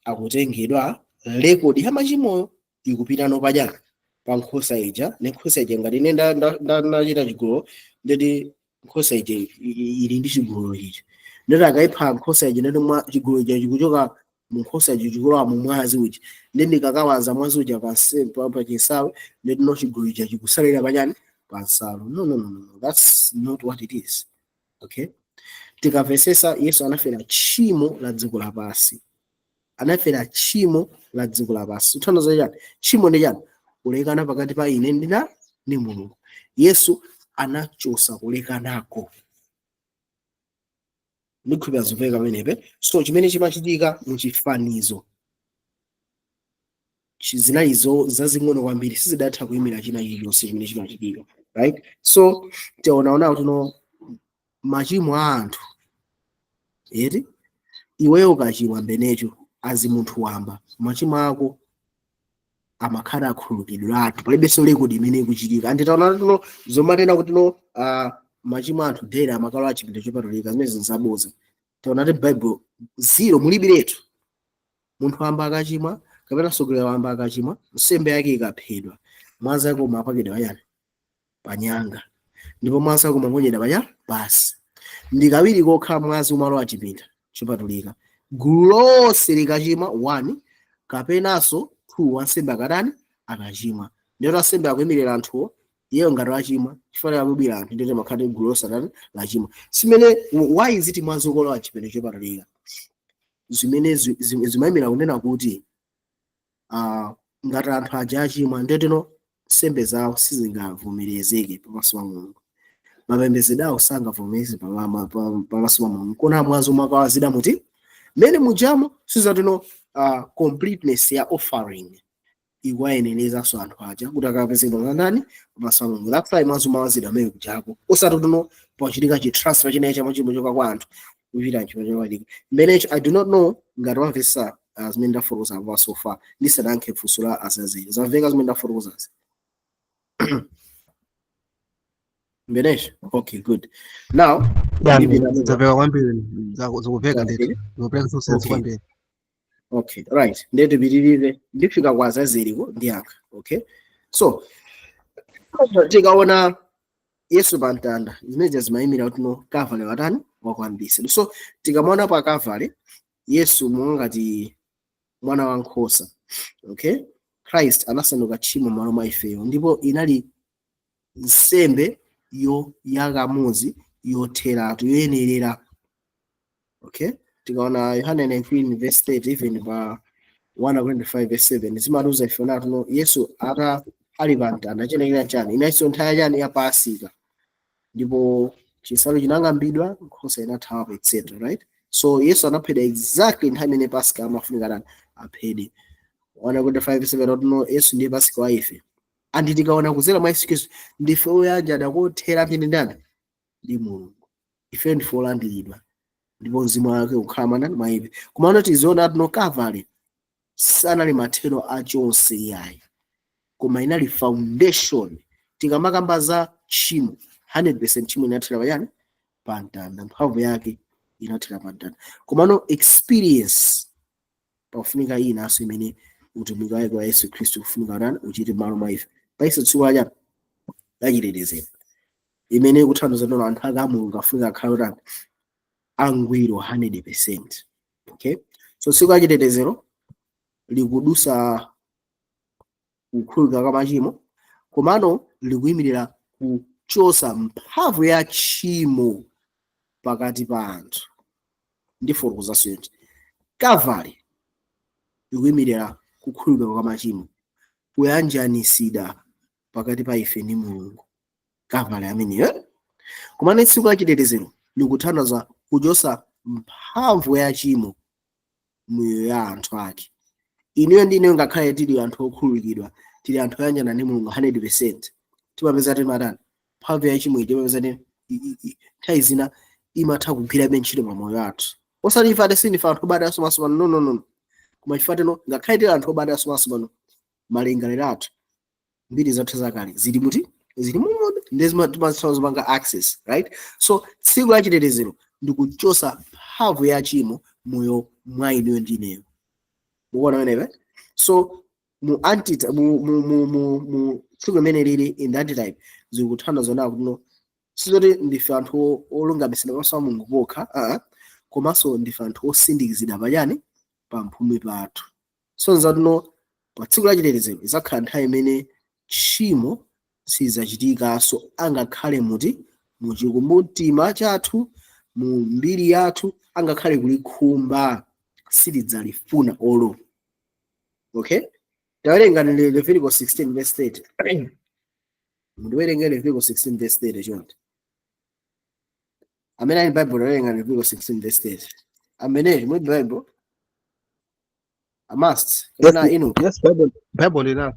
akutengedwa, record ya machimoyo ikupita no pachana pa nkhosa ija, ne nkhosa ija ngati ine ndachita chigololo, ndeti nkhosa ija ili ndi chigololo ichi, ndeti akayipha nkhosa ija, ndeti mwa chigololo ija chikuchoka mu nkhosa ija chikulowa mu mwazi uja, ndi ndikakawaza mwazi uja pa chinsalu, ndeti no, chigololo ija chikusalira pachani? Pa nsalu. No, no, no, no, no, that's not what it is. Okay, tikamvesesa, Yesu anafera tchimo la dziko lapansi, anafera tchimo la dziko lapansi. Kutanthauza chani? Tchimo ndi chani? Kulekana pakati pa ine ndina ndi Mulungu. Yesu anachosa kulekanako. Ndikhulupirira zimveka pamenepe. So chimene chimachitika muchifanizo zinalizo zazing'ono kwambiri, sizidatha kuyimira china chilichonse chimene chimachitika, right? So tionaona kuti no, machimo a anthu eti, iweyo ukachimwa mbenecho azi munthu wamba, machimo ako amakhala akhululukidwiratu, palibenso record imene ikuchitika. Anditaona tuno zomanena kuti no, machimo anthu dera amakalowa chipinda chopatulika, zimene zinzaboza. Taona ti Bible zero mulibiretu. Munthu wamba akachimwa kapena mtsogoleri wamba akachimwa, nsembe yake ikaphedwa, mwazi wake umapakidwa pachani? Panyanga, ndipo mwazi wake umaponyedwa pacha pasi. Ndi kawiri kokha mwazi umalowa chipinda chopatulika: gulu lonse likachimwa, 1, kapenanso 2, wansembe akatani? Akachimwa. Ndiyo ansembe akuyimirira anthuwo, iyeyo ngati wachimwa chifukwa akuyimira anthu, ndiyo makhati gulu lonse atani? Lachimwa. Simene why is it mwazi ukolowa chipinda chopatulika? Zimene zimayimira kunena kuti ngati anthu aja achimwa, ndeteno nsembe zawo sizingavomerezeke pamaso pa Mulungu, mapembedzedwe awo sangavomereze pamaso pa Mulungu. Kona mwazi umakawazida muti mmene mujamo, sizatino completeness ya offering ikuwayenerezanso anthu aja kuti akapezedwa ndani? Pamaso pa Mulungu. That's why mwazi umawazidwa amene kujako, osati tuno pachitika chi transfer chinechi cha machimo choka kwa anthu kupita mchimo chokatika mmenecho. I do not know ngati wamvesa zimene ndafotokoza apa so far ndisanayankhe funso la Azazeli. Zamveka zimene ndafotokozazi mbenecho? Okay, good. Now ndipita Zamveka kwambiri, zikuveka ndithu, zikupereka sense kwambiri. Okay, right, ndiye tipitirire, ndifika kwa Azazeliko ndiyankha. Okay, so tikaona Yesu pa mtanda, zimene zimayimira kuti no, Kavale watani? Wakwaniritsidwa. So tikamaona pa Kavale Yesu monga ngati mwana wankhosa, okay, Christ anasanduka tchimo m'malo mwa ifeyo, ndipo inali nsembe yo yakamodzi yotheratu yoyenerera. Okay, tikaona Yohane 19 verse 30, even pa 1:25 verse 7, zimatiuza ife natu no, Yesu ata ali pa mtanda chenekera chani? Inayinso nthawi chani? Ya Pasika, ndipo chinsalu chinang'ambidwa, nkhosa inathawapo, etc, right? So Yesu anaphedwa exactly nthawi imene Pasika amafunika tani? Aphedwe. 1:25 verse 7 no, Yesu ndiye Pasika wa ife, and tikaona kuzera mwa Yesu Khristu ndife oyanjana kothera ndi ndani? Ndi Mulungu. Ife ndife olandiridwa, ndipo mzimu wake ukhala mwa ndani? Mwa ife. Komano tiziona tino Kavale sanali mathero achonse iyayi, koma inali foundation. Tikamakamba za tchimo, 100% tchimo inathera pachani? Pa mtanda. Mphamvu yake inathera pa mtanda. Komano experience pafunika inanso imene utumiki wake wa Yesu Khristu kufunika tani? Uchite malo mwa ife paiso tsiku lachani? Lachitetezero, imene ikuthandiza tono anthu ake a Mulungu afunika akhale tani? Angwiro 100%. Okay, so tsiku lachitetezero likudusa kukhululuka kwa machimo, komano likuyimirira kuchosa mphamvu ya tchimo pakati pa anthu. Ndifotokozaso yonse Kavale. Ikuyimirira kukhululukidwa kwa machimo, kuyanjanisidwa pakati pa ife ndi Mulungu, Kalvari ameneyo, eh? Komano tsiku la chitetezero likutanthauza kuchosa mphamvu ya chimo miyoyo ya anthu ake. Inuyo ndi ineyo, ngakhale tili anthu okhululukidwa, tili anthu oyanjana ndi Mulungu 100%, timapeza timatani? Mphamvu ya chimo timapeza ti nthawi zina imatha kugwirabe ntchito pa moyo athu. Osati ife ati sindife anthu obadwanso maso pano, no, no, no, koma chifukwa tino ngakhale tili anthu obadwanso maso pano, malingaliro athu, mbiri zathu zakale zili muti? Zili mumube, ndi timatha zopanga access, right? So tsiku la chitetezero ndikuchosa mphamvu ya chimo moyo mwa inuyo ndi ineyo. Mukuona pamenepa? So mu anti mu mu mu mu, mu tsiku limene lili in the antitype, zikuthandiza nawo kuti no, sizoti ndife anthu olungamisidwa pamaso pa Mulungu pokha, komanso ndife anthu osindikizidwa pachani? Pamphumi pathu. So nzati no, pa tsiku la chitetezero izakhala nthawi imene tchimo sizachitikanso, angakhale muti? Muchikumbumtima chathu, mu mbiri yathu, angakhale kulikhumba silidzalifuna olo. Okay, tawerenga ni Leviticus 16 verse 30. Mundiwerenge Leviticus 16 verse 30 chonde. Amene ali Bible, tawerenga Leviticus 16 verse 30. Amene muli Bible, amast kapena inu? Yes, Bible, Bible ndinayo.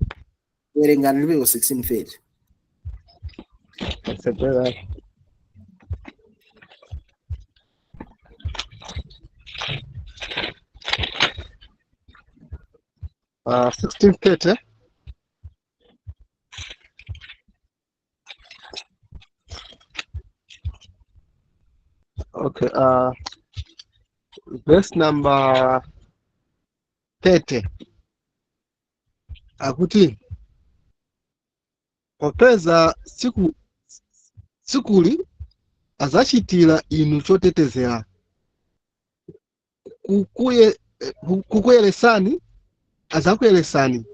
Werengani Leviticus 16 30. Tsegera. 1630. Okay, verse number 30. Akuti popeza tsiku tsikuli adzachitira inu chotetezera kukuyeresani, adzakuyeretsani,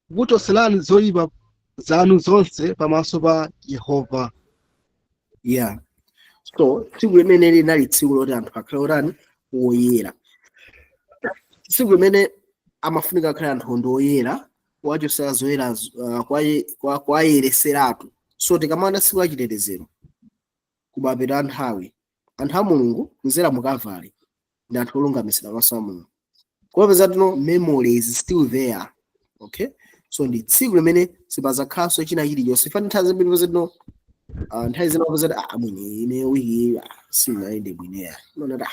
kukuchotserani zoyipa zanu zonse pamaso pa Yehova. Yeah, so tsiku limene linali tsiku loti anthu akhale otani? Woyera. Tsiku limene amafunika akhale anthu ndi oyera, kuwachosera zoyera, kwayereseratu. So tikamana tsiku la chitetezero, kumapeto a nthawi, anthu a Mulungu kuzera mu Kalvari ndi anthu olungamisidwa pamaso a Mulungu. Kupeza tino memory is still there. Okay, so ndi tsiku limene sipazakhalanso china chilichonse. Fani nthawi zambiri peza tino, nthawi zina peza mwini ine wiki sinayende bwino, nona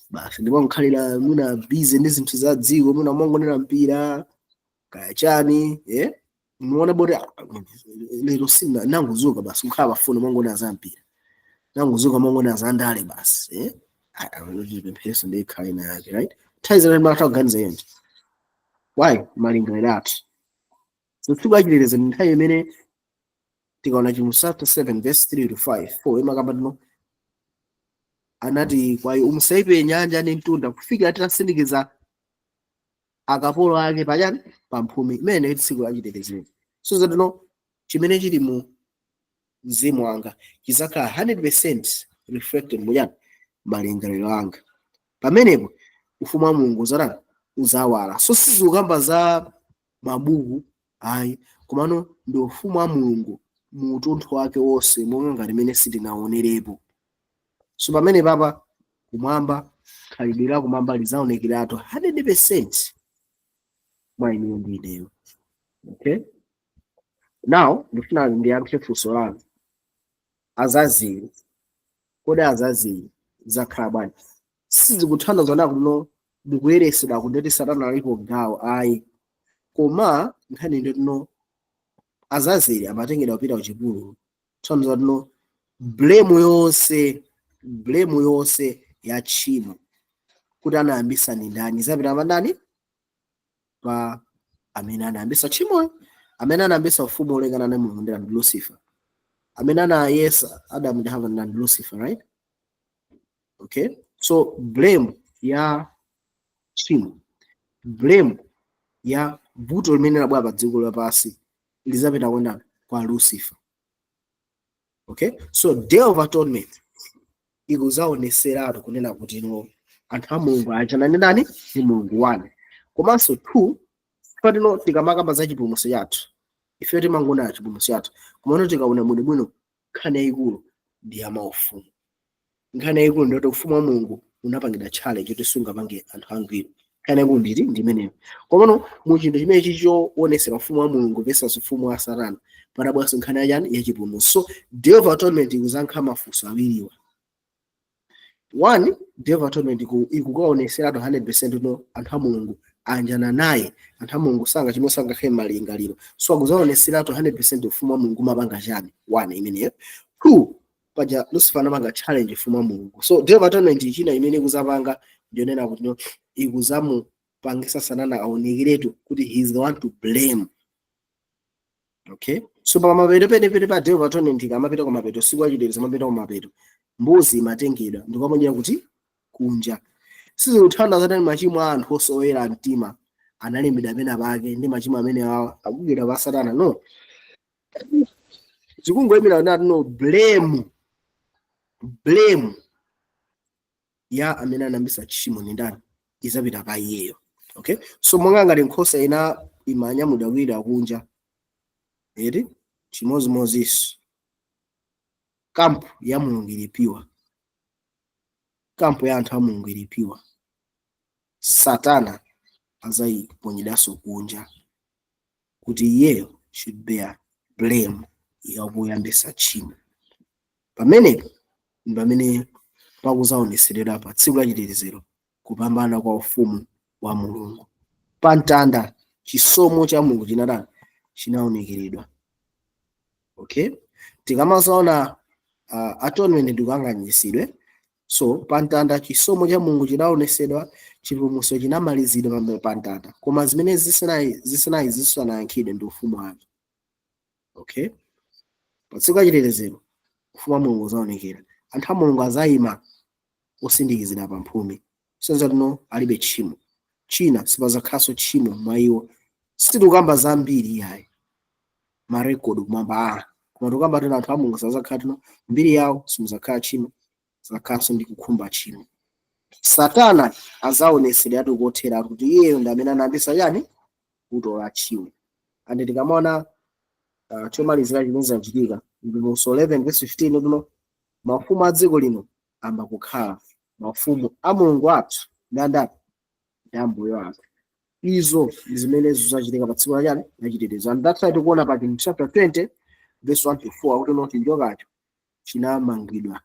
basi ndimangokhalira mwina busy ndi zinthu za dziko, mwina mongonera mpira kaya chani, eh muona boti lero sina nangozuka basi kukhala pafoni mongonera za mpira, nangozuka mongonera za ndale basi, eh pemphereso ndikhale na yake, right? Nthawi zina timatha kuganiza yonje. Why? Malingaliro athu. So tsiku lachitetezo ndi nthawi imene tikaona Chivumbulutso chapter 7 verse 3 to 5 4, imakamba tino anati kwa iwo, musaipe nyanja ndi mtunda kufikira titasindikiza akapolo ake pachani? Pamphumi. Imene ndi tsiku lachitetezero. So zatino chimene chili mu mzimu wanga chizakhala 100% reflected muyani? Malingaliro anga. Pamenepo ufumu wa Mulungu uzatani? Uzawala. So sizikukamba za mabuku ayi, komano ndi ufumu wa Mulungu mu utunthu wake wonse, monga ngati imene sitinaonerepo. So pamene papa kumwamba, khalidwe la kumwamba lizaonekeratu 100% mwa inuyo ndi ineyo. Okay, now ndifuna ndiyankhe funso lanu. Azazili, kodi azazili zakhala bwanji? Sizikuthandiza na kuno mukuyeresedwa kundeti Satana alipo gawo ayi, koma nkhani nditino Azazeli amatengedwa kupita kuchipululu. Thandiza tino blame yonse, blame yonse ya tchimo kuti anayambisa ni ndani, zapita pa ndani? Pa amene anayambisa tchimoyo. Amene anayambisa ufumu olekana ndi Mulungu ndi Lucifer. Amene anayesa Adamu ndi Hava ndi Lucifer, right? Okay, so blame ya tchimo, blame ya vuto limene labwera pa dziko lapansi lizapita kwa ndani? Kwa Lucifer. Okay, so Day of Atonement ikuzaoneseratu kunena kuti no, anthu a Mulungu ayanjana ndi ndani? Ndi Mulungu. Wani Komanso two, patino tikamakamba za chipulumutso chathu, ife timangoona chipulumutso chathu, komano tikaona bwinobwino, nkhani yayikulu ndi ya maufumu. Nkhani yayikulu ndiyoti ufumu wa Mulungu unapangidwa challenge kuti sungapange anthu angwiro. Nkhani yayikulu nditi ndi imeneyo. Komano mu chinthu chimene chichoonetsera ufumu wa Mulungu versus ufumu wa Satana, panabwanso nkhani yachani? Yachipulumutso. So Day of Atonement ikuzankha mafunso awiriwa. One, Day of Atonement ikukaoneseratu 100% no anthu a Mulungu anjana naye, anthu a Mulungu sanga chimwe, sangakhale malingaliro. So akuzaoneseratu 100% ufumu wa Mulungu umapanga chani. One, imeneyo. Two, paja Lucifer anapanga challenge ufumu wa Mulungu. So Day of Atonement china imene ikuzapanga ndionena kuti no, ikuzamupangisa Satana aonekeretu kuti he is the one to blame. Okay, so pamapeto penepene pa Day of Atonement, ikamapita kumapeto, siku achitetezo amapita kumapeto, mbuzi imatengedwa ndikumamudyera kuti kunja. Sizikuthandiza zati machimo a anthu osowera mtima analembedwa pena pake ndi machimo amene awa akugwira pa Satana. No, zikungoyimira kuti no, blame ya amene anayambisa tchimo ni ndani, izapita pa iyeyo. Okay, so monga ngati nkhosa ina imanyamudwa kuwira kunja, eri chimozimozinso camp ya Mulungu ilipiwa, camp ya anthu a Mulungu ilipiwa, Satana azayiponyedwanso kunja kuti iyeyo should bear blame yakuyambisa tchimo. Pamenepo ndi pamene pakuzaoneseredwa pa tsiku la chitetezero kupambana kwa ufumu wa Mulungu. Pa mtanda chisomo cha Mulungu chinatani? Chinaonekeredwa. Okay, tikamazaona atonement ndikuyang'anyisidwe. So pa mtanda chisomo cha Mulungu chinaonesedwa, chipulumutso chinamalizidwa pa mtanda, koma zimene zisanayi zisanayankhidwe ndi ufumu wake. Okay, pa tsiku la chitetezero ufumu wa Mulungu uzaonekera, anthu a Mulungu azayima osindikizira pa mphumi, senza tino alibe tchimo china, sipazakhalanso tchimo mwa iwo. Sitikukamba zambiri iyayi, marekodi kumwamba, koma tikukamba tino anthu a Mulungu sazakhala tino mbiri yawo simuzakhala tchimo, sazakhalanso ndi kukhumba tchimo. Satana azaoneseratu kotheratu kuti iyeyo ndi amene anayambisa yani kutola tchimo. And tikamaona chomalizira chimene zachitika ndi verse 11 verse 15 kuno, mafumu a dziko lino amba kukhala mafumu a Mulungu athu ndi andani? Ndi Ambuye ake. Izo ndi zimene zachitika pa tsiku lachani? Lachitetezo. And that's why tikuona pa chapter 20 verse 1 to 4 akuti noti njokacho chinamangidwa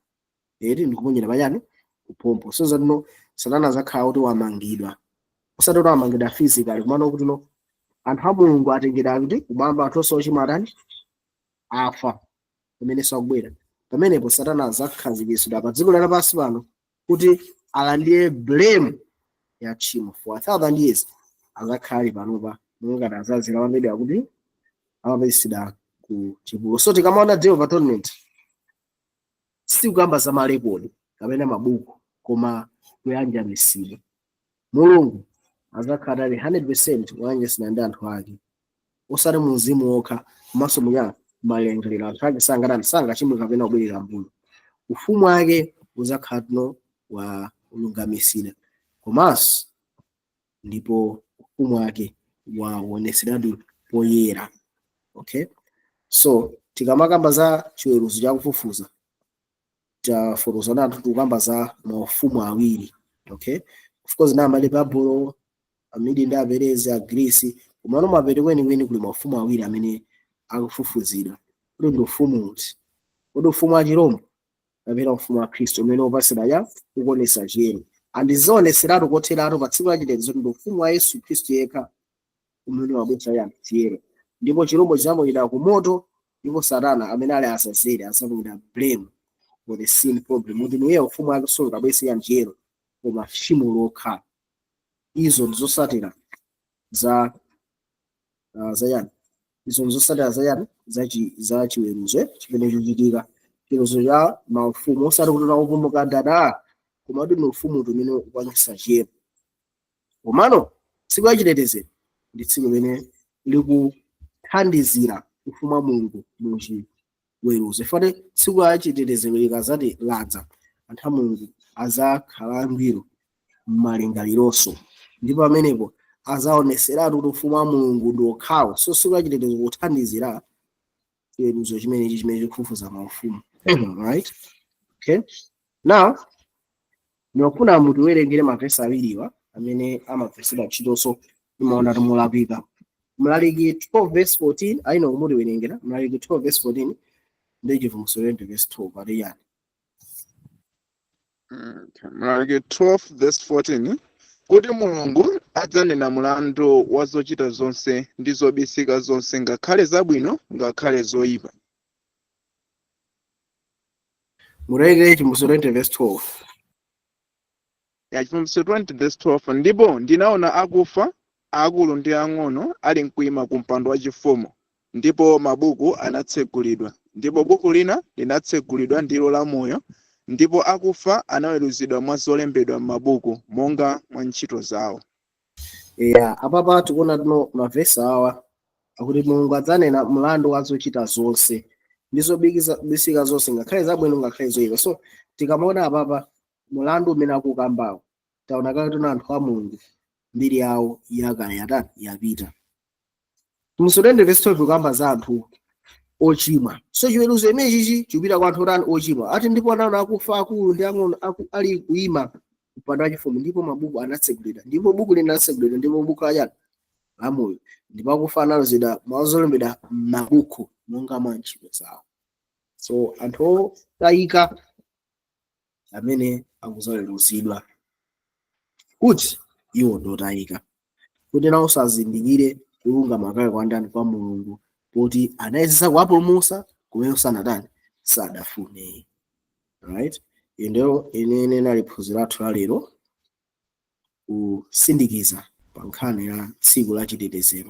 eti ndikuponyera pachani? Kuphompho. So zatino Satana azakhala kuti wamangidwa, usati kuti wamangidwa physically, kumano kuti no, anthu a Mulungu atengedwa kuti kumwamba, anthu onse ochimwa atani? Afa. Pamene sakubwera pamenepo, Satana azakhazikitsidwa pa dziko lapansi pano kuti alandire blame ya tchimo for 1,000 years. Azakhala ali panopa monga ngati azazira amapedwa kuti amapezedwa ku chipululu. So tikamaona Day of Atonement, sikukamba za marekodi kapena mabuku, koma kuyanjanisidwa. Mulungu azakhala ali 100% woyanjanisana ndi anthu ake, osati mu mzimu wokha, komanso munya malingaliro. Anthu ake sangatani? Sangachimwe kapena kubwerera mbuyo. Ufumu wake uzakhala tino wa ulungamisira, komanso ndipo ufumu wake waoneseratu poyera. Okay, so tikamakamba za chiweruzo chakufufuza, tafotokoza anthu, tikukamba za maufumu awiri. Okay, of course na amali Babulo, Amidi ndi Aperezi, Agrisi, komano mapeto kwenikweni kuli maufumu awiri amene akufufuzidwa kuti ndi ufumu uti? Kodi ufumu wa Chirombo kapena ufumu wa Khristu umene upasira ya kukonesa chiyero? Andizioneseratu kotheratu pa tsiku lachitetezo ndi ufumu wa Yesu Khristu yekha umene wabweza ya chiyero, ndipo chirombo chizamuyida ku moto, ndipo Satana amene ali Azazeli azamuyida blame for the sin problem, kuti niye ufumu wake sungabwese ya chiyero koma tchimo lokha. Izo ndizosatira za yani? Izo ndizosatira za yani? Za chiweruzo chimene chikuchitika, chiweruzo cha maufumu, osati kuti naufumu dada, koma kuti ni ufumu umene ukwanisa chiyero. Komano tsiku la chitetezero ndi tsiku limene likuthandizira ufumu wa Mulungu mu chiweruzo. Ifate tsiku la chitetezero likazati ladza, anthu a Mulungu azakhala angwiro m'malingalironso, ndipo pamenepo Azaoneseratu kuti ufumu wa Mulungu ndi okhawo. So tsiku la chitetezo kuthandizira chiweruzo chimenechi chimene chikufufuza maufumu, right? Okay, now ndikufuna mutiwerengere mavesi awiriwa amene amagwiritsidwa ntchitonso, imaona timulakwika. Mlaliki 12 verse 14 ayino kumutiwerengera. Mlaliki 12 verse 14 ndi Chivumbulutso 20 verse 12 ati yani? Okay. Mlaliki 12 verse 14, kuti Mulungu adzanena mlandu wa zochita zonse ndi zobisika zonse, ngakhale zabwino ngakhale zoyipa. Mutiwerengere Chivumbulutso 20 verse 12. Ya, Chivumbulutso 20 verse 12: Ndipo ndinaona akufa, akulu ndi ang'ono, ali mkuima ku mpando wachifumu, ndipo mabuku anatsegulidwa. Ndipo buku lina linatsegulidwa, ndilo la moyo, ndipo akufa anaweruzidwa mwa zolembedwa m'mabuku monga mwa ntchito zawo. Yeah, apapa tikuona tino mavesi awa akuti Mulungu adzanena mlandu wa zochita zonse ndi zobisika zonse, ngakhale zabwino ngakhale zoyipa. So tikamaona apapa mulandu umene akukambawo, taona kale tuna anthu a Mulungu mbiri yawo yakale yatani? Yapita. Chivumbulutso 20 verse 12 kukamba za anthu ochimwa. So chiweruzo imene chichi chikupita kwa anthu otani? Ochimwa. Ati ndipo anaona akufa, akulu ndi ang'ono, ali kuyima mpando wachifumu, ndipo mabuku anatsegulidwa, ndipo buku linatsegulidwa, ndipo buku lachani? Lamoyo. Ndipo akufa analozedwa mwa zolembedwa m'mabuku monga mwa ntchito zawo. So anthu otayika amene akuzaweruzidwa kuti iwo ndotayika, kuti nawo sazindikire kulungama kale kwa ndani? Kwa Mulungu, poti anayesesa kuwapulumutsa kumene sanatani? Sadafune, right? Ndiyo imene nali phunziro lathu la lero, kusindikiza pa nkhani ya tsiku la chitetezero.